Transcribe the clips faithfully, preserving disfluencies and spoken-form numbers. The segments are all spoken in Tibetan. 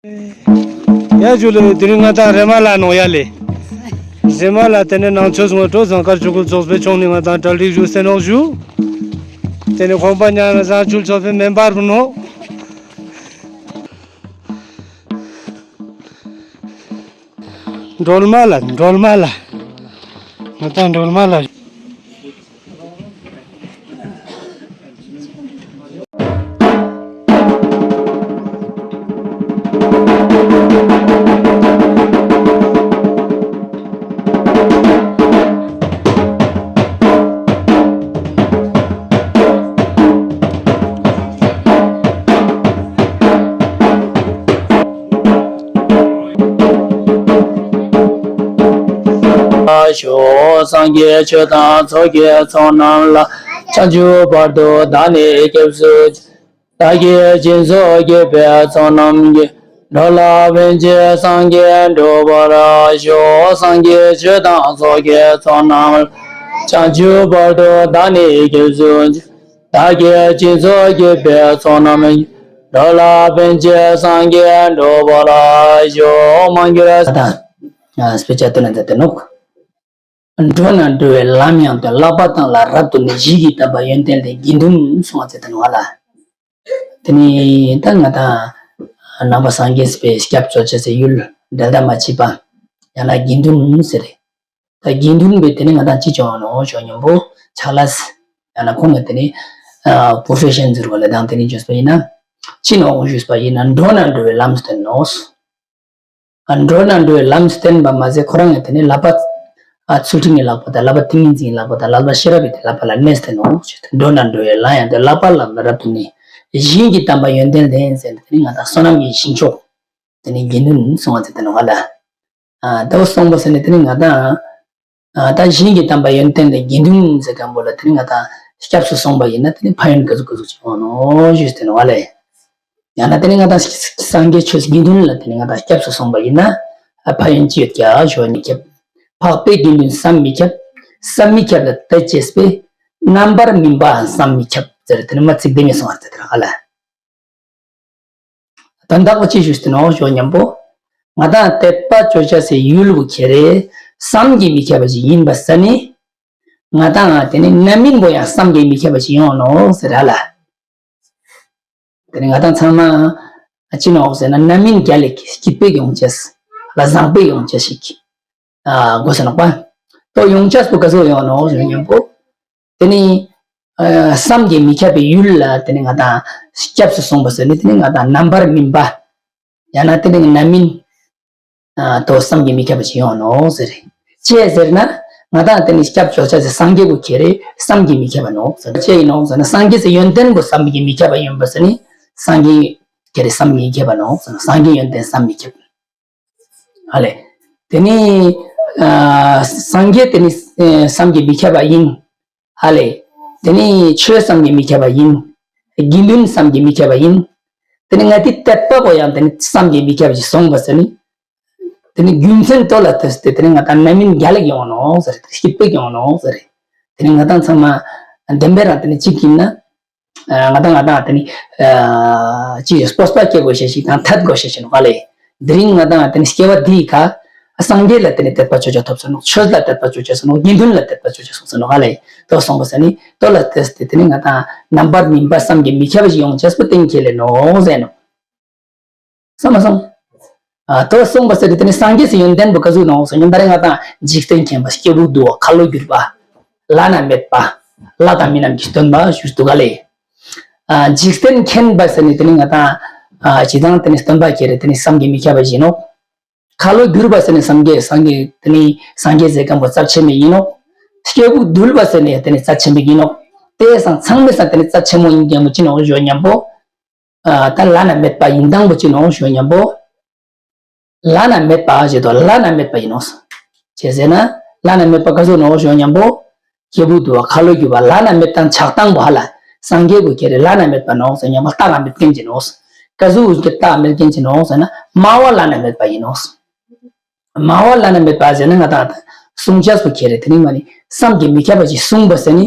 ཡ་ཇུ་ལེ། དེ་རིང་ང་དང་རེ་མ་ལ་ནོ་ཡ་ལེ། རེ་མ་ལ་དེ་ནས་ནང་ཆོས་ངོ་སྤྲོད་ཟངས་དཀར་ཆོས་འཁོར་ཚོགས་པའི་ཕྱོགས་ནས་ང་དང་གྲ་སྒྲིག་ཞུ་སེ་ནོག་ཞུ། དེ་ནས་ཁོང་པ་ཉང་ན་བཟང་ཆུལ་ཚོགས་པའི་མེམ་བར་བུ་ནོ། སྒྲོལ་མ་ལ། སྒྲོལ་མ་ལ། ང་དང་སྒྲོལ་མ་ལ། ཞུ། སངས་རྒྱས་ཆོས་དང་ཚོགས་ཀྱི་ཚོགས་རྣམས་ལ། བྱང་ཆུབ་བར་དུ་བདག་ནི་སྐྱབས་སུ་མཆི། བདག་གིས་སྦྱིན་སོགས་བགྱིས་པའི་ཚོགས་རྣམས་ཀྱིས། འགྲོ་ལ་ཕན་ཕྱིར་སངས་རྒྱས་འགྲུབ་པར་ཤོག། སངས་རྒྱས་ཆོས་དང་ཚོགས་ཀྱི་ཚོགས་རྣམས་ལ། བྱང་ཆུབ་བར་དུ་བདག་ནི་སྐྱབས་སུ་མཆི། བདག་གིས་སྦྱིན་སོགས་བགྱིས་པའི་ཚོགས་རྣམས་ཀྱིས། འགྲོ་ལ་ཕན་ཕྱིར་སངས་རྒྱས་འགྲུབ་པར་ཤོག། མང་གྱུར་ད། ཨ། དཔེ་ཆ་སྟོན་ན་མཛད་དེ་ནོག། འགྲོ་ན་འགྲོ་བའི་ལམ་ཡང་དོན། བསླབ་པ་དང་ལ་རབ་ཏུ་གནས། གཞི་གི་དམ་པ་ཡོན་ཏན་ལྡན། དགེ་འདུན་གསུང་བ་མཛད་དེ་ནོག་ལ། དེ་ནི་ད་ང་དང་ནང་པ་སངས་རྒྱས་པའི་སྐྱབས་བཅོལ་བྱ་སའི་ཡུལ་འགྲེལ་ཟླ་མ་མཆིས་པ། ཡང་ན་དགེ་འདུན་ཟེར། ད་དགེ་འདུན་པའི་དེ་ནི་ང་དང་ཅི་བྱུང་ནོ་ཞོ་སྙམ་པོ་ཕྱག་ལས། ཡང་ན་ཁོང་གི་དེ་ནི་ཨ་པོ་ཧྥེ་ཤན་ཟེར་བ་ལ་དང་དེ་ནི་བརྗོད་པ་ཡིན་ན། ཅི་ནོ་ཞུས་པ་ཡིན་ན། འགྲོ་ན་འགྲོ་བའི་ལམ་སྟོན་ནོ། ཨ་འགྲོ་ན་འགྲོ་བའི་ལམ་སྟོན་པ་མ་ཟད་ཁོ་རང་གི་དེ་ནི་བསླབ་པ་ཨ་ཚུལ་ཁྲིམས་ཀྱི་བསླབ་པ་དང་། བསླབ་པ་ཏིང་ངེ་འཛིན་གྱི་བསླབ་པ་དང་། བསླབ་པ་ཤེས་རབ་ཀྱི་བསླབ་པ་ལ་གནས་ཏེ་ནོ། འགྲོ་ན་འགྲོ་བའི་ལམ་ཡང་དོན། བསླབ་པ་ལ་རབ་ཏུ་གནས། གཞི་གི་དམ་པ་ཡོན་ཏན་ལྡན་ཟེར་ནས་དེ་ནི་ང་དང་བསོད་ནམས་ཀྱི་ཞིང་མཆོག་དེ་ནི་དགེ་འདུན་གསུང་བ་མཛད་དེ་ནོག་ལ། ཨ་ད་གསུངས་པ་ཟེར་ནས་དེ་ནི་ང་དང་ཨ་ད་གཞི་གི་དམ་པ་ཡོན་ཏན་ལྡན་དགེ་འདུན་ཟེར་མཁན་པོ་ལ་དེ་ནི་ང་དང་སྐྱབས་སུ་སོང་བ་ཡིན་ན་དེ་ནི་ཕན་ཡོན་ག་ཟུག་ག་ཟུག་ཅིག་ཡོང་ནོ་ཞུས་ཏེ་ནོག་ལེ། ཡང་ན་དེ་ནི་ང་དང་སངས་རྒྱས་ཆོས་དགེ་འདུན་ལ་དེ་ནི་ང་དང་སྐྱབས་སུ་སོང་བ་ཡིན་ན་ཨ་ཕན་ཡོན་ཅི་ཡོད་ཀྱག་ཞུ་བ་ཡིན་ན། འཕགས་པའི་དགེ་འདུན་བསམ་མི་ཁྱབ། བསམ་མི་ཁྱབ་ལ་དད་བྱས་པས། རྣམ་པར་སྨིན་པའང་བསམ་མི་ཁྱབ་ཟེར་དེ་ནི་མ་ཚིག་དེ་ནི་གསུངས་པ་དེ་ལ་ཧ་ལ། དོན་དག་པོ་ཅི་ཞུས་ཏེ་ནོ་ཞུ་སྙམ་པོ། ང་དང་དད་པ་ཅོ་ཅ་སའི་ཡུལ་བོ་ཁྱེད་རེ་བསམ་གྱིས་མི་ཁྱབ་པ་ཞིག་ཡིན་པ་ས་ནི། ང་དང་དེ་ནི་རྣམ་སྨིན་པོ་ཡང་བསམ་གྱིས་མི་ཁྱབ་པ་ཞིག་ཡོང་ནོ་ཟེར་ཧ་ལ། དེ་ནི་ང་དང་ཚང་མ་ཅི་ནོག་ཟེར་ན་རྣམ་སྨིན་རྒྱལ་ལེགས་སྐྱིད་པོ་ཡོང་ཅེས་ལ་བཟང་པོ་ཡོང་ཅེས་ཤིག་ཨ་དགོས་ས་ནོག་པ། ཏོ་ཡོང་ཅེས་པོ་ག་ཟུག་ཡོང་ནོ་ཞུ་སྙམ་པོ། དེ་ནི་ཨ་བསམ་གྱིས་མི་ཁྱབ་པའི་ཡུལ་ལ་དེ་ནི་ང་དང་སྐྱབས་སུ་སོང་བ་ཟེར་ནི་དེ་ནི་ང་དང་རྣམ་པར་སྨིན་པ། ཡང་ན་དེ་ནི་རྣམ་སྨིན་ཨ་ཏོ་བསམ་གྱིས་མི་ཁྱབ་པ་ཞིག་ཡོང་ནོ་ཟེར། ཅི་ཟེར་ན་ང་དང་དེ་ནི་སྐྱབས་བཅོལ་བྱ་ཟེར་སངས་རྒྱས་པོ་ཁྱེད་རེ་བསམ་གྱིས་མི་ཁྱབ་པ་ནོ་ཟེར། ཅི་ཡིན་ནོ་ཟེར་ན་སངས་རྒྱས་སི་ཡོན་ཏན་པོ་བསམ་གྱིས་མི་ཁྱབ་པ་ཡིན་པ་ཟེར་ནི། སངས་རྒྱས་ཁྱེད་རེ་བསམ་གྱིས་མི་ཁྱབ་པ་ནོ་ཟེར་ན་སངས་རྒྱས་ཡོན་ཏན་བསམ་མི་ཁྱབ། ཧ་ལེ། དེ་ནི་ཨ་སངས་རྒྱས་དེ་ནི་ཨ་བསམ་གྱིས་མི་ཁྱབ་པ་ཡིན། ཧ་ལེ། དེ་ནི་ཆོས་བསམ་གྱིས་མི་ཁྱབ་པ་ཡིན། དགེ་འདུན་བསམ་གྱིས་མི་ཁྱབ་པ་ཡིན། དེ་ནི་ང་དེ་དད་པ་པོ་ཡང་དེ་ནི་བསམ་གྱིས་མི་ཁྱབ་པ་ཞིག་སོང་བ་ཟེར་ནི། དེ་ནི་རྒྱུ་མཚན་ཏོ་ལ་ལྟོས་ཏེ་དེ་ནི་ང་དང་རྣམ་སྨིན་རྒྱལ་ལེགས་ཡོང་ནོ་ཟེར། སྐྱིད་པོ་ཡོང་ནོ་ཟེར། དེ་ནི་ང་དང་ཚང་མ་བདེན་པའི་རང་དེ་ནི་གཅིག་ཡིན་ན། ང་དང་ང་དང་དེ་ནི་ཅི་སྤོབས་པ་སྐྱེ་དགོས་ཤེས་ཤིག་དང་ཐད་དགོས་ཤེས་ཤིག་ནོ་ཧ་ལེ། དེ་རིང་ང་དང་དེ་ནི་སྐྱེ་བ་འདིའི་ཁ་སངས་རྒྱས་ལ་དེ་ནི་དད་པ་ཅོ་ཅོ་ཐོབ་སོང་ནོ། ཆོས་ལ་དད་པ་ཅོ་ཅོ་སོང་ནོ། དགེ་འདུན་ལ་དད་པ་ཅོ་ཅོ་སོང་ཟེར་ནོ་ཧ་ལེ། ཏོ་སོང་བ་ཟེར་ནི་ཏོ་ལ་ལྟོས་ཏེ་དེ་ནི་ང་དང་རྣམ་པར་སྨིན་པ་བསམ་གྱིས་མི་ཁྱབ་པ་ཞིག་ཡོང་ཅེས་པོ་གཏན་འཁེལ་ལེ་ནོ་ཟེར་ནོ། སོང་མ་སོང་། ཨ་ཏོ་གསུངས་པ་ཟེར་ཏེ་དེ་ནི་སངས་རྒྱས་སི་ཡོན་ཏན་པོ་ག་ཟུག་ནོ་ཟེར་ན་ད་རེས་ང་དང་འཇིག་རྟེན་མཁྱེན་པ། སྐྱེས་བུ་འདུལ་བ། ཁ་ལོ་བསྒྱུར་བ། བླ་ན་མེད་པ། ལྷ་དང་མི་རྣམས་ཀྱི་སྟོན་པ་ཞུས་འདུག་ག་ལེ། ཨ་འཇིག་རྟེན་མཁྱེན་པ་ཟེར་ནི་དེ་ནི་ང་དང་ཨ་ཇི་ལྟར་དེ་ནི་སྟོན་པ་ཁྱེད་རེ་དེ་ནི་བསམ་གྱིས་མི་ཁྱབ་པ་ཞིག་ནོ། ཁ་ལོ་བསྒྱུར་བ་ཟེར་ནི་སངས་རྒྱས་སངས་རྒྱས་དེ་ནི་སངས་རྒྱས་ཟེར་མཁན་པོ་རྩ་ཆེན་པོ་ཡིན་ནོ། སྐྱེས་བུ་འདུལ་བ་ཟེར་ནི་དེ་ནི་རྩ་ཆེན་པོ་ཡིན་ནོ། དེ་སང་ཚང་མའི་སང་དེ་ནི་རྩ་ཆེན་མོ་ཡིན་མཁན་པོ་ཅི་ནོ་ཞུ་སྙམ་པོ། ཨ་ད་བླ་ན་མེད་པ་ཡིན་སྟངས་པོ་ཅི་ནོ་ཞུ་སྙམ་པོ། བླ་ན་མེད་པ་ཞེས་དོ་བླ་ན་མེད་པ་ཡིན་ནོ། ཅི་ཟེར་ན་བླ་ན་མེད་པ་ག་ཟུག་ནོ་ཞུ་སྙམ་པོ། སྐྱེས་བུ་འདུལ་བ། ཁ་ལོ་བསྒྱུར་བ། བླ་ན་མེད་དང་ཆགས་སྟངས་པོ་ཧ་ལ། སངས་རྒྱས་པོ་ཁྱེད་རེ་བླ་ན་མེད་པ་ནོ་ཟེར་སྙམ་པོ་རྟགས་མེད་མཁན་ཅི་ནོ། ག་ཟུག་གི་རྟགས་མེད་མཁན་ཅི་ནོ་ཟེར་ན་སྨྲ་བ་བླ་ན་མེད་པ་ཡིན་ནོ། སྨྲ་བ་བླ་ན་མེད་པ་ཟེར་ན་ང་དང་གསུང་ཅེས་པོ་ཁྱེད་རེ་དེ་ནི་མ་ནི་བསམ་གྱིས་མི་ཁྱབ་པ་ཞིག་གསུངས་པ་ཟེར་ནི།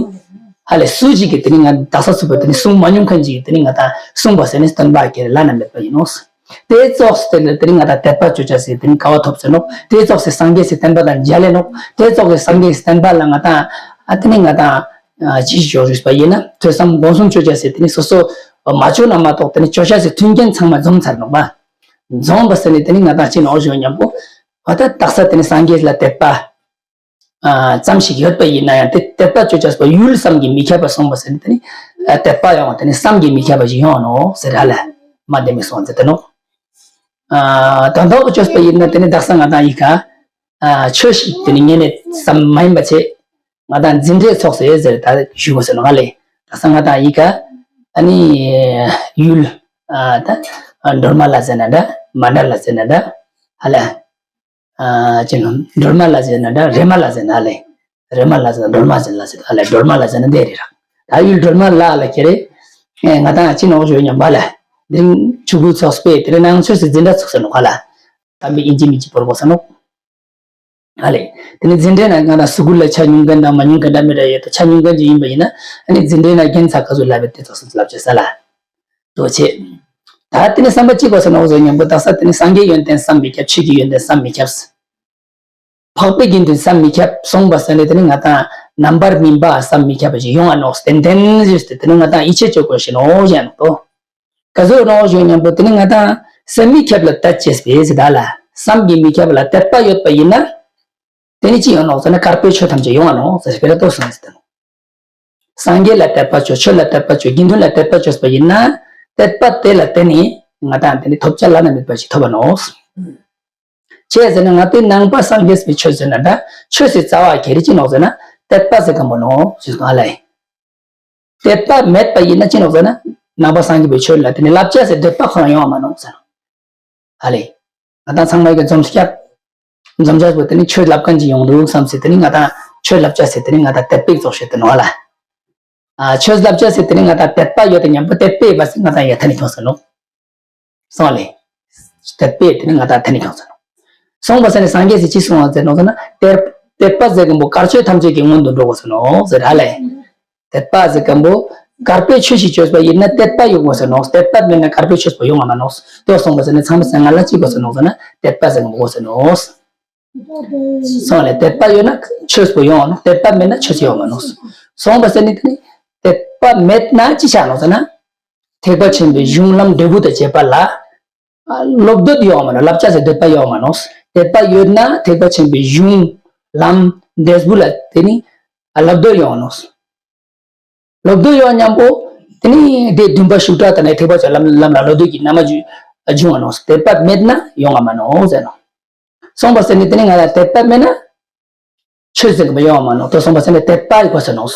ཧ་ལེ་སུ་ཅིག་གིས་དེ་ནི་ང་དག་ས་ཚུགས་པ་དེ་ནི་གསུང་མ་མྱོང་མཁན་ཅིག་གིས་དེ་ནི་ང་དང་གསུངས་པ་ཟེར་ནི་སྟོན་པ་ཁྱེད་རེ་བླ་ན་མེད་པ་ཡིན་ནོ། དེ་ཙོགས་སུ་དེ་ནི་དེ་ནི་ང་དང་དད་པ་ཅོ་ཅེས་སི་དེ་ནི་སྐལ་བ་ཐོབ་ཟེར་ནོག། དེ་ཙོགས་སུ་སངས་རྒྱས་སི་བསྟན་པ་དང་མཇལ་ལེ་ནོག། དེ་ཙོགས་སུ་སངས་རྒྱས་སི་བསྟན་པ་ལ་ང་དང་ཨ་དེ་ནི་ང་དང་ཨ་ཅི་ཞིག་ཞོག་རུས་པ་ཡིན་ན་ཐོས་བསམ་སྒོམ་གསུམ་ཅོ་ཅེས་སི་དེ་ནི་སོ་སོ་མ་ཅོ་ན་མ་གཏོགས་དེ་ནི་ཅོ་ཅེས་སི་མཐུན་རྐྱེན་ཚང་མ་འཛོམས་ཚར་ནོག་པ། འཛོམས་པ་ཟེར་ནི་དེ་ནི་ང་དང་ཅི་ནོག་ཞུ་ཉམ་པོ་བ་ད་དག་ས་དེ་ནི་སངས་རྒྱས་ལ་དད་པ་ཨ་ཙམ་ཞིག་ཡོད་པ་ཡིན་ན་ཡང་དེ་དད་པ་ཅོ་ཅེས་པ་ཡུལ་བསམ་གྱིས་མི་ཁྱབ་པ་སོང་བ་ཟེར་ནི་དེ་ནི་ཨ་དད་པ་ཡང་དེ་ནི་བསམ་གྱིས་མི་ཁྱབ་པ་ཞིག་ཡོང་ནོག་ཟེར་ཧ་ལ་མ་བདེ་མི་སོང་ཟེར་ཏེ་ནོག། ཨ་དོན་དག་ཅོས་པ་ཡིན་ན་དེ་ནི་དག་ས་ང་དང་ཡི་ག་ཨ་ཆོས་ཤིག་དེ་ནི་ངེས་ནས་བསམ་མ་ཡིན་པ་ཆེ་ང་དང་འཛིན་གྲྭའི་ཚོགས་སེ་ཟེར་ད་ཞུ་དགོས་ཟེར་ནོག་ཧ་ལེ། དག་ས་ང་དང་ཡི་ག་ཨ་ནི་ཡུལ་ཨ་ད་སྒྲོལ་མ་ལ་ཟེར་ན་འདྲ་མ་འདྲ་ལ་ཟེར་ན་འདྲ་ཧ་ལ། ཨ་ཅི་ནོ་སྒྲོལ་མ་ལ་ཟེར་ན་འདྲ་རེ་མ་ལ་ཟེར་ན་ལེ། རེ་མ་ལ་ཟེར་ན་སྒྲོལ་མ་ཟེར་ལ་ཟེར་ཨ་ལེ་སྒྲོལ་མ་ལ་ཟེར་ན་འདི་རེད་ར། ད་ཡུལ་སྒྲོལ་མ་ལ་ལ་ཁྱེར་རེ། ཨེ་ང་དང་ཅི་ནོ་ཞོ་ཉམ་པ་ལ། འདི་རིང་ཆུ་བོའི་ཚོགས་པས་དེ་ནི་ནང་ཆོས་སུ་འཛིན་གྲྭ་ཚུགས་ས་ནོག་ཧ་ལ། དམ་པའི་ཨིན་ཇི་མི་ཅི་བོར་གོ་ས་ནོག་ཨ་ལེ། དེ་ནི་འཛིན་གྲྭའི་ནང་ང་དང་སུ་གུལ་ལ་ཆ་ཉུང་མཁན་དང་མ་ཉུང་མཁན་འདྲ་མི་འདྲ་ཡོད་དོ། ཆ་ཉུང་མཁན་ཅིག་ཡིན་པ་ཡིན་ན་ཨ་ནི་འཛིན་གྲྭའི་ནང་རྒན་ཚ་ག་ཚོད་ལབ་པའི་དེ་ཚོགས་སུ་ལབ་ཆེ་ས་ལ། དོ་ཆེ། ད་དེ་ནི་བསམ་པ་གཅིག་གོ་ས་ནོག་ཟེར་ཉམ་པོ་དག་ས་དེ་ནི་སངས་རྒྱས་ཡོན་ཏན་བསམ་མི་ཁྱབ། ཆོས་ཀྱི་ཡོན་ཏན་བསམ་མི་ཁྱབ། འཕགས་པའི་དགེ་འདུན་བསམ་མི་ཁྱབ་སོང་བ་ཟེར་ནས་དེ་ནི་ང་དང་རྣམ་པར་སྨིན་པ་བསམ་མི་ཁྱབ་པ་ཞིག་ཡོང་བ་ནོག་ཏན་ཏན་ཞུས་ཏེ་དེ་ནི་ང་དང་ཡིད་ཆེས་བཅོ་དགོས་ཤེས་ནོག་ཞེས་ནོག་ཏོ། ག་ཟོ་ནོག་ཞུ་ཉམ་པོ་དེ་ནི་ང་དང་བསམ་མི་ཁྱབ་ལ་དད་ཅེས་པས་ཟེར་ད་ལ་བསམ་གྱིས་མི་ཁྱབ་ལ་དད་པ་ཡོད་པ་ཡིན་ན། དེ་ནི་ཅི་ཡོང་ནོག་ཟེར་ན་དཀར་པོའི་ཆོས་ཐམས་ཅད་ཡོང་བ་ནོག་ཟེར་སྤེ་ར་ཏོ་སོང་ཟེར་ཏེ་ནོག་སངས་རྒྱས་ལ་དད་པ་ཅོ། ཆོས་ལ་དད་པ་ཅོ། དགེ་འདུན་ལ་དད་པ་ཅོས་པ་ཡིན་ན། དད་པ་དེ་ལ་བརྟེན་ནས་ང་དང་དེ་ནི་ཐོབ་བྱ་བླ་ན་མེད་པ་ཞིག་ཐོབ་པ་ནོག་ཅི་ཟེར་ན་ང་དེ་ནང་པ་སངས་རྒྱས་པའི་ཆོས་ཟེར་ན་འདྲ་ཆོས་སི་རྩ་བ་གལ་ཆེ་ནོག་ཟེར་ན་དད་པ་ཟེར་གམ་པོ་ནོག་ཞུས་སོང་ཨ་ལེ། དད་པ་མེད་པ་ཡིན་ན་ཅི་ནོག་ཟེར་ན་ནང་པ་སངས་རྒྱས་པའི་ཆོས་ལ་དེ་ནི་བསླབ་བྱ་ཟེར་འདོད་པ་ཁོ་རང་ཡོང་བ་མ་ནོག་ཟེར་ཨ་ལེ། ང་དང་ཚང་མ་གི་འཛོམས་སྐྱབས། འཛོམས་སྐྱབས་པོ་དེ་ནི་ཆོས་བསླབ་མཁན་ཅིག་ཡོང་འདུག་བསམ་སེ་དེ་ནི་ང་དང་ཆོས་བསླབ་བྱ་ཟེར་དེ་ནི་ང་དང་དད་པའི་ཚོགས་ཤིག་དེ་ནོག་ལ། ཨ་ཆོས་བསླབ་བྱ་ཟེར་དེ་ནི་ང་དང་དད་པ་ཡོད་དེ་ཉམ་པོ་དད་པའི་བ་སེ་ང་དང་ཡ་ཐ་ནི་ཁྱོང་ཟེར་ནོག་སོང་ལེ། དད་པའི་དེ་ནི་ང་དང་ཐ་ནི་ཁྱོང་ཟེར་ནོག་སོང་བ་ཟེར་ནི་སངས་རྒྱས་སི་ཅི་གསུང་བ་ཟེར་ནོག་ཟེར་ན་དད་དད་པ་ཟེར་གམ་པོ་དཀར་ཆོས་ཐམས་ཅད་ཀྱི་སྔོན་དུ་འགྲོ་དགོས་ཟེར་ནོག་ཟེར་ཧ་ལེ། དད་པ་ཟེར་གམ་པོ་དཀར་པོའི་ཆོས་ཤིག་ཅོས་པ་ཡིན་ན་དད་པ་ཡོང་དགོས་ཟེར་ནོག་དད་པ་མེད་ན་དཀར་པོའི་ཆོས་པོ་ཡོང་བ་མ་ནོག་ཏོ་སོང་བ་ཟེར་ནི་ཚང་མ་ཟེར་ང་ལ་ཅི་དགོས་ཟེར་ནོག་ཟེར་ན་དད་པ་ཟེར་གམ་པོ་དགོས་ཟེར་ནོག་སོང་ལེ། དད་པ་ཡོད་ན་ཆོས་པོ་ཡོང་བ་ནོག་དད་པ་མེད་ན་ཆོས་ཡོང་བ་ནོག་སོང་བ་ཟེར་ནི་དེ་ནི་དད་པ་མེད་ན་ཅི་ཆགས་ནོག་ཟེར་ན། ཐེག་པ་ཆེན་པོའི་གཞུང་ལམ་འབྲས་བུ་དང་བཅས་པ་ལ། ཨ་བློ་འདོད་ཡོང་བ་མ་ནོག་བསླབ་བྱ་ཟེར་འདོད་པ་ཡོང་བ་མ་ནོག་དད་པ་ཡོད་ན་ཐེག་པ་ཆེན་པོའི་གཞུང་ལམ་འབྲས་བུ་ལ་དེ་ནི་ཨ་བློ་འདོད་ཡོང་བ་ནོག་བློ་འདོད་ཡོང་ཉམ་པོ་དེ་ནི་དེ་འདུན་པ་ཤུགས་དྲག་དང་ནི་ཐེག་པ་ཆེན་ལམ་ལམ་ལ་བློ་འདོད་ཀྱི་རྣམ་པ་འབྱུང་བ་ནོག་དད་པ་མེད་ན་ཡོང་བ་མ་ནོག་ཟེར་ནོག་སོང་བ་ཟེར་ནི་དེ་ནི་ང་ལ་དད་པ་མེད་ན། ཆོས་ཟེར་གི་མ་ཡོང་བ་མ་ནོག་ཏོ་སོང་བ་ཟེར་ནི་དད་པ་ཡི་གོ་ས་ནོག་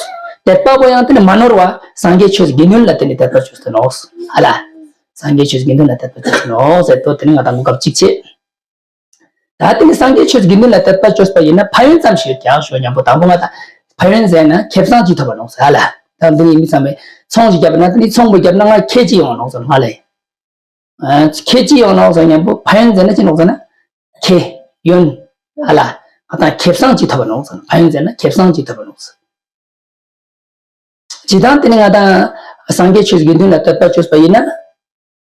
དད་པ་པོ་ཡང་དེ་ནི་མ་ནོར་བ་སངས་རྒྱས་ཆོས་དགེ་འདུན་ལ་དེ་ནི་དད་པ་ཅོས་ཏེ་ནོག་ཨ་ལ། སངས་རྒྱས་ཆོས་དགེ་འདུན་ལ་དད་པ་ཅོས་ཏེ་ནོག་ཟེར་ཏོ་དེ་ནི་ང་དང་གོ་སྐབས་གཅིག་བྱེད། ད་དེ་ནི་སངས་རྒྱས་ཆོས་དགེ་འདུན་ལ་དད་པ་ཅོས་པ་ཡིན་ན་ཕན་ཡོན་ཙམ་ཞིག་ཡོད་ཀྱང་ཞོ་ཉམ་པོ་དང་པོ་ང་དང་ཕན་ཡོན་ཟེར་ན་ཁེ་བཟང་ཅིག་ཐོབ་པ་ནོག་ཟེར་ཨ་ལ། ད་འདི་ནི་མི་ཚང་མས་ཚོང་ཅིག་བརྒྱབ་ན་དེ་ནི་ཚོང་པོ་བརྒྱབ་ན་ང་ཁེ་ཅིག་ཡོང་ནོག་ཟེར་ཧ་ལེ། ཁེ་ཅི་ཡོང་ནོག་ཟེར་ཉམ་པོ་ཕན་ཡོན་ཟེར་ན་ཅི་ནོག་ཟེར་ན། ཁེ། ཡོན། ཨ་ལ། ང་དང་ཁེ་བཟང་ཅི་ཐོབ་པ་ནོག་ཟེར་ན་ཕན་ཡོན་ཟེར་ན་ཁེ་བཟང་ཅི་ཐོབ་པ་ནོག་ཟེར། ཇི་ལྟར་དེ་ནི་ང་དང་སངས་རྒྱས་ཆོས་དགེ་འདུན་ལ་དད་པ་ཅོས་པ་ཡིན་ན།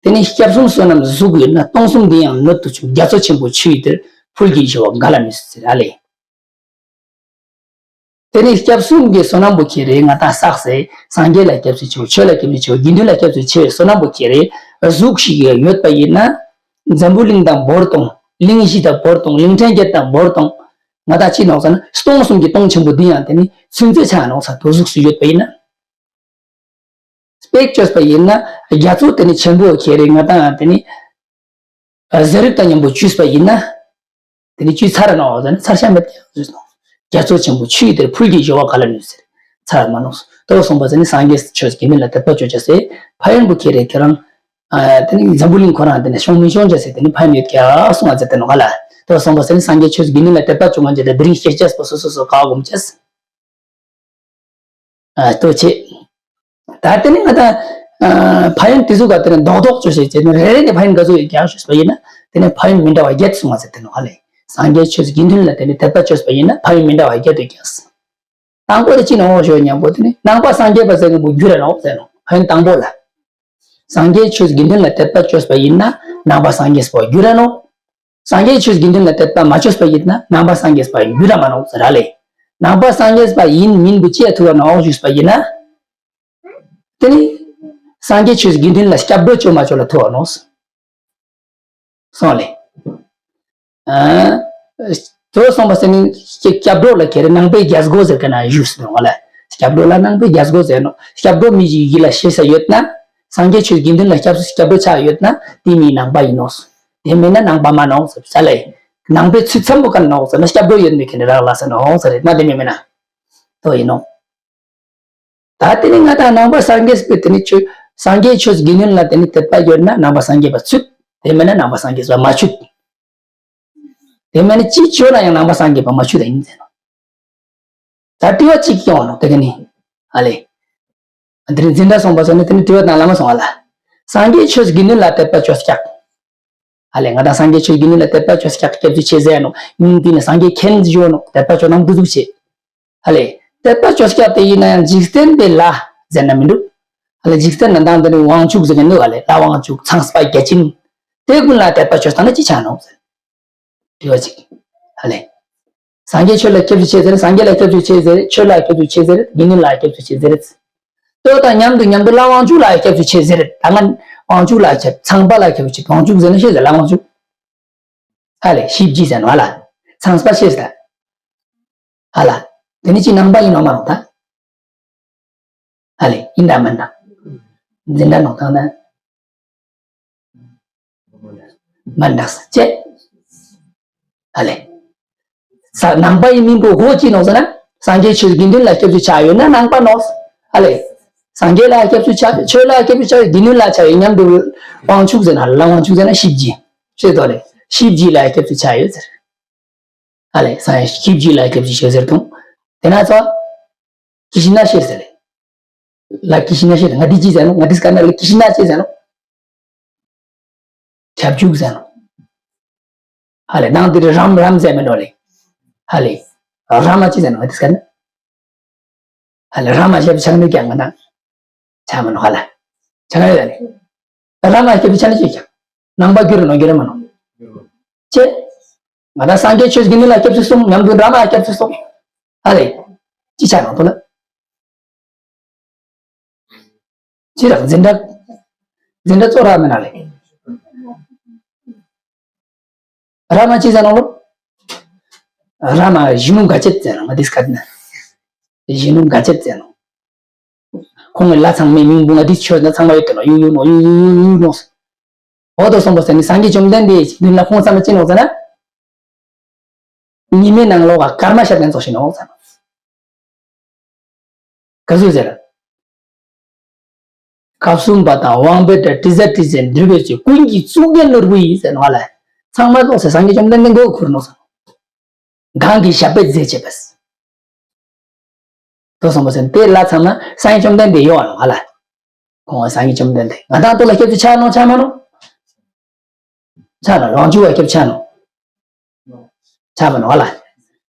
དེ་ནི་སྐྱབས་གསུམ་བསོད་ནམས་གཟུགས་ཡོད་ན་སྟོང་གསུམ་འདི་ཡང་སྣོད་དུ་ཆུད། རྒྱ་མཚོ་ཆེན་པོའི་ཆུ་ཡི་གཏེར་ཕུལ་གྱིས་ཞི་བ་ག་ལ་ནུས་ཟེར་ཨ་ལེ། དེ་ནི་སྐྱབས་གསུམ་གྱི་བསོད་ནམས་པོ་ཁྱེར་རེ་ང་དང་བསགས་སེ་སངས་རྒྱས་ལ་སྐྱབས་སུ་མཆིའོ། ཆོས་ལ་སྐྱབས་སུ་མཆིའོ། དགེ་འདུན་ལ་སྐྱབས་སུ་མཆིའོ། བསོད་ནམས་པོ་ཁྱེར་རེ་གཟུགས་ཤིག་ཡོད་པ་ཡིན་ན། འཛམ་བུ་གླིང་དང་བོར་དང་གླིང་བཞི་དང་བོར་དང་གླིང་ཕྲན་བརྒྱད་དང་བོར་དང་། ང་དང་ཅི་ནོག་ཟེར་ན་སྟོང་གསུམ་གྱི་སྟོང་ཆེན་པོ་འདི་ཡང་དེ་ནི་ཚུན་ཚོད་ཆགས་ནོག་ས་དོ་གཟུགས་སུ་ཡོད་པ་ཡིན་ན། དཔེ་བཅོས་པ་ཡིན་ན་རྒྱ་མཚོ་དེ་ནི་ཆེན་པོ་ཁྱེར་རེ་ང་དང་དེ་ནི། ཟས་རིགས་དང་མཉམ་པོ་བཅུས་པ་ཡིན་ན། དེ་ནི་བཅུས་ཚར་ནོག་ཟེར་ན་ཚར་ཤ་མེད་ཀྱང་ཟེར་ནོག་རྒྱ་མཚོ་ཆེན་པོ་ཆུ་ཡི་གཏེར་ཕུལ་གྱིས་ཞི་བ་ག་ལ་ནུས་ཟེར། ཚར་མ་ནོག་ཏོ་སོང་བ་ཟེར་ནི་སངས་རྒྱས་ཆོས་དགེ་འདུན་ལ་དད་པ་ཅོ་ཅེས་སི་ཕན་ཡོན་པོ་ཁྱེར་རེ་ཁྱེད་རང་། དེ་ནི་འཛམ་བུ་གླིང་ཁོ་རང་དེ་ནི་ཤོང་མི་ཤོང་ཅེས་སི་དེ་ནི་ཕན་ཡོན་ཡོད་ཀྱང་གསུང་བ་ཟེར་ཏེ་ནོག་ག་ལ། ཏོ་སོང་བ་ཟེར་ནི་སངས་རྒྱས་ཆོས་དགེ་འདུན་ལ་དད་པ་ཅོ་ང་ཅེས་དེ་དེ་རིང་ཤེས་ཅེས་པོ་སོ་སོ་སོ་ག་སྒོམ་ཅེས། ཨ་ལྟོས་བྱེད། ད་དེ་ནི་ང་དང་ཨ་ཕན་ཡོན་དེ་ཚོ་ག་དེ་ནི་རྡོག་རྡོག་ཅོས་ཤིག་བྱས་ནས་རེ་རེ་ནས་ཕན་ཡོན་ག་ཚོད་ཡོད་ཀྱང་ཞུས་པ་ཡིན་ན་དེ་ནི་ཕན་ཡོན་མི་འདྲ་བ་བརྒྱད་གསུངས་པ་ཟེར་ཏེ་ནོག་ཧ་ལེ། སངས་རྒྱས་ཆོས་དགེ་འདུན་ལ་དེ་ནི་དད་པ་ཅོས་པ་ཡིན་ན་ཕན་ཡོན་མི་འདྲ་བ་བརྒྱད་ཡོད་ཀྱང་། དང་པོ་དེ་ཅི་ནོག་ཞུ་ཉམ་པོ་དེ་ནི་ནང་པ་སངས་རྒྱས་པ་ཟེར་མཁན་པོ་འགྱུར་ར་ནོག་ཟེར་ནོག་ཕན་ཡོན་དང་པོ་ལ། སངས་རྒྱས་ཆོས་དགེ་འདུན་ལ་དད་པ་ཅོས་པ་ཡིན་ན་ ནང་པ་སངས་རྒྱས་པ་འགྱུར་ར་ནོ། སངས་རྒྱས་ཆོས་དགེ་འདུན་ལ་དད་པ་མ་བཅོས་པ་ཡིན་ན་ནང་པ་སངས་རྒྱས་པ་འགྱུར་ར་མ་ནོ་ཟེར་ར་ལེ། ནང་པ་སངས་རྒྱས་པ་ཡིན་མིན་པོ་ཅི་ཐུག་པ་ནོ་ཞུས་པ་ཡིན་ན། དེ་ནི་སངས་རྒྱས་ཆོས་དགེ་འདུན་ལ་སྐྱབས་འགྲོ་བཅོ་མ་བཅོ་ལ་ཐུག་པ་ནོ། སོང་ལེ། ཨ། དོ་སོང་པ་ཟེར་ནི་སྐྱབས་འགྲོ་ལ་ཁྱེར་ནང་པའི་རྒྱལ་སྒོ་ཟེར་ག་ན་ཞུས་སོང་བ་ལ། སྐྱབས་འགྲོ་ལ་ནང་པའི་རྒྱལ་སྒོ་ཟེར་ནོ། སྐྱབས་འགྲོ་མི་ཞིག་ཡིད་ལ་ཤེས་ས་ཡོད་ན། སངས་རྒྱས་ཆོས་དགེ་འདུན་ལ་སྐྱབས་སུ་སྐྱབས་འགྲོ་ཆགས་ཡོད་ན་དེ་མི་ནང་པ་ཡིན་ནོ། དེ་མིན་ན་ནང་པ་མ་ནོ་ཟེར་ས་ལེ། ནང་པའི་ཚུལ་ཚམ་པོ་ག་ནོ་ཟེར་ན་སྐྱབས་འགྲོ་ཡོད་མེད་ཁྱེར་རག་ལ་ས་ནོ་ཟེར་མ་དེ་མི་མིན་ན། དོ་ཡིན་ནོ། ད་དེ་ནི་ང་དང་ནང་པ་སངས་རྒྱས་པའི་དེ་ནི་ཆོས་སངས་རྒྱས་ཆོས་དགེ་འདུན་ལ་དེ་ནི་དད་པ་ཡོད་ན་ནང་པ་སངས་རྒྱས་པ་ཚུད། དེ་མེད་ན་ནང་པ་སངས་རྒྱས་པ་མ་ཚུད། དེ་མེད་ན་ཅི་བཅོས་ན་ཡང་ནང་པ་སངས་རྒྱས་པ་མ་ཚུད་ད་ཡིན་ཟེར་ནོ། ད་དྲི་བ་གཅིག་སྐྱོང་ནོ་དེ་ག་ནི། ཨ་ལེ། དེ་ནི་འཛིན་གྲྭ་སོང་པ་སོང་ནི་དེ་ནི་དྲི་བ་དང་བླ་མ་སོང་བ་ལ། སངས་རྒྱས་ཆོས་དགེ་འདུན་ལ་དད་པ་བཅོས་ཀྱག་ཨ་ལེ་ང་དང་སངས་རྒྱས་ཆོས་དགེ་འདུན་ལ་དད་པ་བཅོས་ཀྱག་སྐྱབས་སུ་མཆི་ཟེར་ནོ། ཡིན་དེ་ནི་སངས་རྒྱས་མཁྱེན་བརྗོད་ནོ་དད་པ་བཅོས་ནམ་འགོ་འཛུགས་བྱེད། ཨ་ལེ། དད་པ་བཅོས་སྐྱབས་དེ་ཡིན་ན་ཡང་འཇིག་རྟེན་པའི་ལྷ་ཟེར་ན་མི་འདུག་ཨ་ལེ་འཇིག་རྟེན་ན་དང་དེ་ནི་དབང་ཕྱུག་ཟེར་གི་འདུག་ཨ་ལེ་ལྷ་དབང་ཕྱུག་ཚངས་པ་བརྒྱ་བྱིན། དེ་ཀུན་ལ་དད་པ་བཅོས་ད་ན་ཅི་ཆ་ནོ་ཟེར། དྲི་བ་གཅིག་ཨ་ལེ། སངས་རྒྱས་ཆོས་ལ་སྐྱབས་སུ་མཆི་ཟེར་སངས་རྒྱས་ལ་སྐྱབས་སུ་མཆི་ཟེར་ཆོས་ལ་སྐྱབས་སུ་མཆི་ཟེར་དགེ་འདུན་ལ་སྐྱབས་སུ་མཆི་ཟེར། དེ་དང་མཉམ་དུ་མཉམ་དུ་ལྷ་དབང་ཕྱུག་ལ་སྐྱབས་སུ་མཆི་ཟེར་ད་ང་དབང་ཕྱུག་ལ་སྐྱབས་ཚངས་པ་ལ་སྐྱབས་སུ་མཆི་དབང་ཕྱུག་ཟེར་ན་ཤེས་ཟེར་ལྷ་དབང་ཕྱུག་ཧ་ལེ་ཤིབ་ཇི་ཟེར་ནོ་ཧ་ལ། ཚངས་པ་ཤེས་ཟེར། ཧ་ལ། དེ་ནི་ཅི་ནང་པ་ཡིན་ནོ་མ་རུང་ད། ཧ་ལེ་ཡིན་ད་མིན་ད། འཛིན་གྲྭ་ནང་ཐང་ན། མིན་ད་ཟེར་ཅེ། ཧ་ལེ། ས་ནང་པ་ཡིན་མིན་པོ་གོ་ཅི་ནོ་ཟེར་ན། སངས་རྒྱས་ཆོས་དགེ་འདུན་ལ་སྐྱབས་སུ་ཆ་ཡོད་ན་ནང་པ་ནོ། ཧ་ལེ། སངས་རྒྱས་ལ་སྐྱབས་སུ་ཆ་ཆོས་ལ་སྐྱབས་སུ་ཆ་དགེ་འདུན་ལ་ཆ་ཡོད་མཉམ་དུ་དབང་ཕྱུག་ཟེར་ན་ལྷ་དབང་ཕྱུག་ཟེར་ན་ཤིབ་ཇི། ཤེས་དོ་ལེ། ཤིབ་ཇི་ལ་སྐྱབས་སུ་ཆ་ཡོད་ཟེར། ཨ་ལེ། སངས་ཤིབ་ཇི་ལ་སྐྱབས་སུ་མཆི་ཟེར་དང་། དེ་ན་ཚོ། ཀི་ཤི་ན་ཤེས་ཟེར་ལེ། ལ་ཀི་ཤི་ན་ཤེས་ང་འདི་ཅི་ཟེར་ནོ་ང་འདི་སྐད་ན་ལ་ཀི་ཤི་ན་ཅི་ཟེར་ནོ། ཁྱབ་འཇུག་ཟེར་ནོ། ཨ་ལེ་ནང་འདི་རེ་རམ་རམ་ཟེར་མེད་ནོ་ལེ། ཨ་ལེ། རམ་ཅི་ཟེར་ནོ་ང་འདི་སྐད་ན། ཧ་ལ་ར་མ་ཞབས་ཆག་ནི་ཀྱང་ང་དང་། ཆ་མ་ནོ་ཧ་ལ། ཆ་ག་ཡོད་ལེ། ར་མ་ཞབས་ཆག་ནི་ཅི་ཀྱང་། ནང་པ་གྱུར་ནོ་གྱུར་མ་ནོ། ཅེ། ང་དང་སངས་རྒྱས་ཆོས་དགེ་འདུན་ལ་སྐྱབས་སུ་སོང་མཉམ་དུ་ར་མ་སྐྱབས་སུ་སོང་། ཧ་ལེ། ཅི་ཆ་ནོ་དོ་ལ། ཅི་རག་འཛིན་གྲྭ། འཛིན་གྲྭ་གཙོ་ར་མེ་ན་ལེ། ར་མ་ཅི་ཟེར་ནོ་ལོ། ར་མ་གཞོན་ནུ་དགའ་བྱེད་ཟེར་ནོ་ང་དིས་ཀ་ན། གཞོན་ནུ་དགའ་བྱེད་ཟེར་ནོ། ཁོང་གི་ལ་ཚང་མའི་མིང་བུ་ང་དིས་ཆོས་ན་ཚང་མ་ཡོད་དེ་ནོ་ཡུ་ཡུ་ནོ་ཡུ་ཡུ་ཡུ་ཡུ་ནོ། འོ་དོ་སོང་པོ་ཟེར་ནི་སངས་རྒྱས་བཅོམ་ལྡན་འདས་མདུན་ལ་ཁོང་ཚང་མ་ཅི་ནོ་ཟེར་ན། ཉི་མའི་ནང་ལོགས་ཀ་སྐར་མ་ཤར་ནས་ཚོགས་ཤིང་ནོ་ཟེར་ནོ། ག་ཟུག་ཟེར། སྐབས་གསུམ་པ་དང་དབང་པོའི་སྒྲ་དྲི་ཟ་དྲི་ཟའི་འདུས་པའི་ཚུལ་ཀུན་གྱི་གཙུག་རྒྱན་ནོར་བུ་ཡིས་ཟེར་ནོ་ལ། ཚང་མ་ལོག་ཟེར་སངས་རྒྱས་བཅོམ་ལྡན་འདས་མགོ་ཁུར་ནོ་ཟེར། གང་གི་ཞབས་པད་མཛེས་བྱེད་པས། དོ་སོང་པོ་ཟེར་དེ་ལ་ཚང་མ་སངས་རྒྱས་བཅོམ་ལྡན་འདས་ཡོང་བ་ལ། ཁོང་སངས་རྒྱས་བཅོམ་ལྡན་འདས་ང་དང་དོ་ལ་སྐྱབས་སུ་ཆ་ནོ་ཆ་མ་ནོ། ཆ་ནོ་དབང་ཕྱུག་བ་སྐྱབས་ཆ་ནོ། ཆ་མ་ནོ་ལ།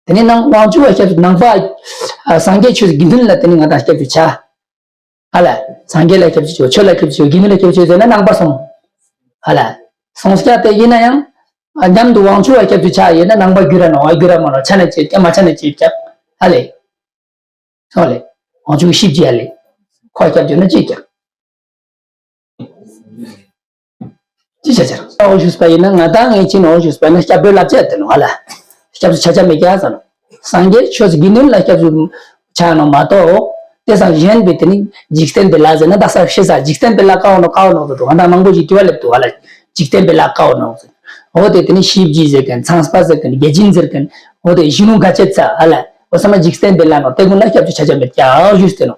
དེ་ནས་ནང་དབང་ཕྱུག་བ་སྐྱབས་ནང་པ། སངས་རྒྱས་ཆོས་དགེ་འདུན་ལ་དེ་ནས་ང་དང་སྐྱབས་སུ་ཆ། ཨ་ལ། སངས་རྒྱས་ལ་སྐྱབས་སུ་ཆོས་ཆོས་ལ་སྐྱབས་སུ་ཆོས་དགེ་འདུན་ལ་སྐྱབས་སུ་ཆོས་ཟེར་ན་ནང་པ་སོང་། ཨ་ལ། སོང་སྐྱ་དེ་ཡིན་ན་ཡང་། མཉམ་དུ་དབང་ཕྱུག་བ་སྐྱབས་སུ་ཆ་ཡིན་ན་ནང་པ་གྱུར་ར་ནོ་བ་གྱུར་ར་མ་ནོ་ཆ་ནས་ཅི་སྐྱ་མ་ཆ་ནས་ཅི་སྐྱ། ཨ་ལེ། སོང་ལེ། དབང་ཕྱུག་ཤིབ་ཀྱི་ཨ་ལེ། ཁོ་སྐྱབས་བཅོལ་ན་ཅི་སྐྱབས། ཅི་བྱ་ཆེར། འོ་ཞུས་པ་ཡིན་ན་ང་དང་ངས་ཅི་ནོ་ཞུས་པ་ཡིན་ན་སྐྱབས་འགྲོའི་བསླབ་བྱ་དེ་ནོ་ཨ་ལ། སྐྱབས་སུ་ཆ་ཆ་མེད་ཀྱག་ཟེར་ནོ། སངས་རྒྱས་ཆོས་དགེ་འདུན་ལ་སྐྱབས་སུ་ཆ་ནོ་མ་གཏོགས། དེ་སང་གཞན་པའི་དེ་ནི་འཇིག་རྟེན་པའི་ལྷ་ཟེར་ན་ད་ས་ཤེས་ས་འཇིག་རྟེན་པའི་ལྷ་ཀའོ་ནོ་ཀའོ་ནོ་ཟེར་དུ་ང་དང་མང་པོ་ཞིག་དྲི་བ་སླེབས་འདུག་ཨ་ལ། འཇིག་རྟེན་པའི་ལྷ་ཀའོ་ནོ་ཟེར། འོ་དེ་དེ་ནི་ཤིབ་ཀྱི་ཟེར་མཁན་ཚངས་པ་ཟེར་མཁན་བརྒྱ་བྱིན་ཟེར་མཁན། འོ་དེ་གཞོན་ནུ་དགའ་བྱེད་ས་ཨ་ལ། འོ་ས་མ་འཇིག་རྟེན་པའི་ལྷ་ནོ་དེ་ཀུན་ལ་སྐྱབས་སུ་ཆ་ཆ་མེད་ཀྱག་ཞུས་ཏེ་ནོ།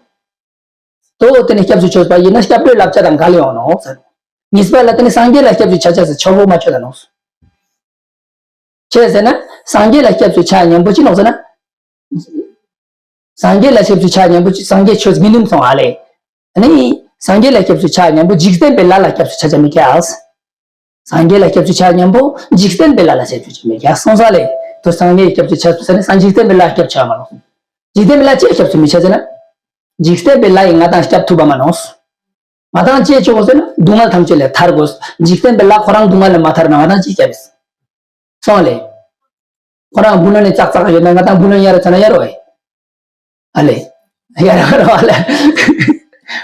དོ་དེ་ནི་སྐྱབས་སུ་ཆོས་པ་ཡིན་ན་སྐྱབས་འགྲོའི་བསླབ་བྱ་དང་འགལ་ཡོང་ནོ་ཟེར། གཉིས་པ་ལ་དེ་ནི་སངས་རྒྱས་ལ་སྐྱབས་སུ་ཆ་ཆ་ཟེར་ཆོག་པོ་མ་ཆོག་ད་ནོ། ཅི་ཟེར་ན་སངས་རྒྱས་ལ་སྐྱབས་སུ་ཆ་མཉམ་པོ་ཅི་ནོ་ཟེར་ན། སངས་རྒྱས་ལ་སྐྱབས་སུ་ཆ་མཉམ་པོ་ཅི་སངས་རྒྱས་ཆོས་དགེ་འདུན་སོང་ཨ་ལེ། ཨ་ནི་སངས་རྒྱས་ལ་སྐྱབས་སུ་ཆ་མཉམ་པོ་འཇིག་རྟེན་པའི་ལྷ་ལ་སྐྱབས་སུ་ཆ་ཆ་མེད་ཀྱག་སངས་རྒྱས་ལ་སྐྱབས་སུ་ཆ་མཉམ་པོ་འཇིག་རྟེན་པའི་ལྷ་ལ་སྐྱབས་སུ་ཆ་མེད་ཀྱག་སོང་ས་ལེ། དོ་སངས་རྒྱས་སྐྱབས་སུ་ཆ་སུ་ས་ནི་སངས་འཇིག་རྟེན་པའི་ལྷ་སྐྱབས་ཆ་མ་ནོ། འཇིག་རྟེན་པའི་ལྷ་ཅི་སྐྱབས་སུ་མི་ཆ་ཟེར་ན། འཇིག་རྟེན་པའི་ལྷ་ཡིས་ང་དང་སྐྱབས་ཐུབ་པ་མ་ནོ། ང་དང་ཅི་བྱེད་དགོས་ཟེར་ན་སྡུག་བསྔལ་ཐམས་ཅད་ལས་ཐར་དགོས། འཇིག་རྟེན་པའི་ལྷ་ཁོ་རང་སྡུག་བསྔལ་ལས་མ་ཐར་ན་ང་དང་ཅི་བྱ་བས། སོང་ལེ། ཁོ་རང་བུ་ལོན་ནི་ཙག་ཙག་ཡོད་ན་ང་དང་བུ་ལོན་གཡར་ཚ་ན་གཡར་རོ་ཨེ། ཨ་ལེ། ཡར་ར་བ་ལེ།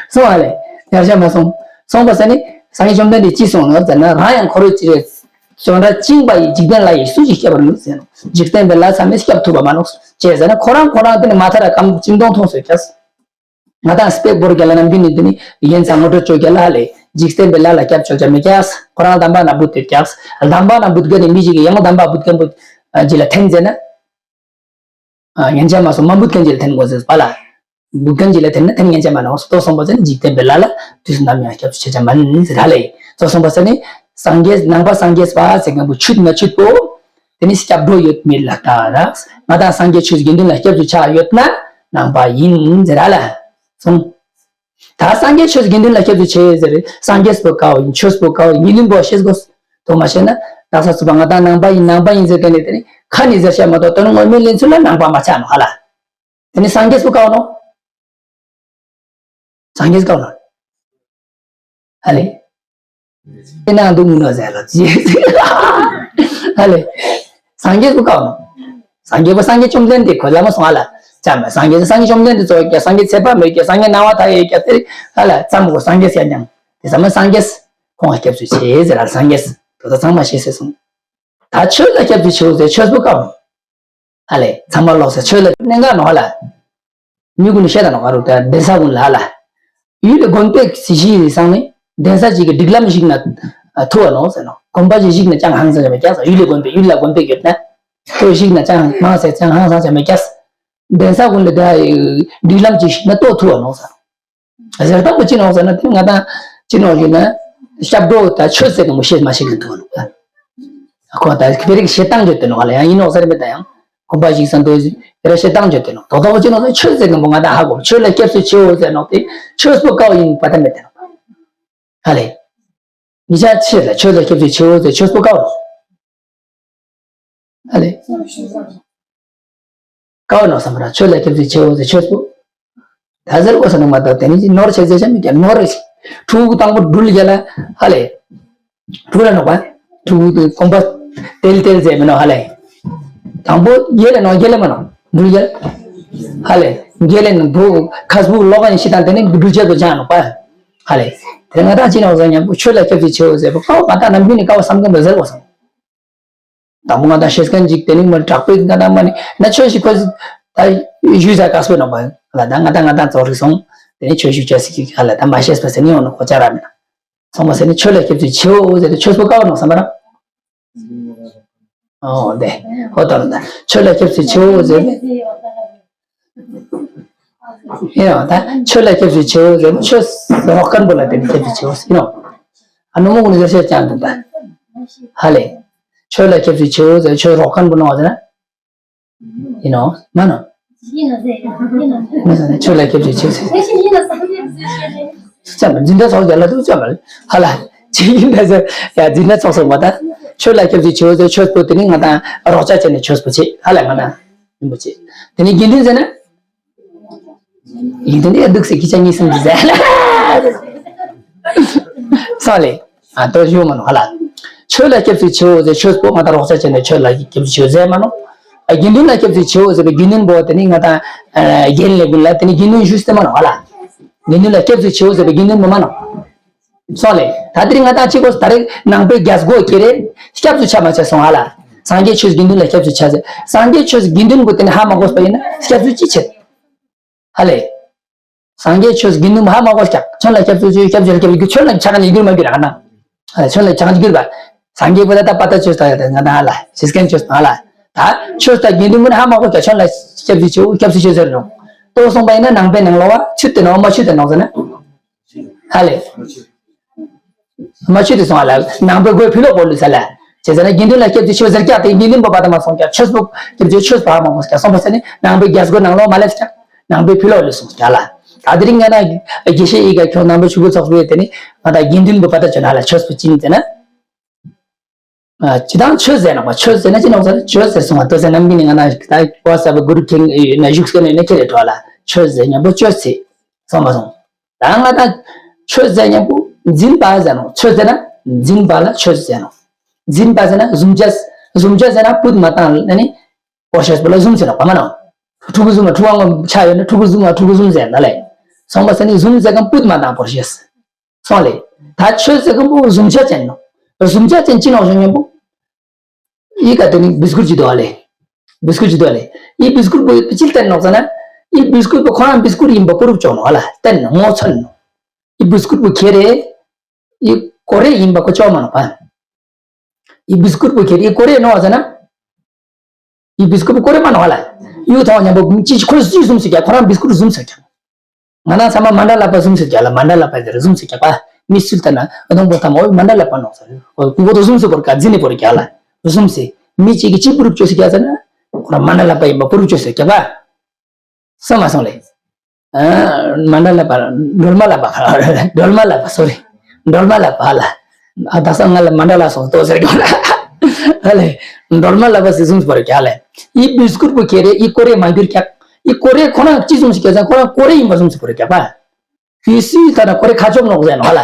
སོང་ཨ་ལེ། ཡར་བཞག་མ་སོང་། སོང་པ་ཟེར་ནི། སངས་རྒྱས་བཅོམ་ལྡན་འདས་ཅི་གསུངས་ནོ་ཟེར་ན་རང་ཡང་འཁོར་བའི་ཅི་རེད། བྱོན་ར་བཅིངས་པ་ཡི། འཇིག་རྟེན་ལྷ་ཡིས་སུ་ཞིག་སྐྱོབ་པར་ནུས་ཟེར་ནོ། འཇིག་རྟེན་པའི་ལྷ་ཚང་མས་སྐྱོབ་ཐུབ་པ་མ་ནོག་ཅེས་ཟེར་ན་ཁོ་རང་ཁོ་རང་དེ་ནི་མ་ཐར་ར་ཀམ་ཅིང་སྟོང་མཐོང་སོད་ཀྱག་ང་དང་སྤེག་བོར་རྒྱ་ལ་ནམ་རྒྱུན་ནི་དེ་ནི་ཡན་ཚ་ངོ་སྤྲོད་བྱོས་རྒྱ་ལ་ཧ་ལེ། འཇིག་རྟེན་པའི་ལྷ་ལ་སྐྱབས་བཅོལ་བྱ་མི་ཀྱག་ཁོ་རང་དམ་པ་ན་བུད་དེ་ཀྱག་དམ་པ་ན་བུད་ག་ནི་མི་ཞིག་གི་ཡང་དམ་པ་བུད་མཁན་པོ་ཅི་ལ་འཐེན་ཟེར་ན། ཨ། ཡན་ཆད་མ་སོང་མ་བུད་མཁན་ཅིག་ལ་འཐེན་དགོས་ཟེར་བ་ལ། བུད་མཁན་ཅིག་ལ་འཐེན་ན་འཐེན་ཡན་ཆད་མ་ནོག་ལྟོས་སོང་པ་ཟེར་ནི་འཇིག་རྟེན་པའི་ལྷ་ལ་དུས་སུ་ནམ་ཡང་སྐྱབས་སུ་མཆི་བྱ་མ་ནི་ཟེར་ཧ་ལེ། ལྟོས་སོང་པ་ཟེར་ནི། སངས་རྒྱས་ནང་པ་སངས་རྒྱས་པ་ཟེར་མཁན་པོ་ཆུད་མ་ཆུད་པོ། དེ་ནི་སྐྱབས་འགྲོ་ཡོད་མེད་ལ་ལྟ་ར། ང་དང་སངས་རྒྱས་ཆོས་དགེ་འདུན་ལ་སྐྱབས་སུ་ཆ་ཡོད་ན་ནང་པ་ཡིན་ཟེར་ཧ་ལེ། སོང་། ད་སངས་རྒྱས་ཆོས་དགེ་འདུན་ལ་སྐྱབས་སུ་མཆི་ཟེར་རེད། སངས་རྒྱས་པོ་ཀའོ་ཡིན། ཆོས་པོ་ཀའོ་ཡིན། དགེ་འདུན་པོ་ཤེས་དགོས། དོ་མ་ཤེས་ན་དག་ས་ཚུགས་པ་ང་དང་ནང་པ་ཡིན་ནང་པ་ཡིན་ཟེར་དེ་ནི་དེ་ནི་ཁ་ནས་ཟེར་བཤད་མ་གཏོགས་དོན་དངོས་མེད་ལེན་ཚུལ་ལ་ནང་པ་མ་ཆགས་ནོ་ཧ་ལེ། དེ་ནི་སངས་རྒྱས་པོ་ཀའོ་ནོ། སངས་རྒྱས་ཀའོ་ནོ། ཧ་ལེ། དེ་ན་འདུག་མི་ནོ་ཟེར་ལ་ཅི། ཧ་ལེ། སངས་རྒྱས་པོ་ཀའོ་ནོ། སངས་རྒྱས་པོ་སངས་རྒྱས་བཅོམ་ལྡན་འདས་ཁོ་ལ་མ་སོང་ཧ་ལེ། ཅམ་སངས་རྒྱས་སངས་རྒྱས་བཅོམ་ལྡན་འདས་གཙོ་བོ་ཀྱ་སངས་རྒྱས་ཚེ་དཔག་མེད་ཀྱ་སངས་རྒྱས་སྣང་བ་མཐའ་ཡས་ཀྱ་དེ་ཧ་ལེ་ཙམ་གོ་སངས་རྒྱས་ཡ་ཉང་དེ་ཚང་མ་སངས་རྒྱས་ཁོང་ལ་སྐྱབས་སུ་མཆི་ཟེར་ལ་སངས་རྒྱས་དོ་ད་ཚང་མ་ཤེས་ཟེར་སོང་། ད་ཆོས་ལ་སྐྱབས་སུ་མཆིའོ་ཟེར་ཆོས་པོ་ཀའོ་ནོ། ཧ་ལེ། ཚང་མ་ལོག་ས་ཆོས་ལ་གནད་འགག་ནོ་ཧ་ལེ། མི་ཀུན་ནི་བཤད་ད་ནོ་ག་རུ་ད་གདན་ས་ཀུན་ལ་ཧ་ལེ། ཡུལ་ལ་དགོན་པའི་གཞི་ཡི་སང་ནི་གདན་ས་གཅིག་གི་སྒྲིག་ལམ་ཞིག་ན་ཐུ་བ་ནོ་ཟེར་ནོ། དགོན་པ་ཞིག་ཞིག་ན་ཅང་ཧང་སང་ཅང་མེད་ཀྱག་ས། ཡུལ་ལ་དགོན་པའི་ཡུལ་ལ་དགོན་པའི་ཡོད་ན་ཐུ་ཞིག་ན་ཅང་མང་ཟེར་ཅང་ཧང་སང་ཅང་མེད་ཀྱག་ས། གདན་ས་ཀུན་ལ་ད་སྒྲིག་ལམ་གཅིག་ཞིག་ན་ཏོ་ཐུ་བ་ནོ་ཟེར། ཟེར་ད་པོ་ཅི་ནོག་ཟེར་ན་དེ་ང་དང་ཅི་ནོག་ཞུས་ན་སྐྱབས་འགྲོ་ད་ཆོས་ཟེར་གི་མོ་ཤེས་མ་ཤེས་གི་འདུག་ནོ། ཁོ་ད་བེ་རིག་བཤད་སྟངས་བརྗོད་དེ་ནོག་ལ་ཡང་ཡིན་ནོག་ཟེར་མེད་ད་ཡང་ཁོམ་པ་ཞིག་ཟེར་འདུག་བེ་ར་བཤད་སྟངས་བརྗོད་དེ་ནོག་དོ་དོ་པོ་ཅི་ནོག་ཟེར་ཆོས་ཟེར་གི་མོ་ང་དང་ཧ་གོ་ཆོས་ལ་སྐྱབས་སུ་མཆིའོ་ཟེར་ནོག་དེ་ཆོས་པོ་ཀའོ་ཡིན་པ་ད་མེད་དེ་ནོག་ཧ་ལེ། མི་ཆ་ཆེ་ལ་ཆོས་ལ་སྐྱབས་སུ་མཆིའོ་ཟེར་ཆོས་པོ་ཀའོ་ནོ། ཨ་ལེ། ཀའོ་ནོ་བསམ་པ་ར་ཆོས་ལ་སྐྱབས་སུ་མཆིའོ་ཟེར་ཆོས་པོ། ད་ཟེར་གོ་ས་ནོ་མ་གཏོགས་དེ་ནི་ནོར་ཆེ་ཟེར་ཆ་མི་ཀྱང་ནོར་རེ་ཕྲུ་གུ་དང་པོ་འགྲུལ་རྒྱ་ལ་ཧ་ལེ། ཕྲུ་གུ་ལ་ནོག་པ། ཕྲུ་གུ་དེ་གོམ་པ་ཏེལ་ཏེལ་ཟེར་མི་ནོ་ཧ་ལེ། དང་པོ་རྒྱལ་ལ་ནོ་རྒྱལ་ལ་མ་ནོ་འགྲུལ་རྒྱ་ལ་ཧ་ལེ། རྒྱལ་ལ་ནི་བུ་ཁ་སྦུག་ལོག་ཡིན་ཤི་དང་དེ་ནི་འགྲུལ་རྒྱ་དུ་ཅང་ནོག་པ་ཧ་ལེ། དེ་ང་དང་ཅི་ནོག་ཟེར་ཉམ་པོ་ཆོས་ལ་སྐྱབས་སུ་མཆིའོ་ཟེར་པོ་ཀའོ་ང་དང་ནམ་རྒྱུན་ནི་ཀའོ་བསམ་གི་མི་ཟེར་གོ་སོང་། དང་པོ་ང་དང་ཤེས་མཁན་ཅིག་དེ་ནི་མ་དྲག་པོའི་ང་དང་མ་ནི་ན་ཆོས་ཤིག་ཁོ་ད་ཞུས་ས་དཀའ་སྤོས་ནང་པ་ལ་ད་ང་དང་ང་དང་ཚོགས་རིག་སོང་དེ་ནི་ཆོས་ཞུ་ཆ་སྲིད་ཀྱི་ཁ་ལ་ད་མ་ཤེས་པ་ཟེར་ནི་ཡོང་ནོ་ཁོ་ཅག་ར་མེད་ན་སོང་པ་ཟེར་ནི་ཆོས་ལ་སྐྱབས་སུ་མཆིའོ་ཟེར་ཏེ་ཆོས་པོ་ཀའོ་ནོ་བསམ་པ་ར་ཨོ་དེ་ཧོ་ཏོ་ན་ད་ཆོས་ལ་སྐྱབས་སུ་མཆིའོ་ཟེར་ནི། ཡིན་ནོ་ད་ཆོས་ལ་སྐྱབས་སུ་མཆིའོ་ཟེར་ན་ཆོས་རོགས་མཁན་པོ་ལ་དེ་ནི་སྐྱབས་སུ་མཆིའོ་ཟེར་ཡིན་ནོ། ཨ་ནུ་མོ་ཀུན་ནི་ཟེར་བཤད་ཀྱང་འདུག་ད། ཧ་ལེ། ཆོས་ལ་སྐྱབས་སུ་མཆིའོ་ཟེར་ཆོས་རོགས་མཁན་པོ་ནོ་ཟེར་ན། ཡིན་ནོ་མ་ནོ། མ་ཟེར་ན་ཆོས་ལ་སྐྱབས་སུ་མཆིའོ་ཟེར། ཙམ་འཛིན་གྲྭ་ཚོགས་རྒྱ་ལ་འདུག་ཙམ་ཧ་ལ་ཅི་ཡིན་ད་ཟེར་ཡ་འཛིན་གྲྭ་ཚོགས་སོང་བ་ད། ཆོས་ལ་སྐྱབས་སུ་མཆིའོ་ཟེར་ཆོས་པོ་དེ་ནི་ང་དང་རོགས་ཅག་བྱས་ནས་ཆོས་པོ་བྱེད་ཧ་ལ་ང་དང་ཡིན་པོ་བྱེད། དེ་ནི་དགེ་འདུན་ཟེར་ན། ཡིན་དུ་ནི་འདུག་སེ་ཁྱི་ཆ་གཉིས་གསུམ་གྱི་ཟེར། སོང་ལེ། ཨ་ཏོ་ཞུ་མ་ནོ་ཧ་ལ། ཆོས་ལ་སྐྱབས་སུ་མཆིའོ་ཟེར་ཆོས་པོ་ང་དང་རོགས་ས་བྱས་ནས་ཆོས་ལ་སྐྱབས་སུ་མཆིའོ་ཟེར་མ་ནོ། ཨ་དགེ་འདུན་ལ་སྐྱབས་སུ་མཆིའོ་ཟེར་བའི་དགེ་འདུན་པོ་དེ་ནི་ང་དང་རྒན་ལས་ཀུན་ལ་དེ་ནི་དགེ་འདུན་ཞུ་ཟེར་མ་ནོ་ཧ་ལ། དགེ་འདུན་ལ་སྐྱབས་སུ་མཆིའོ་ཟེར་བའི་དགེ་འདུན་པོ་མ་ནོ། སོང་ལེ། ད་དེ་རིང་ང་དང་གཅིག་གོ་ད་རེས་ནང་པའི་རྒྱལ་སྒོ་ཁྱེར་རེ་སྐྱབས་སུ་ཆ་མ་ཆ་སོང་ཧ་ལ། སངས་རྒྱས་ཆོས་དགེ་འདུན་ལ་སྐྱབས་སུ་ཆ་ཟེར། སངས་རྒྱས་ཆོས་དགེ་འདུན་པོ་དེ་ནི་ཧ་མ་གོ་བ་ཡིན་ན་སྐྱབས་སུ་ཅི་བྱེད། ཧ་ལེ། སངས་རྒྱས་ཆོས་དགེ་འདུན་ཧ་མ་གོ་སྐྱབས་ཁྱོད་ལ་སྐྱབས་སུ་མཆིའོ་སྐྱབས་སུ་སྐྱབས་སུ་ཁྱོད་ལ་ཆ་ག་ནས་གྱུར་མ་གྱུར་ཧ་ན། ཧ་ལེ་ཁྱོད་ལ་ཆ་ག་ནས་གྱུར་པ། སངས་རྒྱས་པོ་ད་ད་པ་ད་ཆོས་ད་ཡ་ད་ང་ད་ཧ་ལ་ཤེས་མཁན་ཆོས་ད་ཧ་ལ། ད་ཆོས་ད་དགེ་འདུན་པོ་ནི་ཧ་མ་གོ་སྐྱབས་ཁྱོད་ལ་སྐྱབས་སུ་མཆིའོ་སྐྱབས་སུ་མཆིའོ་ཟེར་རུང་། ལྟོས་སོང་པ་ཡིན་ན་ནང་པའི་ནང་ལོགས་བ་ཆུད་དེ་ནོ་མ་ཆུད་དེ་ནོ་ཟེར་ན། ཧ་ལེ། མ་ཆུད་དེ་སོང་ཧ་ལ། ནང་པའི་སྒོའི་ཕི་ལོག་པོ་ལུས་ས་ལ། བྱས་ཙང་ན་དགེ་འདུན་ལ་སྐྱབས་སུ་མཆིའོ་ཟེར་ཀྱག་དེ་དགེ་འདུན་པོ་པ་ད་མ་སོང་ཀྱག་ཆོས་པོ་སྐྱབས་སུ་ཆོས་པ་མ་མོ་ཀྱག་སོང་པ་ཟེར་ནི་ནང་པའི་རྒྱལ་སྒོ་ནང་ལོགས་མ་ལས་ཀྱག་ནང་པའི་ཕི་ལོག་ལུས་སོང་ཀྱག་ལ། ད་དེ་རིང་ང་ན་དགེ་བཤེས་ཡི་ག་ཁྱོད་ནང་པའི་ཆོས་པོ་ཚོགས་པའི་དེ་ནི་ང་ད་དགེ་འདུན་པོ་པ་ད་ཆོ་ན་ལ་ཆོས་པོ་ཅི་ནི་ཟེར་ན། ཨ། སྤྱི་བཏང་ཆོས་ཟེར་ན་བ་ཆོས་ཟེར་ན་ཅི་ནོག་ཟེར་ན་ཆོས་ཟེར་སོང་བ་ལྟོས་ཟེར་ནམ་གྱི་ནི་ང་ན་ད་བ་ས་བ་གུ་རུ་ཁེང་ཡོད་ན་བཞུགས་སྐད་ནས་ནི་ཁྱེད་ལས་འགྲོ་ལ་ཆོས་ཟེར་ཉམ་པོ་ཆོས་ཟེར་སོང་བ་སོང་། ད་ང་ད་ ཆོས་ཟེར་མཉམ་པོ་འཛིན་པ་ཟེར་ནོ། ཆོས་ཟེར་ན་འཛིན་པ་ལ་ཆོས་ཟེར་ནོ། འཛིན་པ་ཟེར་ན་བཟུང་བྱ། བཟུང་བྱ་ཟེར་ན་བུད་མ་བཏང་ནི་བོར་ཤེས་པ་ལ་བཟུང་ཟེར་ནོ། ག་མ་ནོ། ཕྲུ་གུ་བཟུང་བ་ཕྲུ་གུ་ཆ་ཡོད་ན་ཕྲུ་གུ་བཟུང་བ་ཕྲུ་གུ་བཟུང་ཟེར་ན་ལེ། སོང་བ་ཟེར་ནི་བཟུང་ཟེར་གམ་བུད་མ་བཏང་བོར་ཤེས། སོང་ལེ། ད་ཆོས་ཟེར་གམ་པོ་བཟུང་བྱ་ཅན་ནོ། བཟུང་བྱ་ཅན་ཅི་ནོ་བཟུང་མཉམ་པོ། ཡི་ག་དེ་ནི་བིས་ཀུར་ཅི་དོ་ཨ་ལེ། བིས་ཀུར་ཅི་དོ་ཨ་ལེ། ཡི་བིས་ཀུར་པོ་ཅི་བསྟན་ནོག་ཟེར་ན། ཡི་བིས་ཀུར་པོ་ཁོ་རང་བིས་ཀུར་ཡིན་པ་པོ་རུབ་ཅོག་ནོ་ཨ་ལ་བསྟན་ནོ་ངོ་མཚོན་ནོ། ཡི་བིས་ཀུར་པོ་ཁྱེར་རེ། ཡི་ཀོ་རེ་ཡིན་པ་ཁོ་ཅོག་མ་ནོ་པ། ཡི་བིས་ཀུར་པོ་ཁྱེར་ཡི་ཀོ་རེ་ནོ་ཟེར་ན། ཡི་བིས་ཀུར་པོ་ཀོ་རེ་མ་ནོ་ཨ་ལ། ཡུ་ཐོང་མཉམ་པོ་ཅི་ཁོ་ཅི་བཟུང་སུ་ཀྱ་ཁོ་རང་བིས་ཀུར་བཟུང་སུ་ཀྱ། ང་རང་ཚང་མ་མན་ཌ་ལ་པ་བཟུང་ཟེར་ཀྱག་ལ། མན་ཌ་ལ་པ་ཟེར་བཟུང་ཟེར་ཀྱག་པ། མི་སུལ་ལྟ་ན་ཨ་དོང་པོ་ཐ་མ་འོ་མན་ཌ་ལ་པ་ནོག་ཟེར། ཀུ་གོ་དོ་བཟུང་ཟེར་བོར་ཀ་འཛིན་ནི་བོར་ཀྱག་ལ། བཟུང་ཟེར། མི་གཅིག་གིས་གཅིག་པུ་རུབ་ཅོ་ཟེར་ཀྱག་ཟེར་ན། ཁོ་རང་མན་ཌ་ལ་པ་ཡིན་པ་པུ་རུབ་ཅོ་ཟེར་ཀྱག་པ། སོང་མ་སོང་ལེ། ཨ། མན་ཌ་ལ་པ། སྒྲོལ་མ་ལ་པ། སྒྲོལ་མ་ལ་པ། སོ་རི། སྒྲོལ་མ་ལ་པ་ལ། ཨ་ད་ས་ང་ལ་མན་ཌ་ལ་སོང་ཏོ་ཟེར་ཀྱག་ལ། ཨ་ལེ། སྒྲོལ་མ་ལ་པ་ཟེར་བཟུང་ཟེར་བོར་ཀྱག་ལེ། ཡི་བིས་ཀུར་པོ་ཁྱེར་རེ་ཡི་ཀོ་རེ་མ་གྱུར་ཀྱག། ཡི་ཀོ་རེ་ཁོ་རང་ཅི་བཟུང་ཟེར་ཀྱག་ཟེར་ན་ཁོ་རང་ཀོ་རེ་ཡིན་པ་བཟུང་ཟེར་བོར་ཀྱག་པ། ཡི་སུའི་ལྟ་ན་ཀོ་རེ་ཁ་ཆོབ་ནོག་ཟེར་ནོ་ཧ་ལ།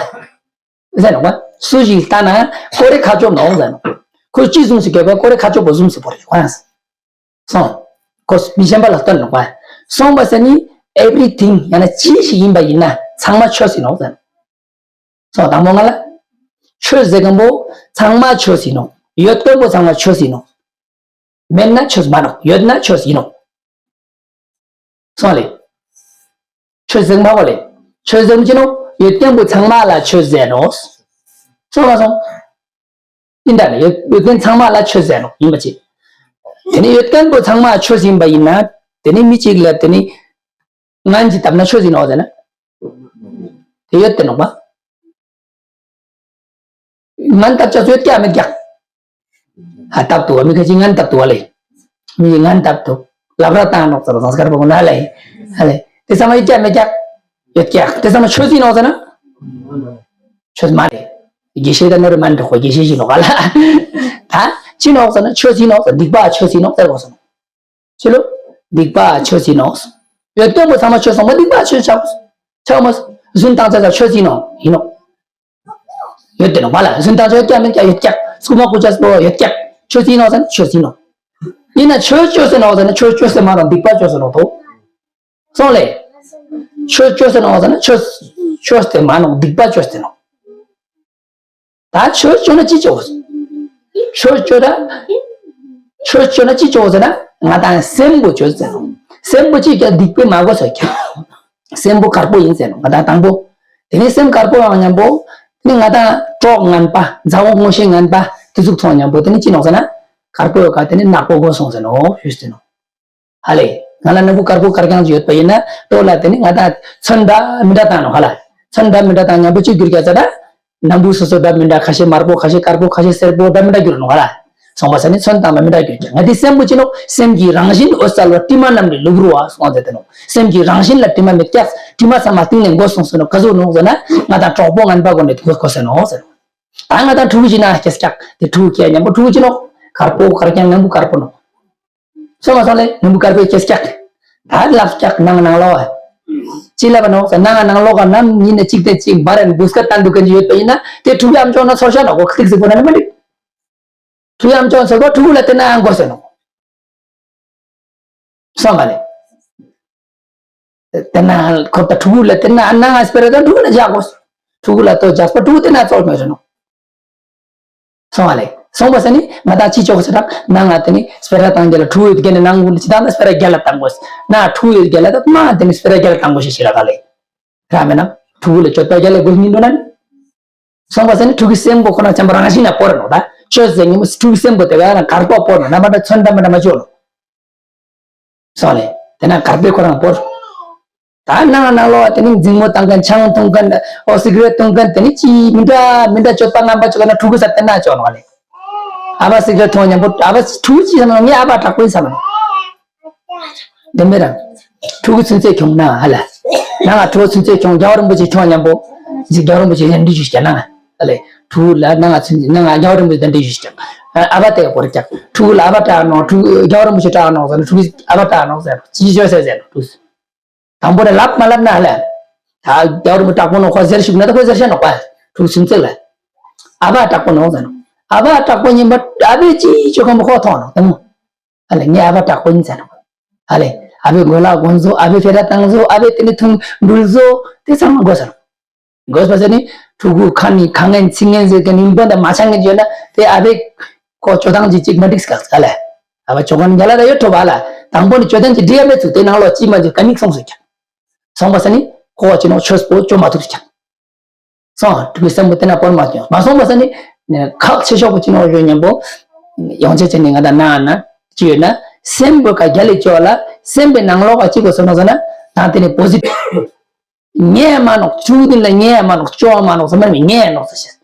ཟེར་ནོ་པ། སུ་ཞིག་ལྟ་ན་ཀོ་རེ་ཁ་ཆོབ་ནོག་ཟེར་ནོ། ཁོས་ཅི་བཟུང་ཟེར་ཀྱག་པ་ཀོ་རེ་ཁ་ཆོབ་པོ་བཟུང་ཟེར་བོར་ཀྱག་ཁོ་རང་། སོང་། ཁོས་མི་གཞན་པ་ལ་སྟོན་ནོག་པ། སོང་བ་ཟེར་ནི་everything ཡང་ན་ཅི་ཞིག་ཡིན་པ་ཡིན་ན་ཚང་མ་ཆོས་ཡིན་ནོག་ཟེར་ནོ། སོང་དང་པོ་ང་ལ། ཆོས་ཟེར་མཁན་པོ་ཚང་མ་ཆོས་ཡིན་ནོག། ཡོད་མཁན་པོ་ཚང་མ་ཆོས་ཡིན་ནོག། མེད་ན་ཆོས་མ་ནོག། ཡོད་ན་ཆོས་ཡིན་ནོག། སོང་ལེ། ཆོས་ཟེར་མཁན་པོ་ལེ། ཆོས་ཟེར་མཁན་ཅི་ནོག། ཡོད་མཁན་པོ་ཚང་མ་ལ་ཆོས་ཟེར་ནོག། སོང་མ་སོང་། ཡིན་ད་ནི་ཡོད་ཡོད་མཁན་ཚང་མ་ལ་ཆོས་ཟེར་ནོག་ཡིན་པ་ཅི། དེ་ནི་ཡོད་མཁན་པོ་ཚང་མ་ཆོས་ཡིན་པ་ཡིན་ན། དེ་ནི་མི་གཅིག་ལ་དེ་ནི། ངན་གྱིས་བཏབ་ན་ཆོས་ཡིན་ནོག་ཟེར་ན། དེ་ཡོད་དེ་ནོག་པ། ངན་བཏབ་ཆོག་ཡོད་ཀྱག་མེད་ཀྱག། ཨ་བཏབ་འདུག་བ། མི་ཁ་ཅིག་ངན་བཏབ་འདུག་བ་ལེ། མི་ངན་བཏབ་འདུག། ལབ་ར་བཏང་ནོག་ཟེར་བ་སངས་སྐར་པོ་ན་ལེ། ཨ་ལེ། དེ་ཚང་མ་ཡོད་ཀྱག་མེད་ཀྱག། ཡོད་ཀྱག། དེ་ཚང་མ་ཆོས་ཡིན་ནོག་ཟེར་ན། ཆོས་མ་རེད། དགེ་བཤེས་དང་ནོར་མ་འགྲོ་ཁོ་དགེ་བཤེས་ཡིན་ནོག་ག་ལ། ད་ཅི་ནོག་ཟེར་ན་ཆོས་ཡིན་ནོག་ཟེར། སྡིག་པ་ཆོས་ཡིན་ནོག་ཟེར་བ་སོང་། ཅི་ལོ། སྡིག་པ་ཆོས་ཡིན་ནོག། ཡོད་མཁན་པོ་ཚང་མ་ཆོས་སོང་མ་སྡིག་པ་ཆོས་ཆགས། ཆགས་མ། རྫུན་བཏང་ཚར་ཚར་ཆོས་ཡིན་ནོག་ཡིན་ནོག། ཡོད་དེ་ནོག་མ་ལ་རྫུན་བཏང་ཆོས་ཀྱག་མེད་ཀྱག་ཡོད་ཀྱག། སྐུ་མ་སྐུ་ཅག་སོ་ཡོད་ཀྱག། ཆོས་ཡིན་ནོག་ཟེར་ན་ཆོས་ཡིན་ནོག། ཡིན་ན་ཆོས་ཆོས་ཟེར་ནོག་ཟེར་ན་ཆོས་ཆོས་ཟེར་མ་རུང་སྡིག་པ་ཆོས་ཟེར་ནོག་དོ། སོང་ལེ། ཆོས་ཆོས་ཟེར་ནོག་ཟེར་ན་ཆོས་ཆོས་ཟེར་མ་རུང་སྡིག་པ་ཆོས་ཟེར་ནོག། ད་ཆོས་ཆོས་ན་ཅི་ཆོས། ཆོས་ཆོས་ད། ཆོས་ཆོས་ན་ཅི་ཆོས་ཟེར་ན་ང་དང་སེམས་པོ་ཆོས་ཟེར་ནོག། སེམས་པོ་ཅི་ཀྱང་སྡིག་པའི་མ་གོ་ཟེར་ཀྱང་། སེམས་པོ་དཀར་པོ་ཡིན་ཟེར་ནོག་ང་དང་དང་པོ། དེ་ནས་སེམས་དཀར་པོ་ཡང་མཉམ་པོ། དེ་ནས་ང་དང་གྲོགས་ངན་པ་མཛའ་བོ་ངོ་ཤེས་ངན་པ་དེ་ཚོ་ཐོང་མཉམ་པོ་དེ་ནས་ཅི་ནོག་ཟེར་ན། དཀར་པོ་ཡོད་ཀ་དེ་ནས་ནག་པོ་གོ་སོང་ཟེར་ནོག་ཞུས་ཟེར་ནོག། ཧ་ལེ། ང་ལ་སྣམ་བུ་དཀར་པོ་དཀར་རྐྱང་ཅིག་ཡོད་པ་ཡིན་ན་ལྟོ་ལ་དེ་ནི་ང་དང་ཚོན་འདྲ་མི་འདྲ་བཏང་ནོག་ཧ་ལ། ཚོན་འདྲ་མི་འདྲ་བཏང་མཉམ་པོ་གཅིག་གྱུར་རྒྱ་ཚ་ད། སྣམ་བུ་སོ་སོ་འདྲ་མི་འདྲ་ཁ་ཤས་དམར་པོ་ཁ་ཤས་དཀར་པོ་ཁ་ཤས་སེར་པོ་འདྲ་མི་འདྲ་གྱུར་ནོག་ཧ་ལ། སོང་པ་ས་ནི་ཚོན་དང་མ་མི་འདྲ་གྱུར་རྒྱ་ང་དེ་སེམས་པོ་ཅི་ནོག། སེམས་ཀྱི་རང་བཞིན་འོད་གསལ་བ་དྲི་མ་རྣམས་ལས་ལུག་རུ་བ་སོང་ཟེར་ཏེ་ནོག། སེམས་ཀྱི་རང་བཞིན་ལ་དྲི་མ་མེད་ཀྱག། དྲི་མ་ཚང་མ་གཏིང་ནས་འགོ་སོང་ཟེར་ནོག། ག་ཟུག་ནོག་ཟེར་ན་ང་དང་གྲོགས་པོ་ངན་པ་གོ་ནས་འགོ་འགོ་ཟེར་ནོག་ཟེར། ད་ང་དང་ཕྲུ་གུ་ཅིག་ན་སྐྱེས་ཀྱག་དེ་ཕྲུ་གུ་སྐྱེས་མཉམ་པོ་ཕྲུ་གུ་ཅི་ནོག། དཀར་པོ་དཀར་རྐྱང་སྣམ་བུ་དཀར་པོ་ནོག། སོང་མ་སོང་ལེ་སྣམ་བུ་དཀར་པོའི་ཁྱེར་སྐྱག། ད་ལབ་སྐྱག་ནང་ནང་ལོག་ག་ཅི་ལབ་པ་ནོག་ཟེར་ན་ནང་ནང་ལོག་ག་ནམ་ཉིན་ནས་གཅིག་དེ་གཅིག་འབར་རན་བུ་སྐད་བཏང་འདུག་གན་ཡོད་པ་ཡིན་ན་དེ་ཕྲུ་གུ་ཨམ་ཅོག་ན་ཚོར་ཤ་ནོག་གོ་ཁ་ཐིག་ཟིག་པོ་ན་ནི་མ་འགྲིག། ཕྲུ་གུ་ཨམ་ཅོག་ཚོར་གོ་ཕྲུ་གུ་ལ་དེ་ན་ཨང་གོ་ཟེར་ནོག། སོང་མ་ལེ། དེ་ན་ཁོ་ད་ཕྲུ་གུ་ལ་དེ་ན་ཨ་ན་ང་སྤེ་ར་ད་ཕྲུ་གུ་ལ་འཇག་གོ། ཕྲུ་གུ་ལ་ཏོ་འཇག་པ་ཕྲུ་གུ་དེ་ན་ཚོར་མེད་ཟེར་ནོག། སོང་བ་ལེ། སོང་བ་ཟེར་ནི་ང་དང་ཅི་ཆོག་ཟེར་ན་ང་དེ་ནི་སྤེ་ར་བཏང་རྒྱ་ལ་ཕྲུ་གུ་ཡོད་རྒྱ་ནི་ནང་གུན་ཅི་དང་ན་སྤེ་ར་རྒྱ་ལ་བཏང་དགོས། ན་ཕྲུ་གུ་ཡོད་རྒྱ་ལ་ད་མ་དེ་ནི་སྤེ་ར་རྒྱ་ལ་བཏང་དགོས་ཞེས་ཞེས་ལ་ག་ལེ། ར་མེད་ན་ཕྲུ་གུ་ལ་སྤྱོད་པ་རྒྱ་ལ་དགོས་ཉིན་འགྲོ་ན་ནི། སོང་བ་ཟེར་ནི་ཕྲུ་གུའི་སེམས་པོ་ཁོ་ན་བྱམས་པ་རང་བཞིན་ལ་བོར་ནོག་ད། ཆོས་ཟེར་ཉིན་མོ་ཕྲུ་གུའི་སེམས་པོ་དེ་བས་ན་དཀར་པོ་བོར་ནོག་ན་མ་ད་ཚོན་འདྲ་མི་འདྲ་མ་བཅོས་ནོག། སོང་ལེ། དེ་ན་དཀར་པོའི་ཁོ་རང་བོར། ད་ནང་ནང་ལོགས་དེ་ནི་འཛིང་མོ་བཏང་མཁན་ཆང་འཐུང་མཁན་ཨོ་སི་ག་རེཊ་འཐུང་མཁན་དེ་ནི་ཅི་མི་འདྲ་མི་འདྲ་སྤྱོད་པ་ངན་པ་སྤྱོད་ན་ཕྲུ་གུ་ས་དེ་ན་སྤྱོད་ནོག་ལེ། ཨ་བ་སི་ག་རེཊ་འཐུང་མཉམ་པོ་ཨ་བ་ཕྲུ་གུ་ཅི་ཟེར་ན་ངའི་ཨ་བ་དྲག་པོ་ཡིན་ས་མ་ནོག། དེ་མི་རང་ཕྲུ་གུ་ཚུན་ཚོད་ཁྱོང་ན་ཧ་ལ། ནང་ང་ཕྲུ་གུ་ཚུན་ཚོད་ཁྱོང་རྒྱལ་བ་རིན་པོ་ཆེ་ཁྱོང་མཉམ་པོ་ཅི་རྒྱལ་བ་རིན་པོ་ཆེ་ཡང་འདྲི་ཞུ་ཞིག་ནང་ང་ཧ་ལེ། ཕྲུ་གུ་ལ་ནང་ང་ཚུན་ནང་ང་རྒྱལ་བ་རིན་པོ་ཆེ་དང་འདྲི་ཞུ་ཞིག་ཨ་བ་དེ་ག་བོར་ཀྱག་ཕྲུ་གུ་ལ་ཨ་བ་དྲག་ནོག་ཕྲུ་གུ་རྒྱལ་བ་རིན་པོ་ཆེ་དྲག་ནོག་ཟེར་ན་ཕྲུ་གུ་ཨ་བ་དྲག་ནོག་ཟེར་ཅི་ཞོ་ཟེར་ཟེར་ཕྲུ་གུ། དང་པོ་ནས་ལབ་མ་ལབ་ན་ཧ་ལ། ད་ ད་རྒྱལ་བ་རིན་པོ་དྲག་པོ་ནོ་ཁོ་ཟེར་ཞུགས་ན་ད་ཁོ་ཟེར་ཤ་ནོ་པ། ཕྲུ་གུ་སུམ་བརྩེགས་ལ། ཨ་ཕ་དྲག་པོ་ནོ་ཟེར་ནོ། ཨ་ཕ་དྲག་པོ་ཉིན་པ་ཨ་ཕའི་ཅི་ཅོ་ཁམ་པོ་ཁོ་ཐོང་ནོ་དང་། ཨ་ལས་ངའི་ཨ་ཕ་དྲག་པོ་ཡིན་ཟེར་ནོ། ཨ་ལས་ཨ་ཕའི་གོས་ལག་གོན་བཟོ། ཨ་ཕའི་ཕེ་ར་བཏང་བཟོ། ཨ་ཕའི་དེ་ནི་ཐུང་འགྲུལ་བཟོ། དེ་ཚང་མ་དགོས་ཟེར་ནོ། དགོས་པ་ཟེར་ནི་ཕྲུ་གུ་ཁ་ནི་ཁ་ངན་ཚིག་ངན་ཟེར་གི་ནི་འབོན་དང་མ་ཆང་གི་བརྗོད་ན་དེ་ཨ་ཕའི་ཁོ་ཅོ་སྟངས་ཅིག་ཅིག་མ་འགྲིག་སྐག་ཨ་ལས། ཨ་ཕ་ཅོ་ག་ནི་རྒྱ་ལ་ད་ཡོད་ཐོབ་ཨ་ལ། དང་པོ་ནི་ཅོ་སྟངས་ཅིག་འགྲིག་ཡ་མེད་ཚུལ་དེ་ནང་ལོགས་ཅི་མ་ཅིག་ག་ནི་སོང་ཟེར་ཀྱང་། སོང་པ་ཟེར་ནི་ཁོ་ཅི་ནོ་ཆོས་པོ་ཅོ་མ་ཐུབ་ཀྱང་། སོང་ཕྲུ་གུའི་སེམས་པོ་དེ་ན་སྤོར་མ་ཀྱང་མ་སོང་པ་ཟེར་ནི། ཁག་ཆེ་ཤོས་པོ་ཅི་ནོ་ཡོད་སྙམ་པོ། ཡོང་ཆེ་ཆེ་ནི་ང་ད་ན་ན་ཅི་ཡོད་ན། སེམས་པོ་ཀ་རྒྱ་ལས་ཅོ་ལ་སེམས་པའི་ནང་ལོགས་ཀ་ཅི་དགོས་སོང་ནོ་ཟེར་ན། ད་དེ་ནི་པོ་ཟི་ཊིབ། ཉེས་མ་ནོག་ཕྲུ་གུ་དེ་ལ་ཉེས་མ་ནོག་ཅོ་མ་ནོག་ཟེར་མ་ནི་ཉེས་ནོག་ཟེར་ཤེས།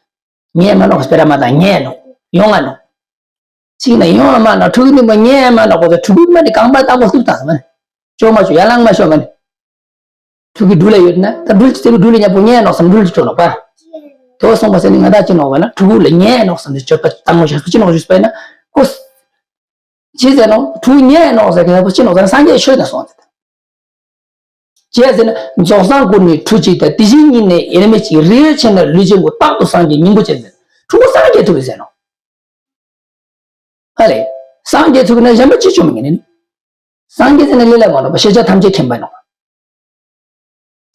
ཉེས་མ་ནོག་སྤེ་ར་མ་དང་ཉེས་ནོག་ཡོང་ང་ནོག་གཅིག་ན་ཡོང་བ་མ་ན་ཕྲུ་གུ་ནི་མ་ཉེ་མ་ན་གོ་ཚོད་ཕྲུ་གུ་མ་ནི་གང་པ་དང་པོ་སུབ་དང་མ་ནི། ཅོ་མ་ཅོ་ཡ་ལང་མ་ཤོ་མ་ནི། ཕྲུ་གུ་འགྲུལ་ལ་ཡོད་ན་ད་འགྲུལ་གྱི་ཚེ་གུ་འགྲུལ་ལ་ཉ་པོ་ཉེ་ནོག་སམ་འགྲུལ་གྱི་ཅོ་ནོག་པ། དོ་སོང་པ་ཟེར་ནི་ང་ད་ཅི་ནོག་པ་ན་ཕྲུ་གུ་ལ་ཉེ་ནོག་སམ་ཅོ་པ་དང་མོ་ཤ་སུ་ཅི་ནོག་ཞུས་པ་ན་ཀོ་སི། ཅི་ཟེར་ནོག་ཕྲུ་གུ་ཉེ་ནོག་ཟེར་གི་ཡ་པོ་ཅི་ནོག་ཟེར་ན་སངས་རྒྱས་ཆོས་དང་སོང་ཟེར། ཅི་ཟེར་ན་རྫོགས་སངས་སྐུ་ནི་ཁྲུས་གཅིག་དང་། དེ་བཞིན་ཉིད་ནས་དབྱེར་མེད་ཅིང་། རིགས་ཡོད་ཆེ་ན་ལུས་ཅན་པོ། རྟག་ཏུ་སངས་རྒྱས་སྙིང་པོ་ཅན་ཟེར། ཕྲུ་གུ་སངས་རྒྱས་ཐུབ་ཟེར་ནོག་ཨ་ལས། སངས་རྒྱས་ཐུབ་ན་གཞན་པ་ཅི་བྱུང་མི་ངན་ནི། སངས་རྒྱས་ཟེར་ན་ལས་ལ་མ་ནོག་པ་ཤེས་བྱ་ཐམས་ཅད་མཁྱེན་པ་ནོག་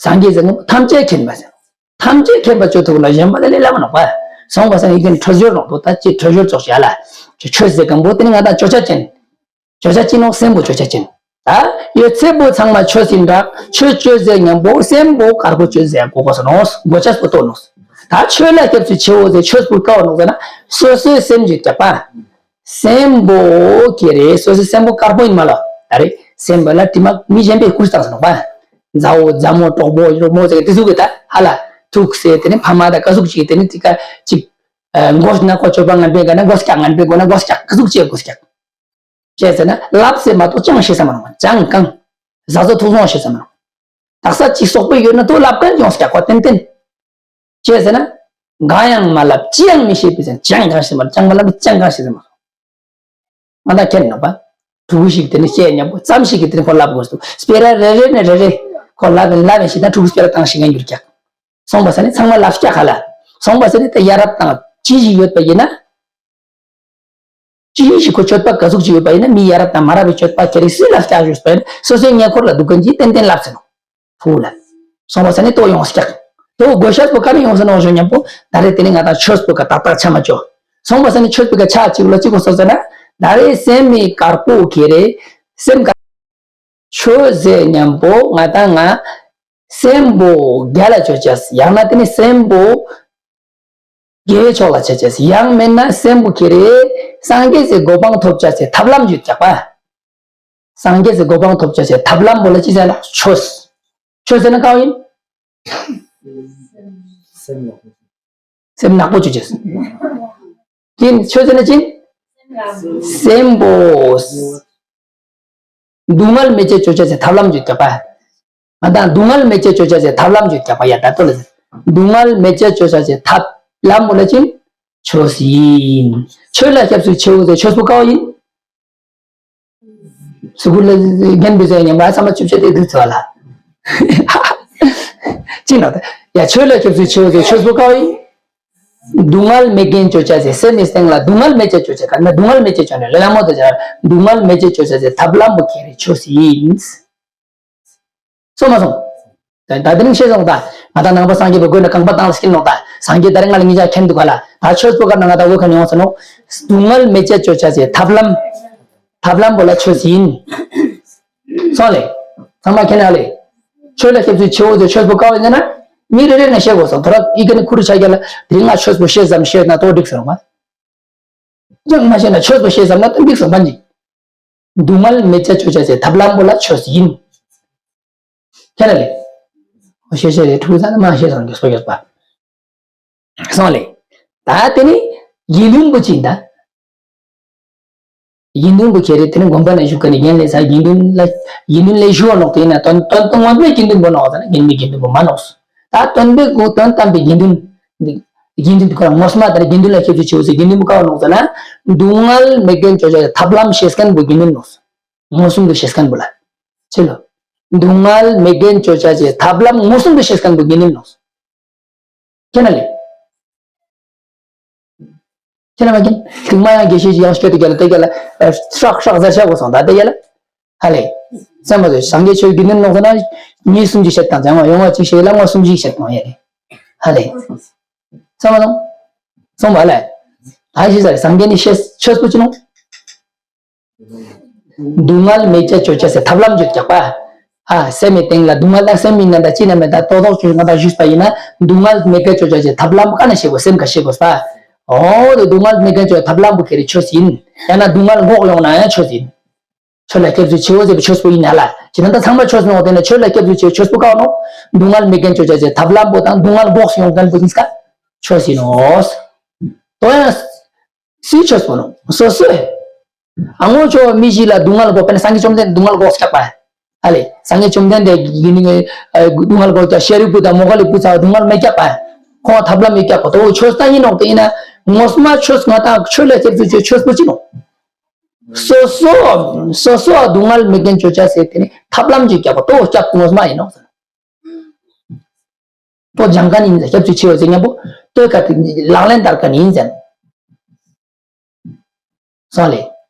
སངས་རྒྱས་ཟེར་ན་ཐམས་ཅད་མཁྱེན་པ་ཟེར། ཐམས་ཅད་མཁྱེན་པ་ཅོ་ཐུབ་ན་གཞན་པ་ལས་ལས་ལ་མ་ནོག་པ། སོང་པ་ཟེར་ན་ཡིག་གན་འཕྲོད་སྦྱོར་ནོག་པོ་ད་ཅི་འཕྲོད་སྦྱོར་ཙོགས་བྱ་ལ། ཆོས་ཟེར་གམ་པོ་དེ་ནི་ང་དང་བརྗོད་བྱ་ཅན། བརྗོད་བྱ་ཅི་ནོག་སེམས་པོ་བརྗོད་བྱ་ཅན། ད་ཡོད་ཚད་པོ་ཚང་མ་ཆོས་ཡིན་འདྲ། ཆོས་ཅོ་ཟེར་སྙམ་པོ་སེམས་པོ་དཀར་པོ་ཅོ་ཟེར་གོ་གོ་སོ་ནོག་གོ་ཆས་པོ་ཏོ་ནོག་ད་ཆོས་ལ་སྐྱབས་སུ་མཆིའོ་ཟེར་ཆོས་པོ་ཀ་བ་ནོག་ཟེར་ན། སོ་སོའི་སེམས་ཀྱི་རྒྱག་པ། སེམས་པོ་ཁེ་རེ་སོ་སོའི་སེམས་པོ་དཀར་པོ་ཡིན་མ་ལ། ད་རེ་སེམས་པ་ལ་དྲི་མ་མི་གཞན་པའི་སྐུར་བཏང་ཟེར་ནོག་པ། མཛའ་བོ་མཛའ་མོ་གྲོགས་པོ་གྲོགས་མོ་ཟེར་དེ་ཟུག་གི་ད་ཧ་ལ་ཐུག་ཟེར་དེ་ནི་ཕ་མ་ད་ཀ་ཟུག་ཅིག་དེ་ནི་ཏི་ཀ་ཅིག་མགོ་ན་ཁོ་ཅོ་པ་ངན་པའི་ག་ན་མགོ་སྐྱག་ངན་པའི་མགོ་ན་མགོ་སྐྱག་ཀ་ཟུག་ཅིག་མགོ་སྐྱག་བྱས་ཟེར་ན་ལབ་ཟེར་མ་གཏོགས་ཅང་ཤེས་ས་མ་རུང་བ་ཅང་གང་། བཟའ་ཚོ་ཐུག་སོང་ཤེས་ས་མ་རུང་། དག་ས་ཅི་སོག་པོ་ཡོད་ན་ཏོ་ལབ་གན་ཡོང་སྐྱག་གོ་ཏན་ཏན། བྱས་ཟེར་ན། གང་ཡང་མ་ལབ་ཅི་ཡང་མི་ཤེས་པའི་ཟེར་ཅང་གང་ཤེས་མ་རུང་། ཅང་མ་ལབ་ཅང་གང་ཤེས་ས་མ་རུང་། ང་ད་ཁྱེད་ནོག་པ། ཕྲུ་གུ་ཞིག་དེ་ནི་བཤད་ཉམ་པོ་ཙམ་ཞིག་གིས་དེ་ནི་ཁོ་ལབ་དགོས་སུ་སྤེ་ར་རེ་རེ་ནས་རེ་རེ་ཁོ་ལབ་ཡིན་ལབ་ཡིན་ཞིག་ན་ཕྲུ་གུ་སྤེ་ར་བཏང་ཞིག་ཡིན་གྱུར་སྐྱག་སོང་པ་ཟེར་ནི་ཚང་མ་ལབ་སྐྱག་ག་ལ། སོང་པ་ཟེར་ནི་ད་ཡ་རབས་དང་ཅི་ཞིག་ཡོད་པ་ཡིན་ན། ཅི་ཞིག་ཁོ་སྤྱོད་པ་ག་ཟུག་ཅིག་ཡོད་པ་ཡིན་ན་མི་ཡ་རབས་དང་མ་རབས་པའི་སྤྱོད་པ་ཁྱེར་རེ་སུས་ལབ་སྐྱག་ཞུས་པ་ཡིན་ན་སོ་སོའི་ཉེ་འཁོར་ལ་འདུག་གིན་གྱིས་ཏན་ཏན་ལབ་ཟེར་ནོག་ཕུ་ལ། སོང་པ་ཟེར་ནི་ཏོ་ཡོང་སྐྱག་དེ་བོ་དགོས་ཤེས་པོ་ག་རེ་ཡོང་ཟེར་ནོག་ཞུ་ཉམ་པོ་ད་རེ་དེ་ནི་ང་དང་ཆོས་པོ་ག་ཏག་ཏག་ཆ་མ་ཅོ། སོང་པ་ཟེར་ནི་ཆོས་པོ་ག་ཆ་གཅིག་ལ་གཅིག་གོ་སོ་ཟེར་ན་ད་རེ་སེམས་མི་དཀར་པོ་ཁྱེར་རེ་སེམས་ག་ཆོས་ཟེར་ཉམ་པོ་ང་དང་ང་སེམས་པོ་རྒྱལ་ལ་ཅོ་ཅེས་ཡང་ན་དེ་ནི་སེམས་པོ་དགེ་བའི་ཕྱོགས་ལ་ཆ་ཅེས་ཡང་མིན་ན་སེམས་པོ་ཁྱེར་རེ་སངས་རྒྱས་སི་གོ་འཕང་ཐོབ་ཅེས་སི་ཐབས་ལམ་ཞུ་རྒྱག་པ། སངས་རྒྱས་སི་གོ་འཕང་ཐོབ་ཅེས་སི་ཐབས་ལམ་པོ་ལ་ཅི་ཟེར་ན་ཆོས། ཆོས་ཟེར་ན་གང་ཡིན། སེམས་ནག་པོ་ཅོ་ཅེས། ཅི་ཡིན་ཆོས་ཟེར་ན་ཅི་ཡིན། སེམས་པོ། སྡུག་བསྔལ་མེད་ཅེས་ཅོ་ཅེས་སི་ཐབས་ལམ་ཞུ་རྒྱག་པ། ང་དང་སྡུག་བསྔལ་མེད་ཅེས་ཅོ་ཅེས་སི་ཐབས་ལམ་ཞུ་རྒྱག་པ་ཡ་ད་ལྟོ་ལ། སྡུག་བསྔལ་མེད་ཅེས་ཅོ་ཅེས་སི་ཐབས་ལམ་པོ་ལ་ཅི་ཡིན། ཆོས་ཡིན། ཆོས་ལ་སྐྱབས་སུ་མཆིའོ་ཟེར་ཆོས་པོ་ག་བ་ཡིན། སུ་གུ་ལ་རྒན་པི་ཟེར་ཉམ་པ་ཚང་མ་ཆུབ་ཆ་དེ་དུས་ཚོད་ལ། ཅི་ན་ད། ཡ་ཆོས་ལ་སྐྱབས་སུ་མཆིའོ་ཟེར་ཆོས་པོ་ག་བ་ཡིན། སྡུག་བསྔལ་མེད་མཁན་ཅོ་ཅེས་ཟེར་སེམས་ནི་སྟེང་ལ་སྡུག་བསྔལ་མེད་ཅེས་ཅོ་ཅེས་ག་ན་སྡུག་བསྔལ་མེད་ཅེས་ཅོ་ནས་རེ་ལ་མོ་དེ་ཅ་སྡུག་བསྔལ་མེད་ཅེས་ཅོ་ཅེས་ཟེར་ཐབས་ལམ་པོ་ཁྱེར་རེ་ཆོས་ཡིན། སོང་མ་སོང་། ད་ད་དེ་རིང་ཤེས་སོང་ད། ང་ད་ནང་པ་སངས་རྒྱས་པའི་སྒོ་ནས་རྐང་པ་བཏང་ལ་སྐྱིད་ནོག་ད། སངས་རྒྱས་ད་རེ་ང་ལ་ངེད་ཅག་མཁྱེན་འདུག་ག་ལ། ད་ཆོས་པོ་ག་ན་ང་ད་འོ་ཁ་ནས་ཡོང་ཟེར་ནོ། སྡུག་བསྔལ་མེད་ཅེས་ཅོ་ཅེས་ཟེར་ཐབས་ལམ། ཐབས་ལམ་པོ་ལ་ཆོས་ཡིན། སོང་ལེ། ཚང་མ་མཁྱེན་ན་ལེ། ཆོས་ལ་སྐྱབས་སུ་མཆིའོ་ཟེར་ཆོས་པོ་ག་བ་ཡིན་ཟེར་ན། མི་རེ་རེ་ནས་ཤེས་དགོས་སོང་ད་ར་ཨི་ཀ་ནི་ཁུ་རུ་ཆ་རྒྱ་ལ་དེ་རིང་ང་ཆོས་པོ་ཤེས་ཙམ་ཤེས་ན་ཏོ་འགྲིག་ཟེར་བ། ཅང་མ་ཤེས་ན་ཆོས་པོ་ཤེས་ཙམ་ན་ཏོ་འགྲིག་ཟེར་བ་ནི། སྡུག་བསྔལ་མེད་ཅེས་ཅོ་ཅེས་ཟེར་ཐབས་ལམ་པོ་ལ་ཆོས་ཡིན། ཁྱེད་ར་ལེ། ཤེས་ཤེས་རེ་ཕྲུ་གུ་ཚང་མ་ཤེས་སོང་གི་སོ་ཡོད་པ། སོང་ལེ། ད་དེ་ནི་དགེ་འདུན་པོ་ཅི་ཡིན་ད། དགེ་འདུན་པོ་ཁྱེད་རེ་དེ་ནི་དགོན་པ་ན་བཞུགས་ཀ་ནི་རྒན་ལས་ས་དགེ་འདུན་ལ་དགེ་འདུན་ལས་ཞུ་བ་ནོག་དེ་ཡིན་ན་དོན་དོན་དོན་ངོ་མའི་དགེ་འདུན་པོ་ནོག་ད་ན་རྒན་མི་དགེ་འདུན་པོ་མ་ནོག་ད་དོན་པའི་གོ་དོན་དམ་པའི་དགེ་འདུན། དགེ་འདུན་དེ་ཁོ་རང་ངོ་སྨྲ་ད་ནི་དགེ་འདུན་ལ་ཁྱེད་ཚོས་ཆེའོ་ཟེར་དགེ་འདུན་པོ་ག་བ་ནོག་ཟེར་ན། སྡུག་བསྔལ་མེད་མཁན་ཅོ་ཅེས་ཐབས་ལམ་ཤེས་མཁན་པོ་དགེ་འདུན་ནོག་མངོན་སུམ་དུ་ཤེས་མཁན་པོ་ལ། ཆེ་ལོ། སྡུག་བསྔལ་མེད་མཁན་ཅོ་ཅ་ཅེ་ཐབས་ལམ་མངོན་སུམ་དུ་ཤེས་མཁན་པོ་དགེ་འདུན་ནོག་ཁྱེད་ན་ལེ། ཁྱེད་ན་མ་ཁྱེད་ལུང་མ་ཡང་དགེ་བཤེས་ཀྱི་ཡང་སྐད་དུ་རྒྱ་ལ་དེ་རྒྱ་ལ་ཤག་ཤག་ཟེར་ཤག་གོ་སོང་ད་དེ་རྒྱ་ལ། ཧ་ལེ། སེམས་པ་ཚོས་སངས་རྒྱས་ཆོས་དགེ་འདུན་ནོག་ཟེར་ན། མི་གསུམ་གྱིས་བཤད་དང་ཚང་མ་ཡོང་བ་གཅིག་བཤད་ལ་ངོ་གསུམ་གྱིས་བཤད་དང་ཡ་རེད། ཧ་ལེ། ཚང་མ་ཚང་། སོང་བ་ལེ། ད་ཞིག་ཟེར་སངས་རྒྱས་ནི་ཤེས་ཆོས་པོ་ཅི་ནོག་སྡུག་བསྔལ་མེད་ཅེས་ཅོ་ཅེས་སེ་ཐབས་ལམ་བརྗོད་རྒྱག་པ། ཨ་སེམས་མི་སྟེང་ལ་སྡུག་བསྔལ་དང་སེམས་མི་ནན་ད་ཅི་ན་མེད་ད་ཏོག་ཏོག་ཅུ་ང་དང་ཞུས་པ་ཡིན་ན་སྡུག་བསྔལ་མེད་ཀ་ཅོ་ཅེས་སེ་ཐབས་ལམ་ཀ་ན་ཤེས་དགོས་སེམས་ཀ་ཤེས་དགོས་པ། འོ་དེ་སྡུག་བསྔལ་མེད་ཀ་ཅོ་ཐབས་ལམ་པོ་ཁེ་རེ་ཆོས་ཡིན། ཡང་ན་སྡུག་བསྔལ་འགོག་ཡོང་ན་ཡང་ཆོས་ཡིན། ཆོས་ལ་སྐྱབས་སུ་མཆིའོ་ཟེར་བའི་ཆོས་པོ་ཡིན་ན་ལ། ཇི་ལྟར་ཚང་མ་ཆོས་ནོག་དེ་ནས་ཆོས་ལ་སྐྱབས་སུ་མཆིའོ་ཆོས་པོ་ཀ་ནོག་སྡུག་བསྔལ་མེད་མཁན་ཅོ་ཅེས་སེ་ཐབས་ལམ་པོ་དང་སྡུག་བསྔལ་འགོག་སུ་ཡོང་མཁན་པོ་ཡིན་སྐ་ཆོས་ཡིན་ནོག་དོ་ཡང་སུའི་ཆོས་པོ་ནོག་སོ་སོའི། ཨ་ངོ་ཆོ་མི་ཞིག་ལ་སྡུག་བསྔལ་འགོག་པ་ནི་སངས་རྒྱས་བཅོམ་ལྡན་སྡུག་བསྔལ་འགོག་སྐྱག་པ། ཨ་ལེ་སངས་རྒྱས་བཅོམ་ལྡན་འདས་ཀྱི་ནི་སྡུག་བསྔལ་འགོག་ཀྱག་ཤཱ་རིའི་བུ་དང་མོའུ་འགལ་གྱི་བུ་ཚ་བ་སྡུག་བསྔལ་མེད་སྐྱག་པ། ཁོང་ཐབས་ལམ་མེད་སྐྱག་པ་དོ་ཆོས་ད་ཡིན་ནོག་དེ་ཡིན་ན་ངོ་མ་ཆོས་ང་དང་ཆོས་ལ་སྐྱབས་སུ་མཆིའོ་ཆོས་པོ་ཅི་ནོག་སོ་སོ། སོ་སོ་སྡུག་བསྔལ་མེད་མཁན་ཅོ་ཅེས་སེ་དེ་ནི་ཐབས་ལམ་གྱི་སྐྱག་པ་དོ་སྐྱག་ངོ་མ་ཡིན་ནོག་ཟེར། པོ་སྦྱང་མཁན་ཡིན་ཟེར་སྐྱབས་སུ་མཆིའོ་ཟེར་མཁན་པོ་ལྟོས་ཀ་དེ་ལག་ལེན་བསྟར་མཁན་ཡིན་ཟེར། སོང་ལེ།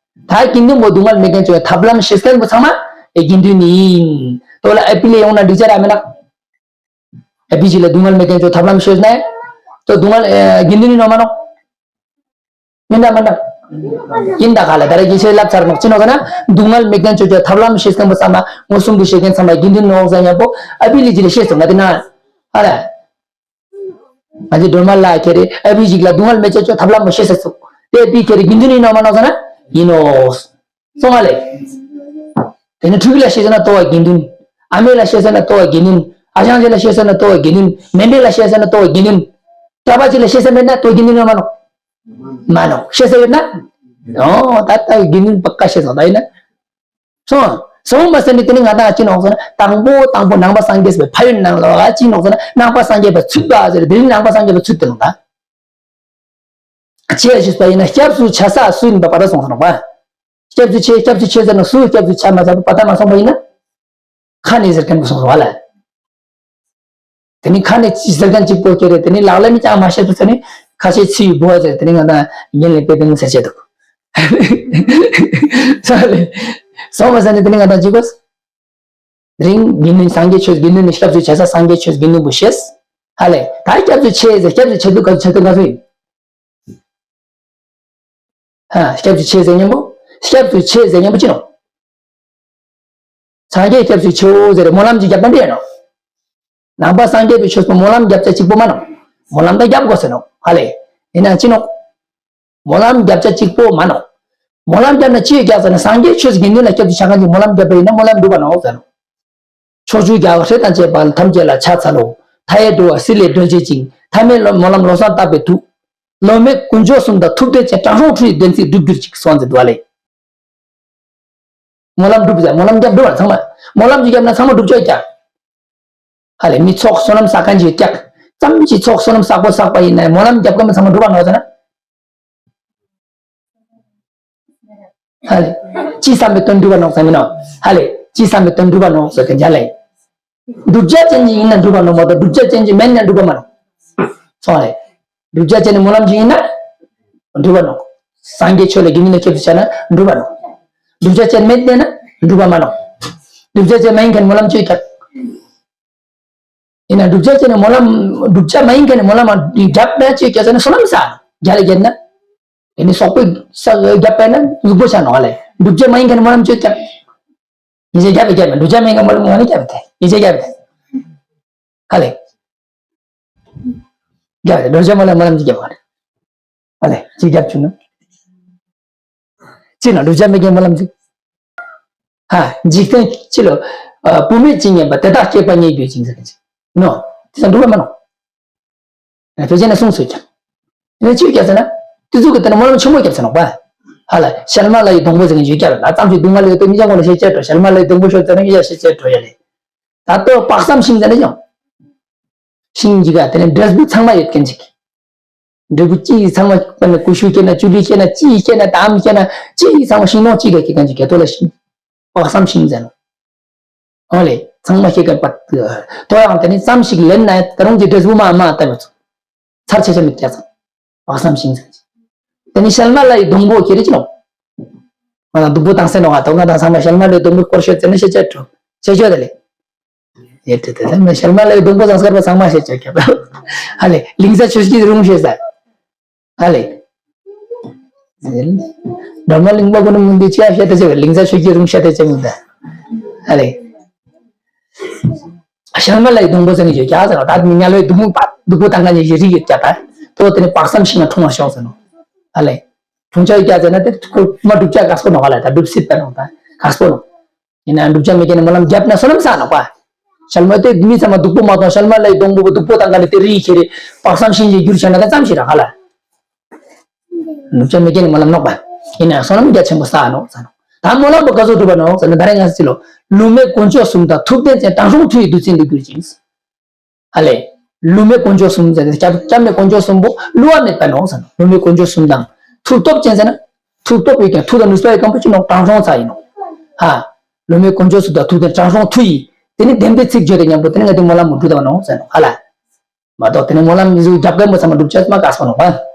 ད་དགེ་འདུན་པོ་སྡུག་བསྔལ་མེད་མཁན་ཅོ་ཐབས་ལམ་ཤེས་མཁན་པོ་ཚང་མ་དགེ་འདུན་ཡིན། དོ་ལ་ཨ་པི་ལེ་ཡོང་ན་འགྲིག་ཅ་ར་མེད་ན། ཨ་པི་ཅིག་ལ་སྡུག་བསྔལ་མེད་མཁན་ཅོ་ཐབས་ལམ་ཤེས་ན། དོ་སྡུག་བསྔལ་དགེ་འདུན་ཡིན་ནོག་མ་ནོག་མིན་ད་མིན་ད། ཡིན་ད་ག་ལ་ད་ར་དགེ་བཤེས་ལབ་ཚར་ནོག་ཅི་ནོག་ཟེར་ན་སྡུག་བསྔལ་མེད་མཁན་ཅོ་ཅོ་ཐབས་ལམ་ཤེས་མཁན་པོ་ཚང་མ་མངོན་སུམ་དུ་ཤེས་མཁན་ཚང་མ་དགེ་འདུན་ནོག་ཟེར་མཁན་པོ་ཨ་པི་ལི་ཅི་ལ་ཤེས་སོང་ང་དེ་ན། ཨ་ལ། ང་ཚོ་སྒྲོལ་མ་ལགས་ཁྱེད་རེད་ཨ་པི་ཅིག་ལ་སྡུག་བསྔལ་མེད་ཅོ་ཅོ་ཐབས་ལམ་པོ་ཤེས་ས་སོང་། དེ་པི་ཁྱེད་རེད་དགེ་འདུན་ཡིན་ནོག་མ་ནོག་ཟེར་ན་ཡིན་ནོག་སོང་ང་ལེ། དེ་ནས་ཕྲུ་གུ་ལ་ཤེས་ཟེར་ན་ལྟོ་བ་དགེ་འདུན། ཨ་མའི་ལ་ཤེས་ཟེར་ན་ལྟོ་བ་དགེ་འདུན། ཨ་ཞང་ཅིག་ལ་ཤེས་ཟེར་ན་ལྟོ་བ་དགེ་འདུན། མེ་མེ་ལ་ཤེས་ཟེར་ན་ལྟོ་བ་དགེ་འདུན། གྲྭ་པ་ཅིག་ལ་ཤེས་ཟེར་མེད་ན་ལྟོ་དགེ་འདུན་ཡོད་མ་ནོག་མ་ནོག་ཤེས་ཟེར་ཡོད་ན། ཨོ་ད་ལྟ་དགེ་འདུན་པ་ཀ་ཤེས་སོང་ད་ཡིན་ན། སོང་། སོང་མ་ཟེར་ནས་དེ་ནི་ང་དང་ཅི་ནོག་ཟེར་ན་དང་པོ་དང་པོ་ནང་པ་སངས་རྒྱས་པའི་ཕ་ཡུལ་ནང་ལ་ཅི་ནོག་ཟེར་ན་ནང་པ་སངས་རྒྱས་པའི་ཚུལ་པ་ཟེར་དེ་ནི་ནང་པ་སངས་རྒྱས་པའི་ཚུལ་དེ་ནོག་ད། ཆེ་ཞུས་པ་ཡིན་ན་སྐྱབས་སུ་ཆ་ས་སུ་ཡིན་པ་པ་ད་སོང་ཟེར་ནོག་པ། སྐྱབས་སུ་ཆེ་སྐྱབས་སུ་ཆེ་ཟེར་ན་སུ་སྐྱབས་སུ་ཆ་མ་ཆ་པ་པ་ད་མ་སོང་པ་ཡིན་ན། ཁ་ནས་ཟེར་མཁན་པོ་སོང་ཟེར་བ་ལ། དེ་ནི་ཁ་ནས་ཅི་ཟེར་མཁན་གཅིག་པོ་ཁྱེད་རེད་དེ་ནི་ལག་ལེན་ནི་ཅང་མ་བཤད་པ་ཟེར་ནི་ཁ་ཆེ་ཚིག་ཡུ་བོ་ཟེར་དེ་ནི་ང་དང་ཡིན་ལེ་པེ་པེ་ནི་ཟེར་བྱེད་འདུག་ས་ལེ། སོང་བ་ཟེར་ནི་དེ་ནི་ང་དང་ཅི་གོ་རིང་དགེ་འདུན་སངས་རྒྱས་ཆོས་དགེ་འདུན་ནི་སྐྱབས་སུ་ཆ་ས་སངས་རྒྱས་ཆོས་དགེ་འདུན་པོ་ཤེས། ཧ་ལེ། ད་སྐྱབས་སུ་ཆེ་ཟེར་སྐྱབས་སུ་ཆེ་འདུག་ག་ཆེ་འདུག་ག་ཚོད་ཡིན། ཧ། སྐྱབས་སུ་མཆི་ཟེར་མཁན་པོ། སྐྱབས་སུ་མཆི་ཟེར་མཁན་པོ་ཅི་ནོག་སངས་རྒྱས་སྐྱབས་སུ་མཆིའོ་ཟེར་སྨོན་ལམ་ཅིག་རྒྱབ་པ་འདི་ཡིན་ནོག་ནང་པ་སངས་རྒྱས་པའི་ཆོས་པོ་སྨོན་ལམ་རྒྱབ་ཆ་གཅིག་པོ་མ་ནོག་སྨོན་ལམ་ད་རྒྱབ་དགོས་ཟེར་ནོག་ཧ་ལེ། ཡིན་ན་ཅི་ནོག་སྨོན་ལམ་རྒྱབ་ཆ་གཅིག་པོ་མ་ནོག་སྨོན་ལམ་རྒྱབ་ན་ཅི་ཡོད་རྒྱག་ཟེར་ན་སངས་རྒྱས་ཆོས་དགེ་འདུན་ལ་སྐྱབས་སུ་ཆ་མཁན་གྱི་སྨོན་ལམ་རྒྱབ་པ་ཡིན་ན་སྨོན་ལམ་འགྲུབ་པ་ནོག་ཟེར་ནོག་ཕྱོགས་བཅུའི་རྒྱལ་བ་སྲས་དང་བཅས་པ་ཐམས་ཅད་ལ་ཕྱག་འཚལ་ལོ། མཐའ་ཡས་འགྲོ་བ་སྲིད་ལས་སྒྲོལ་བྱེད་ཅིང་། ཐ་མལ་སྨོན་ལམ་ལམ་བཟང་བཏབ་པའི་མཐུས། བླ་མེད་དཀོན་མཆོག་གསུམ་དང་ཐུགས་འཕྲད་ཅིང་། དྲང་སྲོང་ཁྲོ་བའི་བདེན་ཚིག་འགྲུབ་གྱུར་ཅིག་གསུངས་ཏེ་འདུག་ལེ། སྨོན་ལམ་འགྲུབ་ཟེར་སྨོན་ལམ་རྒྱབ་འགྲོ་བ་ཚང་མ། སྨོན་ལམ་ཅིག་རྒྱབ་ན་ཚང་མ་འགྲུབ་ཆོག་ཀྱང་། ཧ་ལེ་མི་ཚོགས་བསོད་ནམས་བསགས་མཁན་ཅིག་ཀྱང་། ཙམ་ཅིག་ཚོགས་བསོད་ནམས་བསགས་པོ་བསགས་པ་ཡིན་ན་སྨོན་ལམ་རྒྱབ་མཁན་མི་ཚང་མ་འགྲུབ་པ་ནོག་ཟེར་ན། ཧ་ལེ། ཅི་བསམ་པའི་དོན་འགྲུབ་པ་ནོག་ཟེར་མི་ནོག་ཧ་ལེ། ཅི་བསམ་པའི་དོན་འགྲུབ་པ་ནོག་ཟེར་གན་ཇ་ལེ། བསྒྲུབ་བྱ་ཅན་ཅིག་ཡིན་ན་འགྲུབ་པ་ནོག་མ་གཏོགས་བསྒྲུབ་བྱ་ཅན་ཅིག་མེད་ན་འགྲུབ་པ་མ་ནོག་སོང་ལེ། བསྒྲུབ་བྱ་ཅན་ནི་སྨོན་ལམ་ཅིག་ཡིན་ན། འགྲུབ་པ་ནོག་སངས་རྒྱས་ཆོས་ལ་དགེ་འདུན་ལ་སྐྱབས་སུ་ཆ་ན་འགྲུབ་པ་ནོག་བསྒྲུབ་བྱ་ཅན་མེད་ན་འགྲུབ་པ་མ་ནོག་བསྒྲུབ་བྱ་ཅན་མ་ཡིན་མཁན་སྨོན་ལམ་ཅིག་ཀྱང་། ཡིན་ན་བསྒྲུབ་བྱ་ཅན་ནི་སྨོན་ལམ་བསྒྲུབ་བྱ་མ་ཡིན་མཁན་ནི་སྨོན་ལམ་རྒྱབ་ན་ཅིག་ཀྱང་ཟེར་ན་བསོད་ནམས་བསགས་རྒྱ་ལ་རྒྱབ་ན། ཡིན་ནི་སོག་པོས་ས་རྒྱབ་པ་ན་ལུག་པོ་ཆགས་ནོག་ལེ། བསྒྲུབ་བྱ་མ་ཡིན་མཁན་ནི་སྨོན་ལམ་ཅིག་ཀྱང་། ཡིན་ཚད་རྒྱབ་པས་རྒྱབ་པས་བསྒྲུབ་བྱ་མེད་མཁན་སྨོན་ལམ་ངོ་ནས་རྒྱབ་པས་ཡིན་ཚད་རྒྱབ་པས། ཧ་ལེ། རྒྱབ་པས་བསྒྲུབ་བྱ་སྨོན་ལམ་སྨོན་ལམ་ཅིག་རྒྱབ་པ་རེད། ཧ་ལེ་ཅིག་རྒྱབ་བྱུང་ན། ཅི་ན་བསྒྲུབ་བྱ་མེད་མཁན་སྨོན་ལམ་ཅིག་ཧ་འཇིག་རྟེན་ཅི་ལོ། བུད་མེད་ཅིག་ཉན་པ་དེ་དག་སྐྱེས་པ་ཉེས་གྱུར་ཅིང་ཟེར་གྱི་ནོ། དེ་ཚོ་འགྲུབ་པ་མ་ནོག་བོད་ཆེན་ནས་གསུངས་སོང་ཀྱང་། དེ་ནས་ཅི་རྒྱབ་ཟེར་ན། དེ་ཚོ་གི་དེ་ནས་སྨོན་ལམ་ཆེན་མོ་རྒྱབ་ཟེར་ནོག་པ། ཧ་ལ་ཞལ་མ་ལ་ཡི་སྡོང་པོ་ཟེར་མཁན་ཅིག་ཡོད་ཀྱང་ལ་ཙམ་ཞིག་སྡུག་བསྔལ་ཡོད་དོ་མི་ཅང་གོ་ལ་ཤེས་བྱ་འགྲོ་ཞལ་མ་ལ་ཡི་སྡོང་པོ་ཤོར་ཟེར་ན་ཡ་ཤེས་བྱ་འགྲོ་ཡ་ལེ། ད་ལྟོ་དཔག་བསམ་ཤིང་ཟེར་ན་ཡང་། ཤིང་གི་ག་དེ་ནས་འབྲས་བུ་ཚང་མ་ཡོད་མཁན་ཅིག་འབྲས་བུ་ཅི་ཡི་ཚང་མ་སྐྱེས་ན་ཀུ་ཤུ་སྐྱེས་ན་ཅུ་ལི་སྐྱེས་ན་ཅི་ཡི་སྐྱེས་ན་དམ་སྐྱེས་ན་ཅི་ཡི་ཚང་མ་ཤིང་ནོག་ཅི་ག་སྐྱེས་མཁན་ཅིག་ག་ཏོ་ལ་ཤིང་། དཔག་བསམ་ཤིང་ཟེར་ནོག་ཨོ་ལེ། ཚང་མ་ཤེས་མཁན་པ། དོ་ཡང་དེ་ནི་ཙམ་ཞིག་ལེན་ན་ད་རུང་གི་འབྲས་བུ་མ་མ་བསྟན་པ་ཚོ། ཚར་ཆེ་ཆེ་མི་སྐྱ་ཚང་། དཔག་བསམ་ཤིང་ཚང་། དེ་ནི་ཤལ་མ་ལ་ཡི་སྡོང་པོ་ཁྱེར་ཅི་ནོ། ང་དང་སྡུག་པོ་བཏང་སེ་ནོ་ང་དང་ང་དང་ཚང་མ་ཤལ་མ་ལ་ཡི་སྡོང་པོ་སྐོར་ཤོད་ཚེ་ནི་ཤེས་ཆ་འགྲོ། ཤེས་ཆོད་དེ་ལེ། ཡེ་དེ་དེ་ལེ་ཤལ་མ་ལ་ཡི་སྡོང་པོ་ཚང་སྐར་པ་ཚང་མ་ཤེས་ཆོད་ཁྱབ། ཧ་ལེ་ལིང་ས་ཆོས་ཀྱི་རུང་ཤེས་ས། ཨ་ལེ། སྒྲོལ་མ་གླིང་པ་ཀུན་མུན་འདི་ཅི་ཡང་བཤད་དེ་ཅི་ལིང་ས་ཆོས་ཀྱི་རུང་བཤད་དེ་ཅི་མུན་ད། ཨ་ལེ། ཤལ་མ་ལ་ཡི་སྡོང་པོ་ཟེར་ནི་ཡོད་ཀྱང་ཟེར་རོ། ད་མི་ཉལ་བའི་སྡུག་མོ་པ་སྡུག་པོ་བཏང་ག་ནི་ཡི་རིགས་ཡོད་ཀྱང་ད། དོ་དེ་ནི་དཔག་བསམ་ཤིང་ལ་འཁྲུངས་པ་ཤོག་ཟེར་ནོ། ཨ་ལེ། འཁྲུངས་ཆ་ཡོད་ཀྱང་ཟེར་ན་དེ་ཁོ་མ་སྒྲུབ་ཆ་དཀའ་སྤོ་ནོ་ག་ལ་ད་སྒྲུབ་སྲིད་པ་ནོ་ད་དཀའ་སྤོ་ནོ། ཡིན་ན་བསྒྲུབ་བྱ་མེད་མཁན་ནི་སྨོན་ལམ་བརྒྱབ་ན་བསོད་ནམས་བསགས་ནོག་པ། ཤལ་མ་དེ་མི་ཚང་མ་སྡུག་པོ་མ་གཏོང་ཤལ་མ་ལ་ཡི་སྡོང་པོ་སྡུག་པོ་བཏང་ག་ནི་དེ་རིགས་ཁྱེར་རེ་དཔག་བསམ་ཤིང་གི་རྒྱུར་བྱས་ན་ད་ཙམ་ཞིག་རག་ག་ལ། བསྒྲུབ་བྱ་མེད་མཁན་ནི་སྨོན་ལམ་ནོག་པ། ཡིན་ན་བསོད་ནམས་རྒྱ་ཆེན་པོ་བསགས་ནོག་ཟེར་ནོ། ད་སྨོན་ལམ་པོ་ག་ཚོད་སྒྲུབ་པ་ནོག་ཟེར་ན་ད་རེས་ང་ཚོ་ཅི་ལོ། ལུང་མེད་དཀོན་མཆོག་གསུམ་དང་ཐུབ་བསྟན་ཅན་དྲང་སྲོང་མཐུ་ཡིས་གདུལ་བྱ་འདི་གྱུར་ཅིང་། ཨ་ལས། ལུང་མེད་དཀོན་མཆོག་གསུམ་ཟེར་ཏེ་སྐྱབས་སྐྱབས་མེད་དཀོན་མཆོག་གསུམ་པོ་བསླུ་བ་མེད་པ་ནོག་ཟེར་ན། ལུང་མེད་དཀོན་མཆོག་གསུམ་དང་། མཐུ་སྟོབས་ཅན་ཟེར་ན། མཐུ་སྟོབས་ཡོད་ཀྱང་མཐུ་དང་ནུས་པ་ཡོད་མཁན་པོ་ཅི་ནོག་དྲང་སྲོང་ཚ་ཡིན་ནོག་ཨ། ལུང་མེད་དཀོན་མཆོག་གསུམ་དང་ཐུབ་བསྟན་དྲང་སྲོང་མཐུ་ཡིས། དེ་ནི་བདེན་པའི་ཚིག་བརྗོད་དེ་མཉམ་པོ་དེ་ནི་ང་དེ་སྨོན་ལམ་མི་འགྲུབ་དང་ནོག་ཟེར་ནོག་ཨ་ལ། མ་གཏོགས་དེ་ནི་སྨོན་ལམ་མི་བཟོ་རྒྱབ་མཁན་པོ་ཚང་མ་སྒྲུབ་བྱ་མ་དཀའ་སོང་ནོག་པ།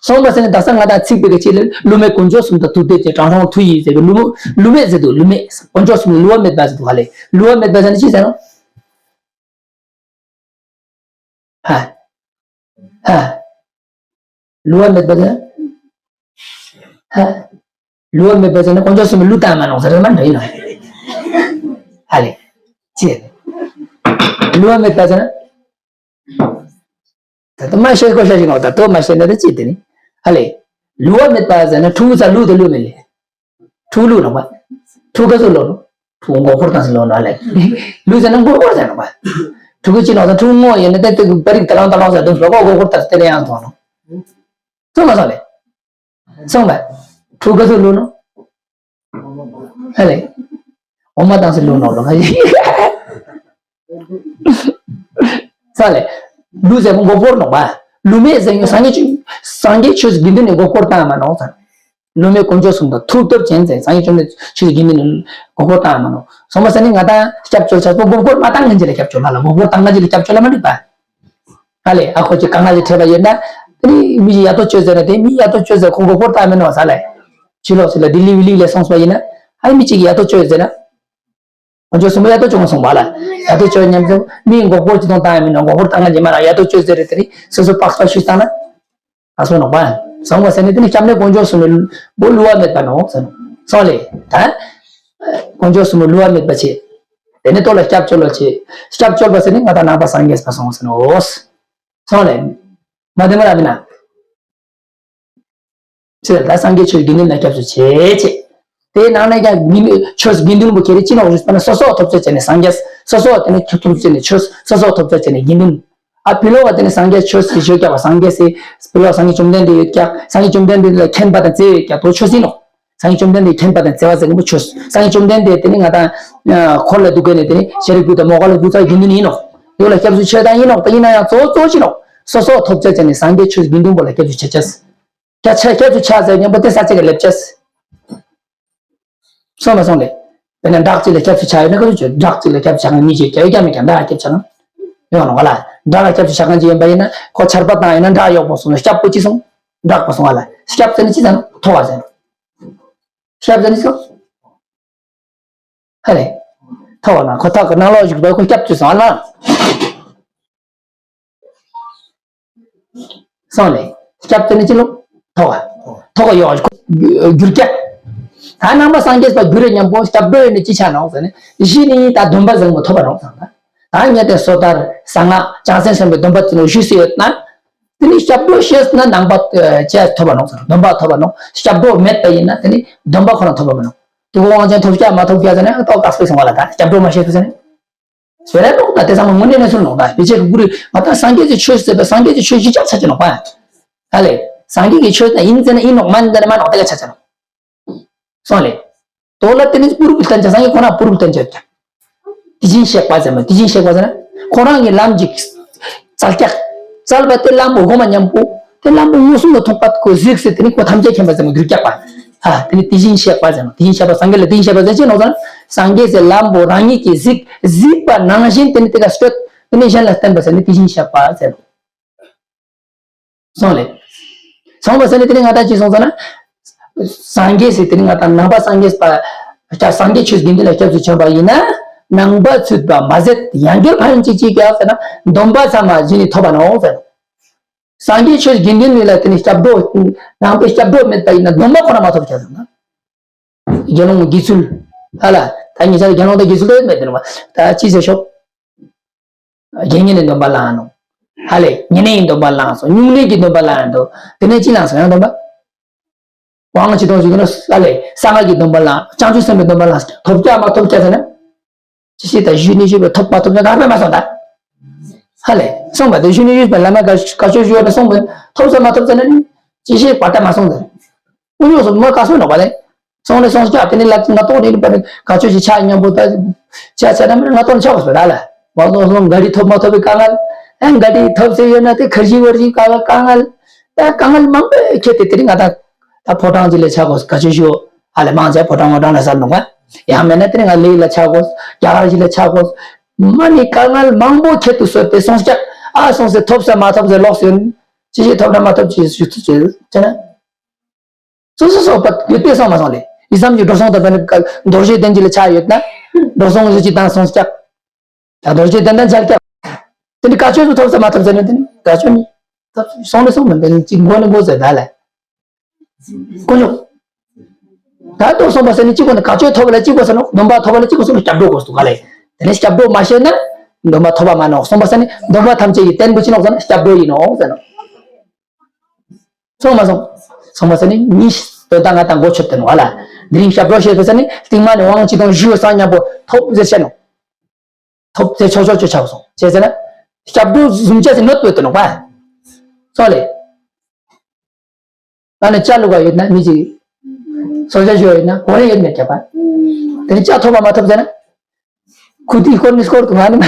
སོང་པ་ཟེར་ནས་ད་ས་ང་དང་ཚིག་པའི་གི་ཅི་ལས་ལུང་མེད་དཀོན་མཆོག་གསུམ་དང་ཐུབ་བསྟན་ཅན་དྲང་སྲོང་མཐུ་ཡིས་ཟེར་བའི་ལུང་ལུང་མེད་ཟེར་དུས་ལུང་མེད་དཀོན་མཆོག་གསུམ་ལུང་བ་མེད་པ་ཟེར་དུས་ག་ལས་ལུང་བ་མེད་པ་ཟེར་ནས་ཅི་ཟེར་ནོག་ཧ། ཧ། ལུང་བ་མེད་པ་ཟེར། ཧ། ལུང་བ་མེད་པ་ཟེར་ན་དཀོན་མཆོག་གསུམ་ལུང་བསྟན་མ་ནོག་ཟེར་ན་མ་འགྲིག་ནོག་ཧ་ལས། ཅི། ལུང་བ་མེད་པ་ཟེར་ན། ད་ལྟ་མ་ཤེས་དགོས་ཤ་ཞིག་ནོག་ད་ལྟ་མ་ཤེས་ན་ད་ཅི་དེ་ནི། ཧ་ལས། ལུང་བ་མེད་པ་ཟེར་ན་ཕྲུ་གུ་ཚ་ལུག་དང་ལུག་མེད་ལས། ཕྲུ་གུ་ལུག་ནོག་པ། ཕྲུ་གུ་ག་ཚོད་ལོ་ནོག་ཕྲུ་གུ་མགོ་སྐོར་བཏང་སི་ལོ་ནོག་ལས། ལུག་ཟེར་ན་མགོ་སྐོར་ཟེར་ནོག་པ། ཕྲུ་གུ་ཅི་ནོག་ཟེར་ཕྲུ་གུ་ངོ་ཡིན་ན་ཏེ་ཏེ་པ་རིག་ད་ལང་ད་ལང་ཟེར་དུས་ལོ་མགོ་སྐོར་བཏང་སི་ཏེ་ལེ་ཡང་ཐོང་ནོག་སོང་མ་སོང་ལས། སོང་པ། ཕྲུ་གུ་ག་ཚོད་ལུག་ནོག་ཧ་ལས། འོ་མ་བཏང་སི་ལུག་ནོག་ལོ་ཁ་ཅིག་ས་ལས། ལུག་ཟེར་མགོ་སྐོར་ནོག་པ། ལུང་མེད་ཟེར་ཡོད་སངས་རྒྱས་ཆོས་སངས་རྒྱས་ཆོས་སི་དགེ་འདུན་ནི་མགོ་སྐོར་བཏང་མ་ནོག་ཟེར། ལུང་མེད་དཀོན་མཆོག་གསུམ་དང་ཐུགས་སྟོབས་ཅན་ཟེར་སངས་རྒྱས་བཅོམ་ལྡན་ཆོས་སི་དགེ་འདུན་ནི་མགོ་སྐོར་བཏང་མ་ནོག་སོང་པ་ཟེར་ནི་ང་དང་སྐྱབས་བཅོལ་ཆགས་པོ་མགོ་སྐོར་མ་བཏང་ངན་ཅི་ལ་སྐྱབས་བཅོལ་ལ་ལ་མགོ་སྐོར་བཏང་ངན་ཅི་ལ་སྐྱབས་བཅོལ་ལ་མ་འགྲིག་པ། ཨ་ལས་ཨ་ཁོ་ཅི་གང་ལ་ཅི་ཁྲེལ་བ་ཡོད་ན། དེ་ནི་མི་ཞིག་ཡ་ཏོ་བཅོལ་ཟེར་ན་དེ་མི་ཡ་ཏོ་བཅོལ་ཟེར་ཁོ་མགོ་སྐོར་བཏང་མི་ནོག་ས་ལས། ཕྱི་ལོགས་སུ་ལ་ལྡི་ལི་ཝི་ལི་ལས་སོང་སོ་ཡིན་ན། ཨ་མི་གཅིག་ཡ་ཏོ་བཅོལ་ཟེར་ན། ང་ཚོ་སུ་མོ་ཡ་ཏོ་བཅོལ་སོང་བ་ལ། ཡ་ཏོ་བཅོལ་མཉམ་དུ་མི་མགོ་སྐོར་ཅི་དང་བཏང་མི་ནོག་མགོ་སྐོར་བཏང་ང་ཉི་མ་ར་ཡ་ཏོ་བཅོལ་ཟེར་རེད་དེ་ནི་སོ་སོ་པགས་པ་ཞུས་བཏང་ན། ཨ་སོ་ནོག་པ། སོང་བ་ཟེར་ནི་དེ་ནི་སྐྱབས་གནས་དཀོན་མཆོག་གསུམ་ལ་བོ་བསླུ་བ་མེད་པ་ནོག་ཟེར་ནོག་སོང་ལས་ད། དཀོན་མཆོག་གསུམ་ལ་བསླུ་བ་མེད་པ་བྱེད། དེ་ནི་ལྟོ་ལ་སྐྱབས་བཅོལ་ལ་བྱེད། སྐྱབས་བཅོལ་བ་ཟེར་ནི་ང་དང་ནང་པ་སངས་རྒྱས་པ་སོང་ཟེར་ནོག་སོང་ལས། མ་དེ་མ་ར་མི་ན། ཚེ་ལ་སངས་རྒྱས་ཆོས་དགེ་འདུན་ལ་སྐྱབས་སུ་མཆི་བྱེད། དེའི་ནང་ནས་ཀྱང་དགེ་འདུན་ཆོས་དགེ་འདུན་པོ་ཁྱེད་རེ་ཅི་ནོག་ཞུས་པ་ན་སོ་སོ་ཐོབ་ཚད་ཅན་ནས་སངས་རྒྱས་སོ་སོ་དེ་ནས་ཐོབ་ཚད་ནས་ཆོས་སོ་སོ་ཐོབ་ཚད་ཅན་ནས་དགེ་འདུན། ཨ་བི་ལོ་བ་དེ་ནས་སངས་རྒྱས་ཆོས་སི་ཆོས་ཀྱག་པ་སངས་རྒྱས་སི་བི་ལོ་སངས་རྒྱས་བཅོམ་ལྡན་འདས་ཡོད་ཀྱག་སངས་རྒྱས་བཅོམ་ལྡན་འདས་ལ་མཁྱེན་པ་དང་བརྩེ་བ་ཡོད་ཀྱག་དོ་ཆོས་ཟིན་ནོག་སངས་རྒྱས་བཅོམ་ལྡན་འདས་མཁྱེན་པ་དང་བརྩེ་བ་ཟེར་མཁན་པོ་ཆོས། སངས་རྒྱས་བཅོམ་ལྡན་འདས་དེ་ནི་ང་དང་འཁོར་ལ་འདུག་གི་ནས་དེ་ནི་ཤེས་རིག་པུ་དང་མོ་ག་ལ་འདུག་ཚ་དགེ་འདུན་ཡིན་ནོག་དེ་ལ་སྐྱབས་སུ་མཆི་དང་ཡིན་ནོག་ད་ཡིན་ན་ཡང་གཙོ་བོ་གཙོ་བོ་ཅི་ནོག་སོ་སོ་ཐོབ་ཚད་ཅན་ནི་སངས་རྒྱས་ཆོས་དགེ་འདུན་པོ་ལ་སྐྱབས་སུ་མཆི་ཅེས། སྐྱ་ཆ་སྐྱ་ཆུ་ཆ་ཟེར་མཉམ་པོ་དེ་ས་ཆ་གི་ལེབ་ཅེས། སོང་མ་སོང་ལེ། དཔེར་ན་བྲག་ཅིག་ལ་སྐྱ་ཆུ་ཆ་ཡོད་ན་ག་རེ་བྱོས། བྲག་ཅིག་ལ་སྐྱ་ཆུ་ཆ་མཁན་མི་ཅིག་སྐྱ་ཡོད་ཀྱང་མེད་ཀྱང་བྲག་ལ་སྐྱ་ཆུ་ཆ་ན། ཡོང་ནོ་ག་ལ། བྲག་ལ་སྐྱ་ཆུ་ཆ་མཁན་ཅིག་ཡོད་པ་ཡིན་ན་ཁོ་ཆར་པ་བཏང་ཡོད་ན་བྲག་གཡོག་པོ་སོང་ན་སྐྱབས་པོ་ཅི་སོང་། བྲག་པོ་སོང་ག་ལ། སྐྱབས་ཟེར་ན་ཅི་ཟེར་ན་ཐོ་བ་ཟེར་ན། སྐྱབས་ཟེར་ན་ཅི་སོང་། ཧ་ལས། ཐོ་བ་ན་ཁོ་ཐག་གི་ནང་ལོགས་ཞུགས་པའི་ཁོ་སྐྱབས་བཅོལ་སོང་ཨ་ལ། སོང་ལས། སྐྱབས་བཅོལ་ནི་ཅི་ལོ། ཐོ་བ། ཐོ་བ་ཡོག་ཁོ་རྒྱུར་སྐྱབས། ད་ནང་པ་སངས་རྒྱས་པ་རྒྱུ་རེ་མཉམ་པོ་སྐྱབས་འགྲོ་ཡོད་ནི་ཅི་ཆ་ནོག་ཟེར་ནས་གཞི་ནི་ད་སྡོམ་པ་བཟང་པོ་ཐོབ་པ་རོགས་ཙང་ད། ད་ངས་དེ་སོ་ཐར་གསང་སྔགས་བྱང་སེམས་གསུམ་པའི་སྡོམ་པ་ཅི་ལོ་ཞུས་སུ་ཡོད་ན། དེ་ནི་སྐྱབས་འགྲོ་ཤེས་ན་ནང་པ་ཅི་ཐོབ་པ་ནོག་ཟེར་སྡོམ་པ་ཐོབ་པ་ནོག་སྐྱབས་འགྲོ་མེད་པ་ཡིན་ན་དེ་ནི་སྡོམ་པ་ཁོ་ན་ཐོབ་པ་མི་ནོག་དེ་གོ་དབང་ཅན་ཐོབ་སྐྱབས་མ་ཐོབ་སྐྱབས་ཟེར་ན་ཏོག་དཀའ་སྤེལ་སོང་བ་ལ་ད་སྐྱབས་འགྲོ་མ་ཤེས་པ་ཟེར་ན། ཟེར་ར་ནོག་ད་དེ་ཚང་མ་དངོས་གནས་གནས་ཚུལ་ནོག་ད་བེད་སྤྱད་ཀྱི་གུ་རུ་ང་ད་སངས་རྒྱས་ཀྱི་ཆོས་ཟེར་བ་སངས་རྒྱས་ཀྱི་ཆོས་གཞི་ཆགས་ཆ་ཆ་ནོག་པ། ཨ་ལས། སངས་རྒྱས་ཀྱི་ཆོས་ད་ཡིན་ཟེར་ན་ཡིན་ནོག་མ་ཡིན་ཟེར་ན་མ་ནོག་དེ་ག་ཆ་ཆ་ནོག་སོང་ལས། དོ་ལ་དེ་ནི་པུ་རུ་པུ་བསྟན་ཆ་སངས་རྒྱས་ཁོ་ན་པུ་རུ་པུ་བསྟན་ཆ་ཀྱང་། དེ་བཞིན་གཤེགས་པ་ཟེར་མ་དེ་བཞིན་གཤེགས་པ་ཟེར་ན་ཁོ་རང་གི་ལམ་གྱི་བཙལ་ཀྱག་བཙལ་བ་དེ་ལམ་པོ་སྒོ་མ་མཉམ་པོ་དེ་ལམ་པོ་མངོན་སུམ་ལ་ཐོགས་པ་ཁོ་གཟིགས་སེ་དེ་ནི་ཁོ་ཐམས་ཅད་མཁྱེན་པ་ཟེར་མ་གྱུར་ཀྱག་པ། ཨ་དེ་ནི་དེ་བཞིན་གཤེགས་པ་ཟེར་ནོ། དེ་བཞིན་གཤེགས་པ་སངས་རྒྱས་ལ་དེ་བཞིན་གཤེགས་པ་ཟེར་ཅི་ནོ་ཟེར་ན། སངས་རྒྱས་ཟེར་ལམ་པོ་རང་ཉིད་ཀྱིས་གཟིགས་གཟིགས་པ་ནང་བཞིན་དེ་ནི་དེ་ག་སྤྱོད་དེ་ནི་གཞན་ལ་བསྟན་པ་ཟེར་ནི་དེ་བཞིན་གཤེགས་པ་ཟེར་ནོ། སོང་ལེ། སོང་བ་ཟེར་ནི་དེ་ནི་ང་དང་ཅི་སོང་ཟེར་ན། སངས་རྒྱས་ཟེར་དེ་ནི་ང་དང་ནང་པ་སངས་རྒྱས་པ། སངས་རྒྱས་ཆོས་དགེ་འདུན་ལ་སྐྱབས་སུ་བྱོན་པ་ཡིན་ན། ནང་པ་ཚུད་པ་མ་ཟད་ཡང་བསྐྱར་ཕན་ཅིག་ཅིག་ཡང་ཟེར་ན་སྡོམ་པ་ཚང་མ་རྗེས་ནས་ཐོབ་པ་ནོ་ཟེར། སངས་རྒྱས་ཆོས་དགེ་འདུན་ལ་དེ་ནི་སྐྱབས་འགྲོ། ནང་པའི་སྐྱབས་འགྲོ་མེད་པ་ཡིན་ན་སྡོམ་པ་ཁོ་ན་མ་ཐོབ་ཀྱང་ཟེར་ན། དགེ་སློང་དགེ་ཚུལ། ཧ་ལ། ད་ཉེ་ཆར་དགེ་སློང་དང་དགེ་ཚུལ་དེ་མེད་དེ་ནོ། ད་ཅི་ཟེར་ཤོག་དགེ་བསྙེན་ནི་སྡོམ་པ་བླངས་ནོ། ཧ་ལེ། ཉེ་གནས་ཀྱི་སྡོམ་པ་བླངས་སོ། སྨྱུང་གནས་ཀྱི་སྡོམ་པ་བླངས་འདུག་དེ་ནས་ཅི་བླངས་སོ་ཡང་སྡོམ་པ། དབང་ཅི་དང་ཞུ་གི་ནོ། ཧ་ལེ། གསང་སྔགས་ཀྱི་སྡོམ་པ་བླངས། བྱང་ཆུབ་སེམས་དཔའི་སྡོམ་པ་བླངས། ཐོབ་ཀྱག་མ་ཐོབ་ཀྱག་ཟེར་ན། ཅི་ཞིག་ད་ཞུ་ནི་ཞུ་བའི་ཐོབ་མ་ཐོབ་ཀྱག་ག་པས་མ་སོང་ད། ཧ་ལེ། སོང་བ་དེ་ཞུ་ནི་ཞུ་བའི་བླ་མ་ག་ག་ཆོས་ཞུ་བ་ནི་སོང་བ་ཐོབ་ས་མ་ཐོབ་ཟེར་ན་ནི། ཅི་ཞིག་བར་ད་མ་སོང་ད། དངོས་ཡོད་སུ་མ་ག་སོང་ནོ་བ་ལེ། སོང་ནས་སོང་ཀྱག་དེ་ནི་ལ་ང་ཏོག་ནི་པ་ནི་ག་ཆོས་ཞིག་ཆ་མཉམ་པོ་ད། ཆ་ཆ་ད་མི་ང་ཏོག་ནི་ཆ་བ་སོ་ད་ལ། མ་སོང་སོང་ག་རི་ཐོབ་མ་ཐོབ་པའི་དཀའ་ངལ། ཨ་ག་རི་ཐོབ་ཟེར་ཡོད་ན་དེ་ཁར་ཞི་བར་ཞི་དཀའ་ངལ་དཀའ་ངལ། ད་དཀའ་ངལ་མང་པོ་ཁྱེད་དེ་དེ་རིང་ང་ད། ད་ཕོ་བྲང་ཅིག་ལ་ཆ་དགོས་ག་ཆོས་ཞུ། ཧ་ལེ་མང་ཆེ་ཕོ་བྲང་ཕོ་བྲང་ལ་སར་ནོ་བ། ཡང་མེད་ན་དེ་རིང་ང་ལེགས་ལ་ཆ་དགོས། རྒྱ་གར་ཞིག་ལ་ཆ་དགོས། མ་ནི་དཀའ་ངལ་མང་པོ་ཁྱེད་དུ་གསོད་དེ་སོང་ཀྱག་ཨ་སོང་ཟེར་ཐོབ་ས་མ་ཐོབ་ཟེར་ལོག་ཟེར། ཅི་ཞིག་ཐོབ་ན་མ་ཐོབ་ཅི་ཞུ་ཚུལ་ཅི་ཟེར་ན། སོ་སོ་སོ་པ་ཡོད་པས་སོང་མ་སོང་ལེ། ཡིད་བསམ་གྱི་འགྲོ་སོང་དང་བར་ན་རྡོ་རྗེ་གདན་གྱི་ལ་ཆ་ཡོད་ན། འགྲོ་སོང་གཞི་གཅིག་དང་སོང་ཀྱག་ད་རྡོ་རྗེ་གདན་དང་ཆ་ཀྱག་དེ་འདི་བཀའ་ཆོས་སུ་ཐོབ་ས་མ་ཐོབ་ཟེར་ན་དེ་ནི་བཀའ་ཆོས་ནི། ཐོབ་སོང་ནི་སོང་མི་འདི་ནི་གཅིག་མགོ་ནི་མགོ་ཟེར་ད་ལེ། དཀོན་མཆོག་ད་ལྟོ་སོང་བ་ཟེར་ནི་གཅིག་པོ་ནི་བཀའ་ཆོས་ཐོབ་ལ་གཅིག་པོ་ཟེར་ནོ། སྡོམ་པ་ཐོབ་ལ་གཅིག་པོ་ཟེར་ནོ། སྐྱབས་འགྲོ་དགོས་སུ་ག་ལེ། དེ་ནི་སྐྱབས་འགྲོ་མ་ཤེས་ན། སྡོམ་པ་ཐོབ་པ་མ་ནོ། སོང་བ་ཟེར་ནི་སྡོམ་པ་ཐམས་ཅད་ཀྱི་རྟེན་པོ་ཅི་ནོ་ཟེར་ན་སྐྱབས་འགྲོ་ཡིན་ནོ་ཟེར་ནོ། སོང་མ་སོང་། སོང་མ་སོང་ནི་ནི་དོན་དག་ང་དང་གོ་ཆོད་དེ་ནོ་བ་ལ། འདི་རིང་སྐྱབས་འགྲོ་ཞེས་པ་ཟེར་ནི་རྟིང་མ་ནི་དབང་ཅི་དང་ཞུ་སང་མཉམ་པོ་ཐོབ་ཟེར་བཤད་ནོ། ཐོབ་ཟེར་ཆོག་ཆོག་ཆོག་ཆགས་སོང་ཅེས་ཟེར་ན། སྐྱབས་འགྲོ་གཟུམ་ཅ་ཟེར་ནོ་དོད་དེ་ནོ་བ། སོང་ལེ། ཨ་ནི་ཅ་ལུ་ག་ཡོད་ན་མི་ཅིག་སོ་ཅ་ཞུ་ཡོད་ན་གོ་རེ་ཡོད་མེད་ཀྱ་པ། དེ་ནི་ཅ་ཐོབ་པ་མ་ཐོབ་ཟེར་ན། ཁུ་ཏི་སྐོར་ནི་སྐོར་དུ་ང་ནི་མ།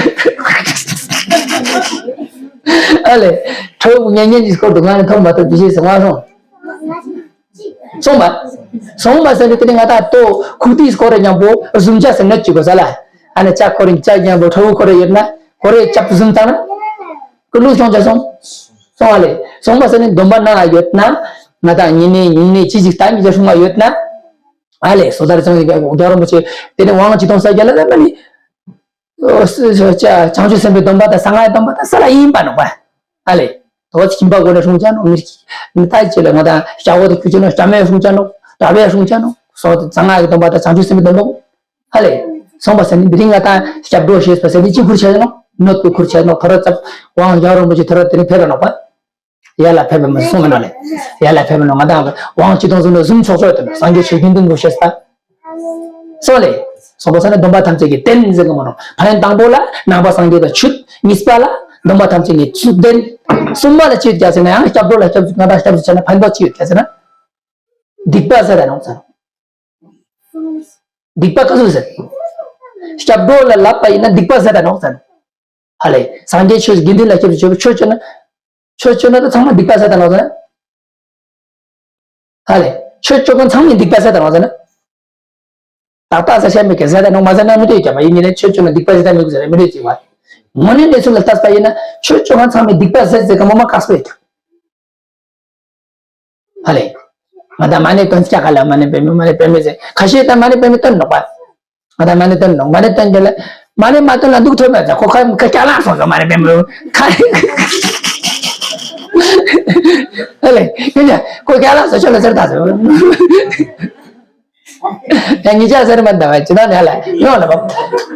ཨ་ལེ། ཁྲོ་བོ་ངན་ངན་གྱི་སྐོར་དུ་ང་ནི་ཐོབ་མ་ཐོབ་དེ་ཞེས་སོང་ང་སོང་། སོང་བ། སོང་བ་ཟེར་ནི་དེ་ནི་ང་ད་ལྟོ་ཁུ་ཏི་སྐོར་རེ་མཉམ་པོ་གཟུམ་ཅ་ཟེར་ནོ་གཅིག་གོ་ས་ལ། ཨ་ནི་ཅ་ཁོ་རིང་ཅ་མཉམ་པོ་ཁྲོ་བོ་ཁོ་རེ་ཡོད་ན་ཁོ་རེ་ཅབ་གཟུམ་བཏང་ན། ཀུ་ལུ་སོང་ཅ་སོང་། སོང་བ་ལེ། སོང་བ་ཟེར་ནི་སྡོམ་པ་ནང་ཡོད་ན། ང་དང་ཉིན་ནས་ཉིན་ནས་ཅི་ཅིག་ད་མི་ཅ་སྲུང་བ་ཡོད་ན། ཨ་ལེ་སོ་ཐར་ཚང་གི་རྒྱལ་བ་རིན་པོ་ཆེ་དེ་ནི་དབང་ཅི་གཏོང་ས་རྒྱ་ལ་ལ་ན་ནི། བྱང་ཆུབ་སེམས་དཔའི་སྡོམ་པ་དང་གསང་སྔགས་སྡོམ་པ་དང་ས་ལ་ཡིན་པ་ནོ་བ། ཨ་ལེ། དོ་ཁྱིམ་པ་སྒོ་ནས་སྲུང་བྱ་ནོ་མི་རིགས། མི་ལྟ་ཅི་ལ་ང་དང་ཞྭ་བོ་དེ་ཁུ་ཅི་ནོ་ཞྭ་མོས་སྲུང་བྱ་ནོ་དྲ་བས་སྲུང་བྱ་ནོ་སོ་གསང་སྔགས་ཀྱི་སྡོམ་པ་དང་བྱང་ཆུབ་སེམས་དཔའི་སྡོམ་པ། ཨ་ལེ། སོང་བ་ཟེར་ནི་འདི་རིང་ང་དང་སྐྱབས་འགྲོ་ཞེས་པ་ཟེར་ནི་ཅི་ཁུར་ཆ་ནོ་ནོ་དུ་ཁུར་ཆ་ནོ་ཐོ་ར་ཙབ་དབང་རྒྱལ་བ་རིན་པོ་ཆེ་ཐོ་ར་དེ་ནི་ཕེབས་པ་ནོ་བ། ཡར་ལ་ཕེབས་པའི་མི་གསུང་མི་ནོ་ལེ། ཡར་ལ་ཕེབས་པའི་ནོ་ང་དང་དབང་ཅི་དང་གཟུང་ནས་གཟུང་ཆོག་ཆོག་དེ་ནོ་སངས་རྒྱས་ཆོས་དགེ་འདུན་གྱི་བཤད་ས། སོ་ལེ། སོ་པ་ས་ནི་སྡོམ་པ་ཐམས་ཅད་ཀྱི་རྟེན་ཟེར་གི་མ་ནོ། ཕན་དང་པོ་ལ་ནང་པ་སངས་རྒྱས་དང་ཆོས། གཉིས་པ་ལ་སྡོམ་པ་ཐམས་ཅད་ཀྱི་ཚུལ་རྟེན། གསུམ་པ་ལ་ཅི་ཡོད་ཀྱ་ཟེར་ན་ཡང་སྐྱབས་འགྲོ་ལ་སྐྱབས་སུ་ང་དང་སྐྱབས་སུ་བྱས་ན་ཕན་པ་ཅི་ཡོད་ཀྱ་ཟེར་ན། སྡིག་པ་ཟད་དང་ཟེར། སྡིག་པ་ག་ཚོད་ཟེར། སྐྱབས་འགྲོ་ལ་ལབ་པ་ཡིན་ན་སྡིག་པ་ཟད་དང་ཟེར། ཧ་ལེ། སངས་རྒྱས་ཆོས་དགེ་འདུན་ལ་སྐྱབས་སུ་མཆིའོ་ཆོས་སྤྱོད་ན། ཆོས་སྤྱོད་ན་ད་ཚང་མ་སྡིག་པ་ཟད་དང་ཟེར། ཧ་ལེ། ཆོས་སྤྱོད་མཁན་ཚང་མས་སྡིག་པ་ཟད་དང་ཟེར་ན། ཏག་ཏག་ས་བཤད་མེད་ཀྱི་ཟད་དང་མ་ཟད་ན་མི་འདོད་ཀྱང་མ་ཡིན་ནི་ལས་ཆོས་སྤྱོད་ན་སྡིག་པ་ཟད་དང་མི་དགོས་ཟེར་མི་འདོད་ཀྱི་བ། དངོས་གནས་གནས་ཚུལ་ལ་ལྟས་པ་ཡིན་ན་ཆོས་སྤྱོད་མཁན་ཚང་མས་སྡིག་པ་ཟད་ཟེར་གི་མོ་མ་དཀགས་པོ་ཡོད་ཀྱང་། ཧ་ལེ། ང་དང་མ་ཎི་བཏོན་ཅག་ག་ལ་མ་ཎི་པདྨེ་མ་ཎི་པདྨེ་ཟེར་ཁ་ཤས་དང་མ་ཎི་པདྨེ་བཏོན་ནོག་པ། ང་དང་མ་ཎི་བཏོན་ནོག་མ་ཎི་བཏོན་རྒྱུ་ལ། མ་ཎི་མ་བཏོན་ལ་འདུག་ཐོབ་མེད་ཁོ་ཁ་ཁ་སྐྱ་ལངས་སོང་ཟེར་མ་ཎི་པདྨེ་ཁ། ཧ་ལེ། ཡིན་ཡ་ཁོ་སྐྱ་ལངས་སོང་ཆོ་ལ་ཟེར་ད་ཟེར། ཡ་ཉིས་ཆ་ཟེར་མ་འདའ་བ་ཅི་ད་ནས་ལ་ཡོང་ལ་བབ།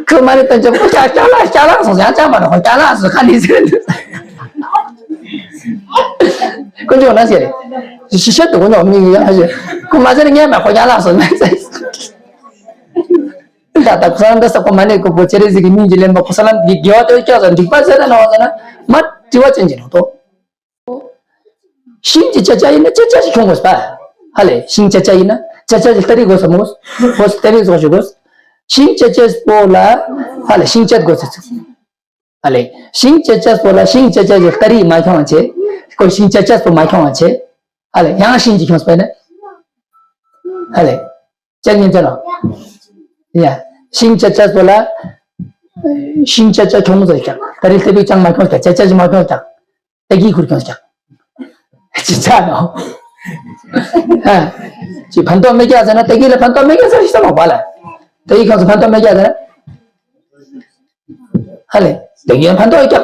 ཁོ་མ་ཎི་བཏོན་ཆོ་ཁོ་སྐྱ་སྐྱ་ལངས་སྐྱ་ལངས་སོང་ཟེར་ཡང་ཅང་མ་ནོག་ཁོ་སྐྱ་ལངས་སོང་ཁ་ནི་ཟེར། དཀོན་མཆོག་ན་ཟེར། ཞི་ཤ་དུ་དཀོན་མཆོག་མི་ཡང་ཞེ། ཁོ་མ་ཟེར་ངས་མ་ཁོ་ཡང་ལ་སོ་མ་ཟེར། ད་ད་ཁོ་ས་ལམ་ད་ས་ཁོ་མ་ནས་ཁོ་བོ་ཅེ་རེ་ཟིག་གི་མིང་གི་ལེན་པ་ཁོ་ས་ལམ་གི་དགེ་བ་དེ་སྐྱོ་ཟེར་འགྲིག་པ་ཟེར་ད་ན་བ་ཟེར་ན་མ་དྲི་བ་ཅན་གྱི་ནོ་ཏོ། ཤིང་གི་ཅ་ཅ་ཡིན་ན་ཅ་ཅ་ཞིག་ཁྱོང་དགོས་པ། ཧ་ལེ་ཤིང་ཅ་ཅ་ཡིན་ན་ཅ་ཅ་ཞིག་ལྟ་རིག་དགོས་སམ་དགོས། ཧོ་ལྟ་རིག་བཟོ་ཞིག་དགོས། ཤིང་ཅ་ཅ་པོ་ལ་ཧ་ལེ་ཤིང་ཅ་དགོས་ཟེར། ཨ་ལེ། ཤིང་ཅ་ཅ་སོ་ལ་ཤིང་ཅ་ཅ་ཞིག་ལྟ་རིག་མ་ཁྱོང་བ་བྱེད། ཁོ་ཤིང་ཅ་ཅ་སོ་མ་ཁྱོང་བ་བྱེད། ཨ་ལེ་ཡང་ཤིང་ཅིག་ཁྱོངས་པས་ན། ཧ་ལས། ཅག་ཉན་ཅག་ནོ། ཡ། ཤིང་ཅག་ཅག་སོ་ལ། ཤིང་ཅག་ཅག་ཁྱོང་ཟེར་ཀྱང་། ད་རེས་ལྟ་བུའི་ཅང་མ་ཁྱོང་ཀྱང་། ཅག་ཅག་ཅི་མ་ཁྱོང་ཀྱང་། ཏེ་གི་ཁུར་ཁྱོང་ཀྱང་། ཅི་ཆ་ནོ། ཨ། ཅི་ཕན་ཐོགས་མེད་ཀྱག་ཟེར་ན། ཏེ་གི་ལ་ཕན་ཐོགས་མེད་ཀྱག་ཟེར་ཤི་ས་མ་བ་ལ། ཏེ་གི་ཁྱོང་ཟེར་ཕན་ཐོགས་མེད་ཀྱག་ཟེར་ན། ཧ་ལས། དེ་གའི་ཕན་ཐོགས་ཡོད་ཀྱག་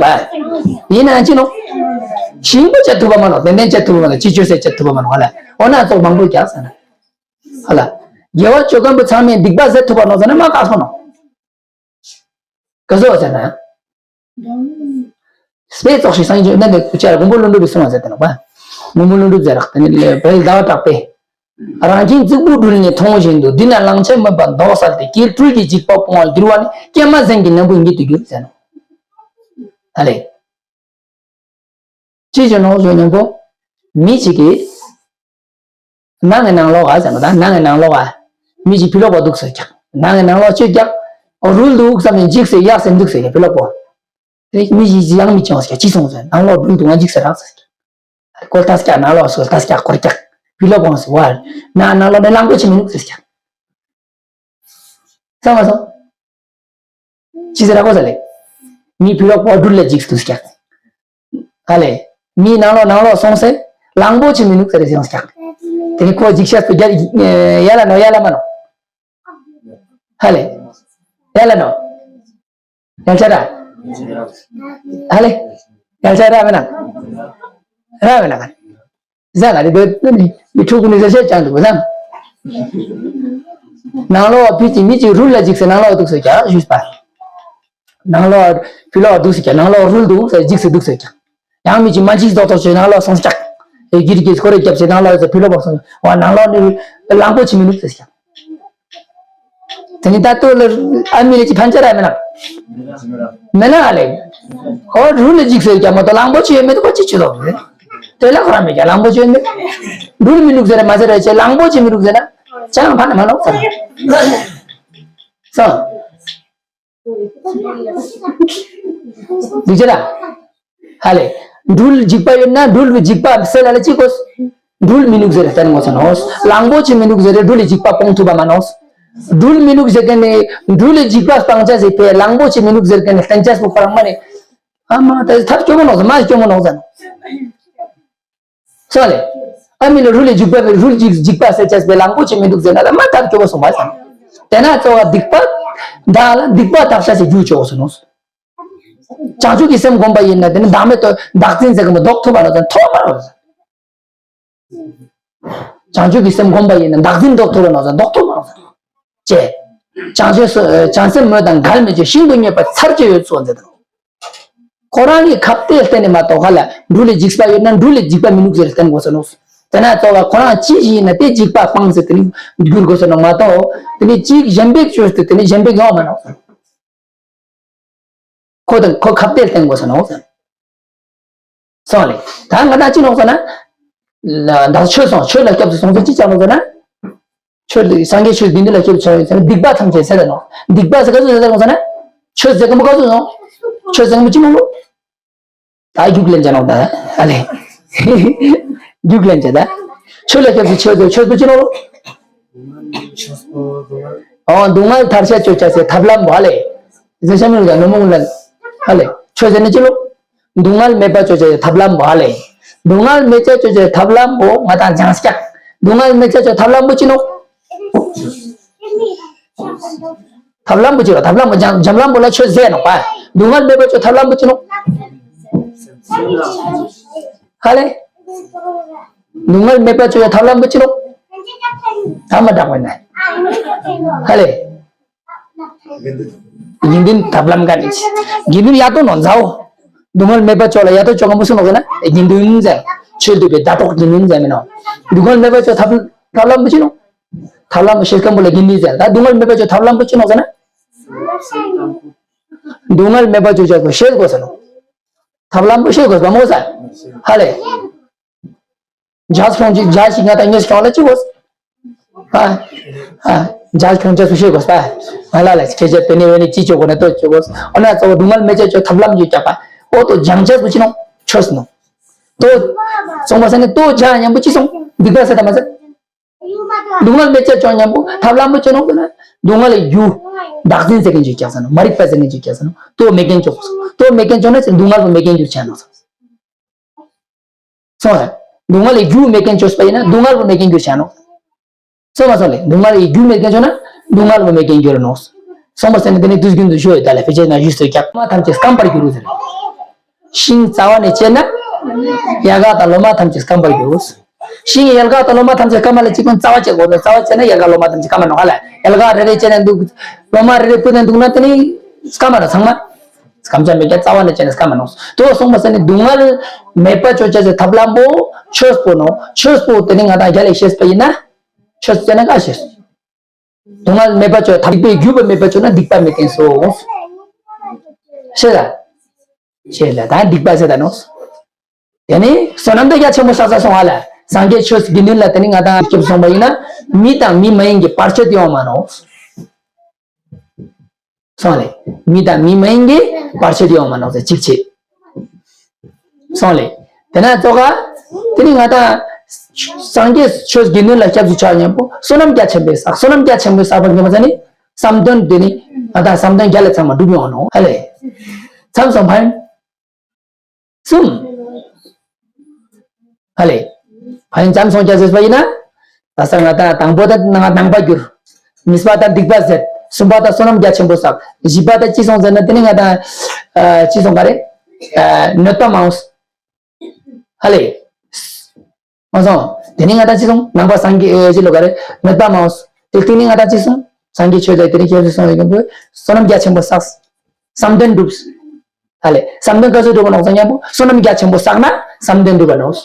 པ། ཡིན་ན་ཅི་ནོ། ཞིང་པོ་བྱེད་ཐུབ་པ་མ་ནོ། ཏན་ཏན་བྱེད་ཐུབ་པ་མ་ནོ། ཅི་བཅོས་ཟེར་བྱེད་ཐུབ་པ་མ་ནོ། ཧ་ལས། འོ་ན་ཚོགས་མང་པོ་ཀྱག་ཟེར་ན། ཧ་ལས། དགེ་བ་བཅོ་མཁན་པོ་ཚང་མས་སྡིག་པ་ཟད་ཐུབ་པ་ནོ་ཟེར་ན་མ་ཀ་སོ་ནོ། ག་ཟོ་ཟེར་ན། སྤེ་ཙོག་ཤིག་སངས་རྒྱས་ནན་ཏན་ཀུ་ཅར་མགོན་པོ་ཀླུ་སྒྲུབ་པའི་གསུང་བ་ཟེར་ཏེ་ནོ་པ། མགོན་པོ་ཀླུ་སྒྲུབ་ཟེར་རག་དེ་ནི་ལས་བའི་ཟླ་བ་གྲགས་པས། རང་བཞིན་གཙུག་ཕུད་སྦྲུལ་ནི་མཐོང་བཞིན་དུ། འདི་ན་གླང་ཆེན་མོད་པ་མདོག་གསལ་ཏེ། སྐྱེས་སྦྲུལ་གྱི་འཇིགས་པ་སྤོང་བར་འགྱུར་བ་ནི། ཀྱེ་མ་གཟན་གྱི་ནོར་བུ་ཉིད་དུ་འགྱུར་ཟེར་ནོ། ཨ་ལས། ཅི་བྱུང་ནོ་ཟེར་ཉམ་པོ། མི་གཅིག་གིས། ནང་གི་ནང་ལོགས་ཟེར་ནོ་ད། ནང་གི་ནང་ལོགས་ཨ། མི་གཅིག་ཕི་ལོག་པ་འདུག་ཟེར་ཀྱང་། ནང་གི་ནང་ལོགས་ཅི་ཀྱང་། རུལ་འདུག་བསམ་ནས་འཇིགས་ཟེར་ཡག་ཟེར་འདུག་ཟེར་ཀྱང་ཕི་ལོག་པོ། དེ་མི་གཅིག་ཡང་མི་བྱུང་ཟེར་ཀྱང་ཅི་སོང་ཟེར། ནང་ལོགས་རུལ་འདུག་ང་འཇིགས་ཟེར་རག་ཟེར་ཀྱང་། སྐོར་ལྟ་ཟེར་ཀྱང་ནང་ལོགས་སུ་ལྟ་ཟེར་ཀྱང་སྐོར་ཀྱང་། ཕི་ལོག་པོ་ཟེར་བ། ནང་ནང་ལོགས་ནས་གླང་པོ་ཆེ་མི་འདུག་ཟེར་ཀྱང་། ཚང་མ་སོང་། ཅི་ཟེར་ར་གོ་ས་ལེ། མི་ཕི་ལོག་པོ་སྦྲུལ་ལ་འཇིགས་འདུག་ཀྱག་ཧ་ལེ། མི་ནང་ལོགས་ནང་ལོགས་སོང་སེ། གླང་པོ་ཆེ་མི་ནུག་ཟེར་རེ་སོང་ཀྱག་དེ་ནི་ཁོ་འཇིགས་ཤ་སུ་རྒྱ། ཡ་ལ་ནོ་ཡ་ལ་མ་ནོ། ཧ་ལེ། ཡ་ལ་ནོ། ཡ་ལ་ཆ་ར། ཧ་ལེ། ཡ་ལ་ཆ་ར་མེ་ན། ར་མེ་ན་ག་ཟ་ག་རེ་བོད་ནི་མི་ཕྲུ་གུ་ནི་ཟ་ཤེས་ཀྱང་འདུག་ཟ། ནང་ལོགས་བུ་གཅིག་མི་གཅིག་རུལ་ལ་འཇིགས་སེ་ནང་ལོགས་འདུག་སེ་ཀྱང་ཞུས་པ། ནང་ལོགས་ཕི་ལོགས་འདུག་སེ་ཀྱང་ནང་ལོགས་རུལ་འདུག་སེ་འཇིགས་སེ་འདུག་སེ་ཀྱང་། ཡང་མི་གཅིག་མ་འཇིགས་ཏོག་ཏོག་བྱས་ནང་ལོགས་སོང་སྐྱག་ཨེ་གིར་གིར་ཁོ་རེ་རྒྱབ་སེ་ནང་ལོགས་ཡོད་སེ་ཕི་ལོགས་པ་སོང་བ། ནང་ལོགས་ནི་གླང་པོ་ཆེ་མི་འདུག་སེ་ཀྱང་། དེ་ནི་ད་ལྟོ་ལ་ཨ་མི་ལ་ཅི་ཕན་ཆད་ར་མེད་ན། མེད་ན་ཨ་ལེ། ཨོ་རུལ་ལ་འཇིགས་སེ་ཀྱང་མ་གཏོགས་གླང་པོ་ཆེ་ཡོད་མེད་དུ་ཁོ་ཅི་བྱེད་དོ། དེ་ལ་ཁོ་ར་མེད་ཀྱང་གླང་པོ་ཆེ་ཡོད་མེད། རུལ་མི་འདུག་ཟེར་མ་ཟེར་ར་ཅེ་གླང་པོ་ཆེ་མི་འདུག་ཟེར་ན། ཅང་ཕན་མ་ནོག་ཟེར། སོང་། འདུག་ཅེ་ལ། ཧ་ལེ། སྦྲུལ་འཇིགས་པ་ཡོད་ན་སྦྲུལ་གྱི་འཇིགས་པ་སེལ་ལ་ལ་ཅི་དགོས། སྦྲུལ་མི་ནུག་ཟེར་བསྟན་དགོས་ས་ནོ། གླང་པོ་ཆེ་མི་ནུག་ཟེར་རེ་སྦྲུལ་གྱི་འཇིགས་པ་སྤོང་ཐུབ་པ་མ་ནོ། སྦྲུལ་མི་ནུག་ཟེར་མཁན་ནི་སྦྲུལ་གྱི་འཇིགས་པ་སྤང་བྱ་ཟེར་བས་གླང་པོ་ཆེ་མི་ནུག་ཟེར་མཁན་ནི་བསྟན་བྱ་སུ་ཁོ་རང་མ་ནི། ཨ་མ་ད་ཐབས་སྐྱོ་མོ་ནོ་ཟེར་མ་སྐྱོ་མོ་ནོ་ཟེར། སོ་ལེ། ཨ་མི་ལ་རུལ་ལ་འཇིགས་པ་མེད་རུལ་འཇིགས་འཇིགས་པ་སེལ་བྱས་པའི་གླང་པོ་ཆེ་མི་འདུག་ཟེར་ན་ལ་མ་ཐབས་སྐྱོ་བོ་སོང་བ་ཟེར། དེ་ན་གཙོ་བ་སྡིག་པ། བདག་ལ་སྡིག་པ་དག་བྱ་ཞེས་རྒྱུ་བཅོས་སོ་ནོ། བྱང་ཆུབ་ཀྱི་སེམས་བསྒོམ་པ་ཡིན་ན་དེ་ནི་བདག་མེད་དོ་བདག་འཛིན་ཟེར་གི་མི་ལྡོག་ཐུབ་པ་ལ་དེ་ཐོག་མར་རོ། བྱང་ཆུབ་ཀྱི་སེམས་བསྒོམ་པ་ཡིན་ན་བདག་འཛིན་ལྡོག་ཐུབ་པ་ལ་དེ་ལྡོག་ཐུབ་པ་རོ། ཅེས། བྱང་ཆུབ་སུ་བྱང་སེམས་སྨོད་དང་འགལ་མེད་ཀྱི་ཤིན་ཏུ་མྱོས་པ་ཚར་གཅོད་ཡོད་ཚུལ་མཛད་དོ། ཁོ་རང་གི་ཁ་གཏད་བརྟེན་ནས་མ་གཏོགས་ཧ་ལ་སྦྲུལ་ལ་འཇིགས་པ་ཡོད་ན་སྦྲུལ་ལ་འཇིགས་པ་མི་ནུག་ཟེར་བསྟན་དགོས་ས་ནོ། དེ་ན་གཙོ་བ་ཁོ་རང་ཅི་ཞིག་ཡིན་ན་དེ་འཇིགས་པ་སྤངས་ཟེར་དེ་ནི་འགྱུར་དགོས་ས་ནོ་མ་གཏོགས་དེ་ནི་གཅིག་གཞན་པའི་བཅོས་ཏེ་དེ་ནི་གཞན་པའི་ཡོང་མ་ནོག་ཁོ་དང་ཁོ་ཁ་གཏད་བརྟེན་དགོས་ས་ནོ། སོང་ལེ། ད་ང་དང་ཅི་ནོག་ཟེར་ན། ད་ཆོས་སོང་ཆོས་ལ་སྐྱབས་སུ་སོང་ཚེ་ཅི་ཆགས་ནོག་ཟེར་ན། ཆོས་འདི་སངས་རྒྱས་ཆོས་འདི་འདི་ལ་སྐྱབས་སུ་ཆགས་ཡོད་ཟེར་ན་སྡིག་པ་ཐམས་ཅད་སེལ་ལ་ནོ། སྡིག་པ་ཟེར་ག་ཚོད་ཟེར་ནོག་ཟེར་ན། ཆོས་ཟེར་ག་མོ་ག་ཚོད་སོང་། ཆོས་ཟེར་ག་མོ་ཅི་ནོག་ལོ། ད་རྒྱུགས་ལེན་བྱ་ནོག་ད། ཨ་ལེ། རྒྱུགས་ལེན་བྱ་ད། ཆོས་ལ་སྐྱབས་སུ་ཆོས་ཟེར་ཆོས་པོ་ཅི་ནོག་ལོ། ཨོ་སྡུག་བསྔལ་ཐར་ཤ་གཅོད་བྱ་ཟེར་ཐབས་ལམ་པོ་ཨ་ལེ། ཟེར་ཤ་མི་ལ་ནོ་མོ་ལ། ཨ་ལེ། ཆོས་ཟེར་ནི་ཅི་ལོ། སྡུག་བསྔལ་མེད་པ་སྤྱོད་བྱ་ཡི་ཐབས་ལམ་པོ་ཧ་ལེ། སྡུག་བསྔལ་མེད་ཅེས་སྤྱོད་བྱ་ཡི་ཐབས་ལམ་པོ་ང་དང་སྦྱང་སྐྱག་སྡུག་བསྔལ་མེད་ཅེས་སྤྱོད་ཐབས་ལམ་པོ་ཅི་ནོག་ཐབས་ལམ་པོ་ཅི་ནོག་ཐབས་ལམ་པོ་འཇམ་འཇམ་ལམ་པོ་ལ་ཆོས་ཟེར་ནོག་པ། སྡུག་བསྔལ་མེད་པ་སྤྱོད་ཐབས་ལམ་པོ་ཅི་ནོག་ཧ་ལེ། སྡུག་བསྔལ་མེད་པ་སྤྱོད་ཐབས་ལམ་པོ་ཅི་ནོག་ཐ་མ་དྲག་པ་ན། ཧ་ལེ། དགེ་འདུན་ཐབས་ལམ་ག་ནི། དགེ་འདུན་ཡ་ཏོ་ནོ་མཛའོ། སྡུག་བསྔལ་མེད་པ་ཅོ་ལ་ཡ་ཏོ་ཅོ་ག་མོ་སུ་ནོ་ག་ན། དགེ་འདུན་ཟེར། ཆོས་འདུལ་བའི་ཟླ་གྲོགས་དགེ་འདུན་ཟེར་མི་ནོ། སྡུག་བསྔལ་མེད་པ་ཅོ་ཐབས་ཐབས་ལམ་པོ་ཅི་ནོ། ཐབས་ལམ་པོ་ཤེས་སྐམ་པོ་ལ་དགེ་འདུན་ཟེར། ད་སྡུག་བསྔལ་མེད་པ་ཅོ་ཐབས་ལམ་པོ་ཅི་ནོ་ཟེར་ན། སྡུག་བསྔལ་མེད་པ་ཅོ་ཅོ་གོ་ཤེས་དགོས་ཟེར་ནོ། ཐབས་ལམ་པོ་ཤེས་དགོས་པ་མོ་ཟེར། ཧ་ལེ། འཇའ་ཁྱོང་ཅིག་འཇའ་ཞིག་ང་དང་ངས་ཁྱོང་ལ་ཅི་གོ། ཨ། ཨ། འཇའ་ཁྱོང་ཅེས་སུ་ཤེས་དགོས་པ། ང་ལ་ལ་སྐད་ཆ་དེ་ནི་བས་ནི་ཅི་ཅོ་གོ་ན་ཏོ་ཅོ་གོ། འོ་ན་གཙོ་བོ་སྡུག་བསྔལ་མེད་ཅེས་ཅོ་ཐབས་ལམ་ཡོད་ཀྱག་པ། འོ་ཏོ་སྦྱང་ཅེས་སུ་ཅི་ནོ། ཆོས་སུ་ནོ། ཏོ། ཚོང་པ་ས་ནི་ཏོ་འཇའ་ཉམ་པོ་ཅི་སོང་། སྡིག་པ་ཟེར་ད་མ་ཟེར། སྡུག་བསྔལ་མེད་ཅེས་བྱ་སྙམ་པོ་ཐབས་ལམ་པོ་ཅི་ནོག་ཟེར་ན། སྡུག་བསྔལ་གྱི་རྒྱུ། བདག་འཛིན་ཟེར་མཁན་ཅིག་བརྒྱབ་ས་ནོག་མ་རིག་པ་ཟེར་མཁན་ཅིག་བརྒྱབ་ས་ནོག་དེ་བོ་མེད་མཁན་བཅོས་སོང་། དེ་བོ་མེད་མཁན་བཅོས་ན་ཅི་སྡུག་བསྔལ་པོ་མེད་མཁན་གྱུར་ཆ་ནོག་ཟེར། སོང་ལེ། སྡུག་བསྔལ་གྱི་རྒྱུ་མེད་མཁན་བཅོས་པ་ཡིན་ན་སྡུག་བསྔལ་པོ་མེད་མཁན་གྱུར་ཆ་ནོག་སོང་མ་སོང་ལེ། སྡུག་བསྔལ་གྱི་རྒྱུ་མེད་མཁན་བཅོས་ན་སྡུག་བསྔལ་པོ་མེད་མཁན་གྱུར་ནོག་སོང་པ་ཟེར་ན་དེ་ནི་དུས་རྒྱུན་དུ་ཞུ་ཡོད་ད་ལེ། དཔེ་ཆ་ན་ཞུས་སོ་ཀྱག་མ་ཐམས་ཅད་སྐམ་པར་འགྱུར་ཟེར། ཤིང་རྩ་བ་ནས་བཅད་ན། ཡལ་ག་དང་ལོ་མ་ཐམས་ཅད་སྐམ་པར་འགྱུར། ཤིང་ཡལ་ག་དང་ལོ་མ་ཐམས་ཅད་སྐམ་པ་ལ་གཅིག་ཀྱང་རྩ་བ་བཅད་དགོས་པས། རྩ་བ་བཅད་ན་ཡལ་ག་ལོ་མ་ཐམས་ཅད་སྐམ་པ་ནོག་ཧ་ལ། ཡལ་ག་རེ་རེ་བཅད་ནས་འདུག་ལོ་མ་རེ་རེ་ཕུད་ནས་འདུག་ན་དེ་ནི་སྐམ་པ་ནོག་ཚང་མ། སྐམ་ཆ་མེད་ཀྱང་རྩ་བ་ནས་བཅད་ནས་སྐམ་པ་ནོག་དེ་བོ་སོང་པ་ཟེར་ནི་སྡུག་བསྔལ་མེད་པ་བཅོ་བྱ་ཟེར་ཐབས་ལམ་པོ་ཆོས་པོ་ནོག་ཆོས་པོ་དེ་ནི་ང་དང་རྒྱ་ལས་ཤེས་པ་ཡིན་ན། ཆོས་བཅད་ན་ག་ཤེས། སྡུག་བསྔལ་མེད་པ་བཅོ་ཐབས་སྡིག་པའི་རྒྱུ་པོ་མེད་པ་བཅོ་ན་སྡིག་པ་མེད་མཁན་སོང་། ཤེས་ལ། ཤེས་ལ་ད་སྡིག་པ་ཟེར་ད་ནོག་དེ་ནི་བསོད་ནམས་དེ་རྒྱ་ཆེན་པོ་བསགས་ས་སོང་ཨ་ལ། སངས་རྒྱས་ཆོས་དགེ་འདུན་ལ་དེ་ནི་ང་དང་སྐྱབས་སོང་པ་ཡིན་ན། མི་དང་མི་མ་ཡིན་གྱི་བར་ཆད་ཡོང་མ་ནོག་སོང་ལེ། མི་དང་མི་མ་ཡིན་གྱི་བར་ཆད་ཡོང་མ་ནོག་ཟེར་གཅིག་བྱས། སོང་ལེ། དེ་ན་ཙོག་ག་དེ་ནི་ང་དང་སངས་རྒྱས་ཆོས་དགེ་འདུན་ལ་སྐྱབས་སུ་ཆ་སྙམ་པོ་བསོད་ནམས་རྒྱ་ཆེན་པོ་བསགས། བསོད་ནམས་རྒྱ་ཆེན་པོ་བསགས་པ་ཉི་མ་ཚ་ནི། བསམ་དོན་དེ་ནི་ང་དང་བསམ་དོན་རྒྱ་ལས་ཚང་མ་འགྲུབ་ཡོང་ནོག་ཧ་ལེ། མཚམས་སོང་ཕན། གསུམ། ཧ་ལེ། ཕན་ཙམ་སོང་རྒྱ་ཟེར་བ་ཡིན་ན། ད་ས་ང་དང་དང་པོ་ད་ང་ནང་པ་གྱུར། གཉིས་པ་ད་སྡིག་པ་ཟད། གསུམ་པ་ད་བསོད་ནམས་རྒྱ་ཆེན་པོ་བསགས། བཞི་པ་ད་ཅི་སོང་ཟེར་ན་དེ་ནི་ང་དང་། ཅི་སོང་ག་རེ། གནོད་པ་མང་། ཧ་ལེ། མ་སོང་། དེ་ནི་ང་དང་ཅི་སོང་ནང་པ་སངས་རྒྱས་ཅི་ལོ་ག་རེ་གནོད་པ་མང་། དེ་དེ་ནི་ང་དང་ཅི་སོང་སངས་རྒྱས་ཆོས་དང་དེ་ནི་ཁྱེད་ཚོ་སོང་ཡོད་མཁན་པོ་བསོད་ནམས་རྒྱ་ཆེན་པོ་བསགས། བསམ་དོན་འགྲུབ། ཧ་ལེ། བསམ་དོན་ག་ཚོད་འགྲུབ་པ་ནོག་ཟེར་ཉམ་པོ་བསོད་ནམས་རྒྱ་ཆེན་པོ་བསགས་ན་བསམ་དོན་འགྲུབ་པ་ནོག་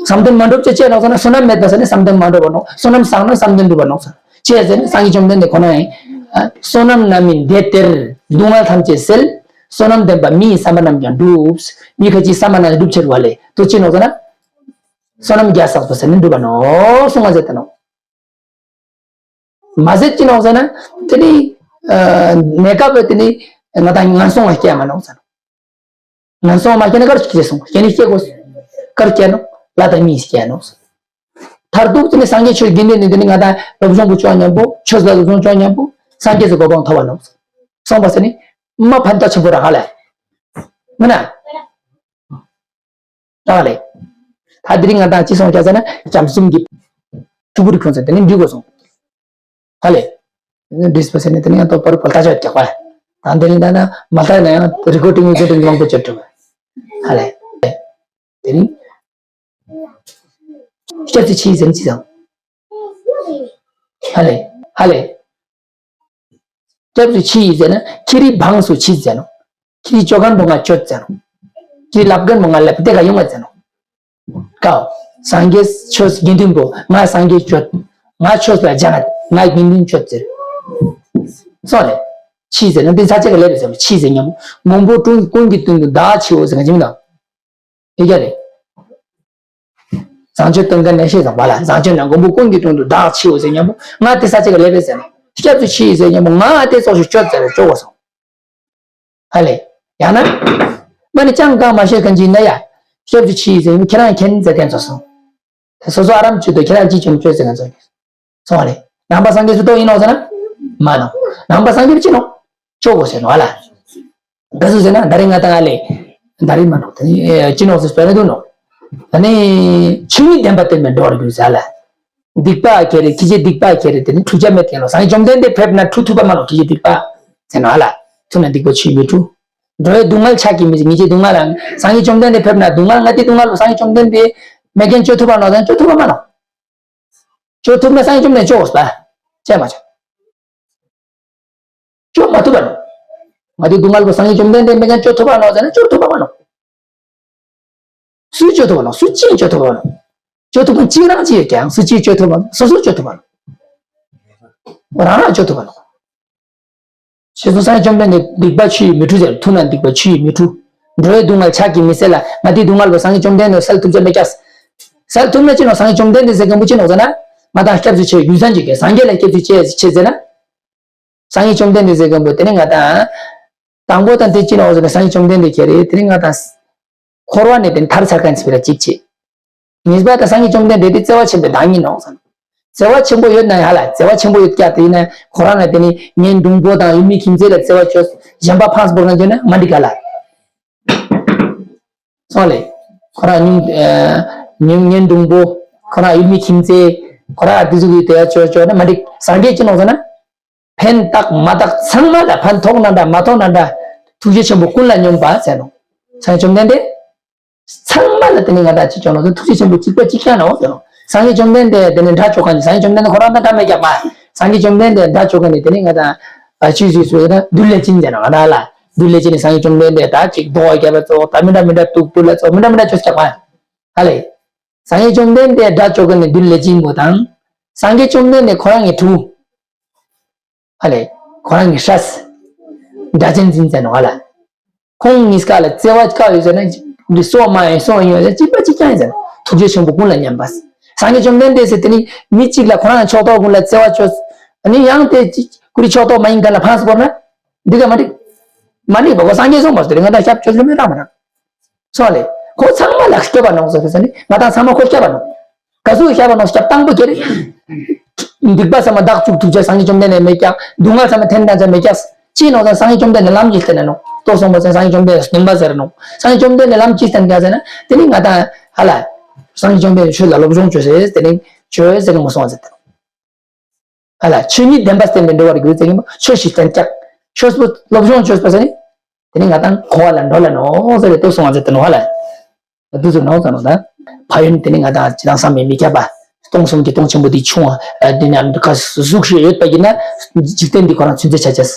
བསམ་དོན་མ་འགྲུབ་ཅེས་བྱས་ནོག་ཟེར་ན་བསོད་ནམས་མེད་པ་ཟེར་ནས་བསམ་དོན་མ་འགྲུབ་པ་ནོག་བསོད་ནམས་བསགས་ན་བསམ་དོན་འགྲུབ་པ་ནོག་ཟེར། ཅི་ཟེར་ན་སངས་རྒྱས་བཅོམ་ལྡན་འདས་ཁོ་ན་ཡང་། བསོད་ནམས་རྣམ་སྨིན་དེ་སྟེར། སྡུག་བསྔལ་ཐམས་ཅད་སེལ། བསོད་ནམས་ལྡན་པ་མི་ཡི་བསམ་པ་རྣམས་ཀྱང་འགྲུབ། མི་ཁ་ཅིག་བསམ་པ་རྣམས་འགྲུབ་ཕྱིར་བ་ལས་དུ་ཅི་ནོག་ཟེར་ན། བསོད་ནམས་རྒྱ་བསགས་པ་ཟེར་ནས་འགྲུབ་པ་ནོག་གསུང་བ་ཟེར་ཏེ་ནོག་མ་ཟད་ཅི་ནོག་ཟེར་ན། དེ་ནི། གནས་སྐབས་དེ་ནི། ང་དང་ངན་སོང་བ་སྐྱེ་མ་ནོག་ཟེར། ངན་སོང་བ་མ་སྐྱེ་ན་ག་རུ་སྐྱེ་སོང་། སྐྱེ་ནི་སྐྱེ་དགོས། ག་རུ་སྐྱེ་ནོག་ལྷ་དང་མིའི་སྐྱེ་ནོག་ཟེར། མཐར་ཐུག་དེ་ནི་སངས་རྒྱས་ཆོས་དགེ་འདུན་ནི་དེ་ནི་ང་དང་སློབ་སྦྱོང་པོ་བཅོ་ཉམ་པོ་ཆོས་ལ་སློབ་སྦྱོང་བཅོ་ཉམ་པོ་སངས་རྒྱས་སུ་གོ་འཕང་ཐོབ་པ་ནོག་ཟེར། གསུངས་པ་ཟེར་ནི། མ་ཕན་ཐོགས་ཆེན་པོ་ར་ཧ་ལས། མིན་ན། ད་ལེ། ད་དེ་རིང་ང་དང་ཅི་སོང་རྒྱ་ཟེར་ན་བྱམས་གསུམ་གྱི་ཕྲུ་གུ་རིགས་ཁོང་ཚོ་དེ་ནི་འདྲི་དགོས་སོང་། ད་ལེ། འདྲིས་པ་ཟེར་ནས་དེ་ནི་ཡང་ཏོག་པར་བལ་ད་ཆ་རྒྱག་པ། ད་དེ་ནི་ད་ན་མ་ལྟ་ན་ཡང་རི་ཀོ་ཊིང་ཡོད་ཀྱི་མང་པོ་བྱེད་ཐུབ། ད་ལེ། དེ་ནི། སྐྱབས་སུ་མཆི་ཟེར་ཅི་ཟེར། ད་ལེ། ད་ལེ། སྐྱབས་སུ་མཆི་ཡི་ཟེར་ན་ཁྱེད་རིག་འབངས་སུ་མཆི་ཟེར་ནོ། ཁྱེད་རིག་ཅོ་མཁན་པོ་ང་ཅོད་ཟེར་ནོ། ཁྱེད་རིག་ལབ་མཁན་པོ་ང་ལབ་དེ་ག་ཡོང་ང་ཟེར་ནོ། ཀའོ། སངས་རྒྱས་ཆོས་དགེ་འདུན་པོ་ང་སངས་རྒྱས་ཅོད། ང་ཆོས་ལ་སྦྱང་ང་དགེ་འདུན་ཅོད་ཟེར། སོང་ལེ། མཆི་ཟེར་ན་དེ་ས་ཆ་ག་ལས་རེད་ཟེར་མོ་མཆི་ཟེར་སྙམ་མོ། མགོན་པོ་ཀུན་ཀུན་གྱི་དོན་དུ་བདག་མཆིའོ་ཟེར་ག་ཅི་མིན་ན། ཡོད་ཀྱ་རེད། བཟང་སྤྱོད་སྟོན་མཁན་ནས་ཤེས་བཟང་བ་ལ་བཟང་སྤྱོད་ན་མགོན་པོ་ཀུན་གྱི་དོན་དུ་བདག་མཆིའོ་ཟེར་སྙམ་པོ་ང་དེ་ས་ཆ་ག་ལས་པས་ཟེར་ན་སྐྱབས་སུ་མཆི་ཟེར་སྙམ་པོ་ང་དེ་ཙོགས་ཤིག་སྤྱོད་ཟེར་སྤྱོད་དགོས་སོང་། ཧ་ལས། ཡང་ན། མ་ནི་ཅང་གང་མ་ཤེས་མཁན་ཅིག་ན་ཡ། སྐྱབས་སུ་མཆི་ཟེར་ཁྱེད་རང་མཁྱེན་ཟེར་མཁན་ཙོགས་སོང་། དེ་སོ་སོ་ཨ་རམ་ཅིག་ཏུ་ཁྱེད་རང་ཅི་བྱུང་སྤྱོད་ཟེར་མཁན་ཙོགས། སོང་བ་རེད། ནང་པ་སངས་རྒྱས་སུ་གཏོགས་ཡིན་ནོ་ཟེར་ན། མ་ནོ། ནང་པ་སངས་རྒྱས་ཅི་ནོ། ཅོ་གོ་ཟེར་ནོ་ཨ་ལ། ག་སུ་ཟེར་ན་ད་རེས་ང་དང་ཨ་ལེ། ད་རེས་མ་ནོ། ད་ནི་ཅི་ནོ་ཟེར་སྤེལ་མི་འདུག་ནོ། ད་ནི་ཆོས་ཉིད་བདེན་པ་སྟོན་པའི་འགྲོ་བར་འགྱུར་ཟེར་ཨ་ལ། སྡིག་པ་ཁྱེར་རེ་ཁྱི་ཆེ་སྡིག་པ་ཁྱེར་རེ་དེ་ནི་འཁྲུ་ཆ་མེད་མཁན་ལོ། སངས་རྒྱས་བཅོམ་ལྡན་འདས་ཕེབས་ན་འཁྲུ་ཐུབ་པ་མ་ནོ་ཁྱི་ཆེ་སྡིག་པ། ཟེར་ནོ་ཨ་ལ། ཐུབ་ན་སྡིག་པ་ཆུད་མི་འཁྲུ། འགྲོ་བའི་སྡུག་བསྔལ་ཕྱག་གིས་མི་ཟིན་ཉེས་ཀྱི་སྡུག་བསྔལ་ལ། སངས་རྒྱས་བཅོམ་ལྡན་འདས་ཕེབས་ན་སྡུག་བསྔལ་ང་དེ་སྡུག་བསྔལ་ལ་སངས་རྒྱས་བཅོམ་ལྡན་འདས་མེད་མཁན་ཅོ་ཐུབ་པ་ནོ་ཟེར་ན་ཅོ་ཐུབ་པ་མ་ནོ། ཅོ་ཐུབ་ན་སངས་རྒྱས་བཅོམ་ལྡན་ཅོ་དགོས་པ། ཅེས་མ་ཅོ། ཅོ་མ་ཐུབ་པ་ནོ། ང་དེ་སྡུག་བསྔལ་པོ་སངས་རྒྱས་བཅོམ་ལྡན་འདས་མེད་མཁན་ཅོ་ཐུབ་པ་ནོ་ཟེར་ན་ཅོ་ཐུབ་པ་མ་ནོ། སུས་ཅོ་ཐུབ་པ་ནོ། སུ་གཅིག་ཅོ་ཐུབ་པ་ནོ། ཅོ་ཐུབ་མཁན་གཅིག་རང་གཅིག་ཡོད་ཀྱང་སུ་གཅིག་ཅོ་ཐུབ་པ་ནོ། སོ་སོ་ཅོ་ཐུབ་པ་ནོ། རང་རང་ཅོ་ཐུབ་པ་ནོ། ཞེས་སོགས་སངས་རྒྱས་བཅོམ་ལྡན་འདས་སྡིག་པ་ཆུ་ཡིས་མི་འཁྲུ་ཟེར། ཐུབ་ན་སྡིག་པ་ཆུ་ཡིས་མི་འཁྲུ། འགྲོ་བའི་སྡུག་བསྔལ་ཕྱག་གིས་མི་སེལ་ལ། ང་དེའི་སྡུག་བསྔལ་པོ་སངས་རྒྱས་བཅོམ་ལྡན་འདས་སེལ་ཐུབ་ས་མེད་ཀྱག་སེལ་ཐུབ་ན་ཅི་ནོ། སངས་རྒྱས་བཅོམ་ལྡན་འདས་ཟེར་མཁན་པོ་ཅི་ནོ་ཟེར་ན། ང་དང་སྐྱབས་སུ་མཆི་རྒྱུ་མཚན་ཅིག་གིས་སངས་རྒྱས་ལ་སྐྱབས་སུ་མཆི་མཆི་ཟེར་ན། སངས་རྒྱས་བཅོམ་ལྡན་འདས་ཟེར་མཁན་པོ་དེ་ནི་ང་དང་། དང་པོ་དང་དེ་ཅི་ནོ་ཟེར་ན་སངས་རྒྱས་བཅོམ་ལྡན་འདས་ཁྱེད་རེད་དེ་ནི་ང་དང་། འཁོར་བ་ནས་དེ་ཐར་ཚར་མཁན་ཚོ་ལ་གཅིག་བྱེད། གཉིས་པ་དང་སངས་རྒྱས་བཅོམ་ལྡན་འདས་དེ་བརྩེ་བ་ཆེན་པོའི་བདག་ཉིད་ནོ་ཟེར། བརྩེ་བ་ཆེན་པོ་ཡོད་ན་ཡང་ཧ་ལ་བརྩེ་བ་ཆེན་པོ་ཡོད་ཀྱང་དེ་ཡིན་ན་ཁོ་རང་ལ་དེ་ནི་ངའི་འབྲུང་པོ་དང་ཡུལ་མི་ཁྱིམ་མཚེས་ལ་བརྩེ་བ་བཅོས་གཞན་པ་ཕངས་པོ་ན་བཅོས་ན་མ་འགྲིག་ག་ལ། སོང་ལེ། ཁོ་རང་ཉིན་ཉིན་ངའི་འབྲུང་པོ་ཁོ་རང་ཡུལ་མི་ཁྱིམ་མཚེས་ཁོ་རང་དེ་ཚོ་གི་དེ་བཅོས་བཅོས་ན་མ་འགྲིག་སངས་རྒྱས་ཅི་ནོག་ཟེར་ན། ཕན་བཏགས་མ་བཏགས་ཚང་མ་ལ་ཕན་ཐོགས་ན་འདྲ་མ་ཐོགས་ན་འདྲ་ཐུགས་རྗེ་ཆེན་པོ་ཀུན་ལ་སྙོམས་པ་ཟེར་ནོ། སངས་རྒྱས་བཅོམ་ལྡན་འདས། ཚང་མ་ལ་དེ་ནི་ང་དང་གཅིག་ཀྱང་ནོ་ཐུགས་རྗེ་ཆེན་པོ་གཅིག་པ་གཅིག་རྐྱང་ནོ་ཟེར་ནོ། སངས་རྒྱས་བཅོམ་ལྡན་འདས་དེ་ནི་དགྲ་བཅོམ་མཁན་ནི་སངས་རྒྱས་བཅོམ་ལྡན་འདས་ཁོ་རང་དང་འདྲ་མེད་ཀྱག་པ། སངས་རྒྱས་བཅོམ་ལྡན་འདས་དགྲ་བཅོམ་མཁན་ནི་དེ་ནི་ང་དང་ཨ་ཅི་ཟིག་ཟེར་ན་བདུད་ལས་སྦྱིན་ཟེར་ནོ་ང་དང་ལ། བདུད་ལས་སྦྱིན་ནི་སངས་རྒྱས་བཅོམ་ལྡན་འདས་ད་གཅིག་ལྡོག་རྒྱབ་པ་ཙོགས་ད་མི་འདྲ་མི་འདྲ་དུག་སྤུ་ལ་ཙོགས་མི་འདྲ་མི་འདྲ་བཅོས་ཀྱག་པ། ཧ་ལེ། སངས་རྒྱས་བཅོམ་ལྡན་འདས་དགྲ་བཅོམ་མཁན་ནི་བདུད་ལས་སྦྱིན་པོ་དང་། སངས་རྒྱས་བཅོམ་ལྡན་འདས་ཁོ་རང་གི་ཕྲུ་གུ། ཧ་ལེ། ཁོ་རང་གི་སྲས། སྒྲ་གཅན་འཛིན་ཟེར་ནོ་ཧ་ལ། ཁོང་གཉིས་ཀ་ལ་བརྩེ་བ་དཀར་ཡོད་ཟེར་ན་འདི་སོགས་མ་ཡིན་སོགས་ཡིན་ཡོད་ཟེར་གཅིག་པ་གཅིག་རྐྱང་ཡིན་ཟེར་ན་ཐུགས་རྗེ་ཆེན་པོ་ཀུན་ལ་མཉམ་པ། སངས་རྒྱས་བཅོམ་ལྡན་འདས་ཟེར་དེ་ནི་མི་གཅིག་ལ་ཁོ་རང་ཕྱོགས་གཏོགས་ཀུན་ལ་བརྩེ་བ་བཅོས། ཨ་ནི་ཡང་དེ་གཅིག་ཀུ་རི་ཕྱོགས་གཏོགས་མ་ཡིན་མཁན་ལ་ཕངས་སུ་བོར་ན། འདི་ག་མ་འགྲིག་མ་འགྲིག་པ་ཁོ་སངས་རྒྱས་སོང་བ་ཟེར་ང་དང་ཞབས་བཅོས་ལ་མི་རག་མ་རག་སོང་ལེ། ཁོ་ཚང་མ་ལ་སྐྱོབ་པ་ནོག་ཟེར་ཟེར་ནི་ང་དང་ཚང་མ་ཁོ་སྐྱོབ་པ་ནོག་ག་ཚོད་སྐྱོབ་པ་ནོག་སྐྱོབ་དང་པོ་ཁྱེར། སྡིག་པ་ཚང་མ་བདག་བཅུག་ཐུབ་ཅེས་སངས་རྒྱས་བཅོམ་ལྡན་འདས་མེད་ཀྱང་སྡུག་བསྔལ་ཚང་མ་འཐེན་དང་ཅང་མེད་ཀྱང་ཅི་ནོག་ཟེར་སངས་རྒྱས་བཅོམ་ལྡན་འདས་ལམ་གྱིས་བསྟན་ནོག་ཏོ་སོང་པ་ཟེར་སངས་རྒྱས་བཅོམ་ལྡན་འདས་སྟོན་པ་ཟེར་ནོག་སངས་རྒྱས་བཅོམ་ལྡན་འདས་ལམ་གྱིས་བསྟན་ཀྱང་ཟེར་ན་དེ་ནི་ང་དང་ཧ་ལ། སངས་རྒྱས་བཅོམ་ལྡན་འདས་ཆོས་ལ་སློབ་སྦྱོང་བཅོས་ཟེར་དེ་ནི་བཅོས་ཟེར་ནི་མ་སོང་བ་ཟེར་ཏེ་ནོག་ཧ་ལ་ཆོས་ཉིད་བདེན་པ་བསྟན་པའི་འགྲོ་བ་རིགས་ཀྱི་ཚེ་ཉིན་མོ་ཆོས་ཤིག་བསྟན་ཀྱག་ཆོས་པོ་སློབ་སྦྱོང་བཅོས་པ་ཟེར་ནི། དེ་ནི་ང་དང་འཁོར་བ་ལ་འགྲོ་ལ་ནོ་ཟེར་ཏེ་སོང་བ་ཟེར་ཏེ་ནོ་ཧ་ལ། དུ་ཟུར་ནོ་ཟེར་ནོ་ད། ཕ་ཡུལ་དེ་ནི་ང་དང་ཅི་དང་བསམ་མེད་མི་ཁྱབ་པ། སྟོང་གསུམ་གྱི་སྟོང་ཆེན་པོ་དེ་ཆུང་བ། དེ་ནི་ཁ་གཟུགས་ཤིག་ཡོད་པ་ཡིན་ན། འཇིག་རྟེན་འདི་ཁོ་རང་ཚུན་ཚོད་ཆ་ཆེས།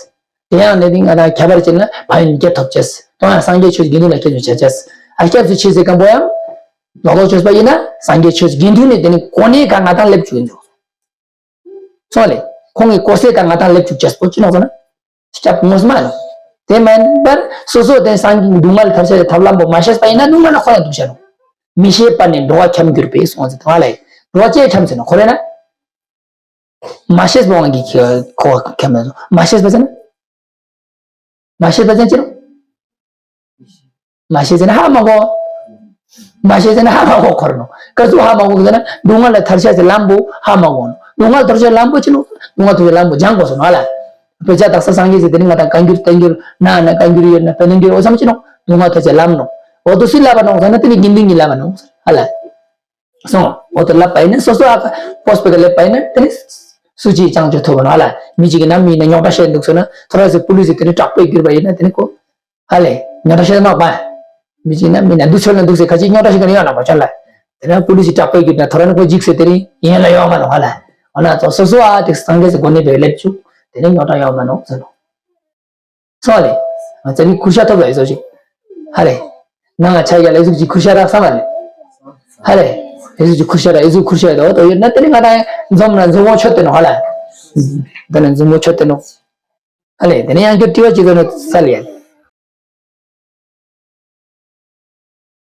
དེ་ཡང་ནི་ང་དང་ཁྱད་པར་ཅན་ལ་ཕ་ཡུལ་རྒྱ་ཐོབ་ཆེས། དོན་ཡང་སངས་རྒྱས་ཆོས་དགེ་འདུན་ལ་སྐྱེས་ཆ་ཆེས། ཨ་སྐྱབས་སུ་མཆི་ཟེར་མཁན་པོ་ཡང་། ལོག་ལོག་བཅོས་པ་ཡིན་ན་སངས་རྒྱས་ཆོས་དགེ་འདུན་ནི་དེ་ནི་གོ་གནས་ག་ང་དང་སླེབས་བཅུག་ཡིན་ཚོ། སོང་ལེ། ཁོང་གི་གོ་སའི་ཀ་ང་དང་སླེབས་བཅུག་ཅེས་པོ་ཅི་ནོག་ཟེར་ན། སྐྱབས་ངོ་མ་ལ། དེ་མིན་པར་སོ་སོ་དེ་སངས་རྒྱས་སྡུག་བསྔལ་ཐར་ཤེས་ཀྱི་ཐབས་ལམ་པོ་མ་ཤེས་པ་ཡིན་ན་སྡུག་བསྔལ་ལ་ཁོ་ཡང་འདུག་བྱ་ནོག་མི་ཤེས་པ་ནི་འགྲོ་བ་འཁྱམས་གྱུར་པའི་སོང་ཟེར་དང་ལེ། འགྲོ་བ་ཅེས་འཁྱམས་ཟེར་ནོ་ཁོ་རེ་ན། མ་ཤེས་པ་དབང་གིས་ཁོ་འཁྱམས་ཟེར་ནོ། མ་ཤེས་པ་ཟེར་ན། མ་ཤེས་པ་ཅན་ཅི་རུང་། མ་ཤེས་ཟེར་ན་ཧ་མ་གོ། མ་ཤེས་ཟེར་ན་ཧ་མ་གོ་ཁོར་ནོ། ཀ་ཚུ་ཧ་མ་གོ་ཟེར་ན་སྡུག་བསྔལ་ལ་ཐར་ཤེས་ཟེར་ལམ་བུ་ཧ་མ་གོ་ནོ། སྡུག་བསྔལ་ཐར་ཤེས་ལམ་བུ་ཅི་ནོ། སྡུག་བསྔལ་ཐར་ཤེས་ལམ་བུ་སྦྱང་དགོས་སོ་ནོ་ཧ་ལ། དཔེ་ཆ་དག་ས་སངས་རྒྱས་ཟེར་དེ་ནི་ང་དང་བཀའ་འགྱུར་བསྟན་འགྱུར་ན་ན་བཀའ་འགྱུར་ཡོད་ན་དཔེ་བསྟན་འགྱུར་འོ་ཙམ་ཅི་ནོ། སྡུག་བསྔལ་ཐར་ཤེས་ལམ་ནོ། འོ་དུ་སུས་ལབ་པ་ནོ་ཟེར་ན་དེ་ནི་དགེ་འདུན་གྱིས་ལབ་པ་ནོ་ཧ་ལ། སོང་། འོ་དེ་ལབ་པ་ཡིན་ན་སོ་སོ་ཨ་ཁ་པོས་པེ་ཀ་ལེབ་པ་ཡིན་ན་དེ་ནི་སུ་ཅིའི་ཅང་ཅོ་ཐུབ་པ་ནོ་ཨ་ལ། མི་གཅིག་གི་ནམ་ཡིན་ན་རྙོག་དྲ་བཤད་འདུག་ཟེར་ན་ཐོ་ར་སི་པུ་ལི་སི་དེ་ནི་དྲག་པོས་གྱུར་པ་ཡིན་ན་དེ་ནི་ཁོ་ཨ་ལས་རྙོག་དྲ་བཤད་མ་པ། མི་གཅིག་ན་མི་ན་འདུག་ཆོད་ན་འདུག་ཟེར་ཁ་ཅིག་རྙོག་དྲ་ཞིག་ག་ནི་ཡོང་ན་མ་ཆོད་ལ། དེ་ན་པུ་ལི་སི་དྲག་པོས་གྱུར་ན་ཐོ་ར་ནི་ཁོ་འཇིགས་ཟེར་དེ་ནི་ཡན་ལ་ཡོང་མ་ནོ་ཨ་ལ། འོ་ན་ཚོ་སོ་སོ་ཨ་དེ་སངས་རྒྱས་སི་གོ་གནས་པའི་ལེབ་བཅུག་དེ་ནི་རྙོག་དྲ་ཡོང་མ་ནོ་ཟེར་ནོ། སོང་ལེ། ང་ཚ་གི་ཁུར་ཤ་ཐོབ་ལ་ཨེ་ཟོ་ཅིག་ཧ་ལེ། ང་ང་ཆ་ཡ་ལ་ཨེ་ཟུག་ཅིག་ཁུར་ཤ་རག་ས་མ་ལེ། ཧ་ལེ། ཨེ་ཟུག་ཅིག་ཁུར་ཤ་རག་ཨེ་ཟུག་ཁུར་ཤ་ཡ་དོ་དོ་ཡོད་ན་དེ་ནི་ང་དང་འཛོམས་ན་འཛོམས་མོ་ཆོད་དེ་ནོ་ཧ་ལེ། དེ་ནི་འཛོམས་མོ་ཆོད་དེ་ནོ། ཧ་ལེ། དེ་ནི་ཡང་ཁྱོད་དྲི་བ་ཅིག་དོ་ནོ་ས་ལེ།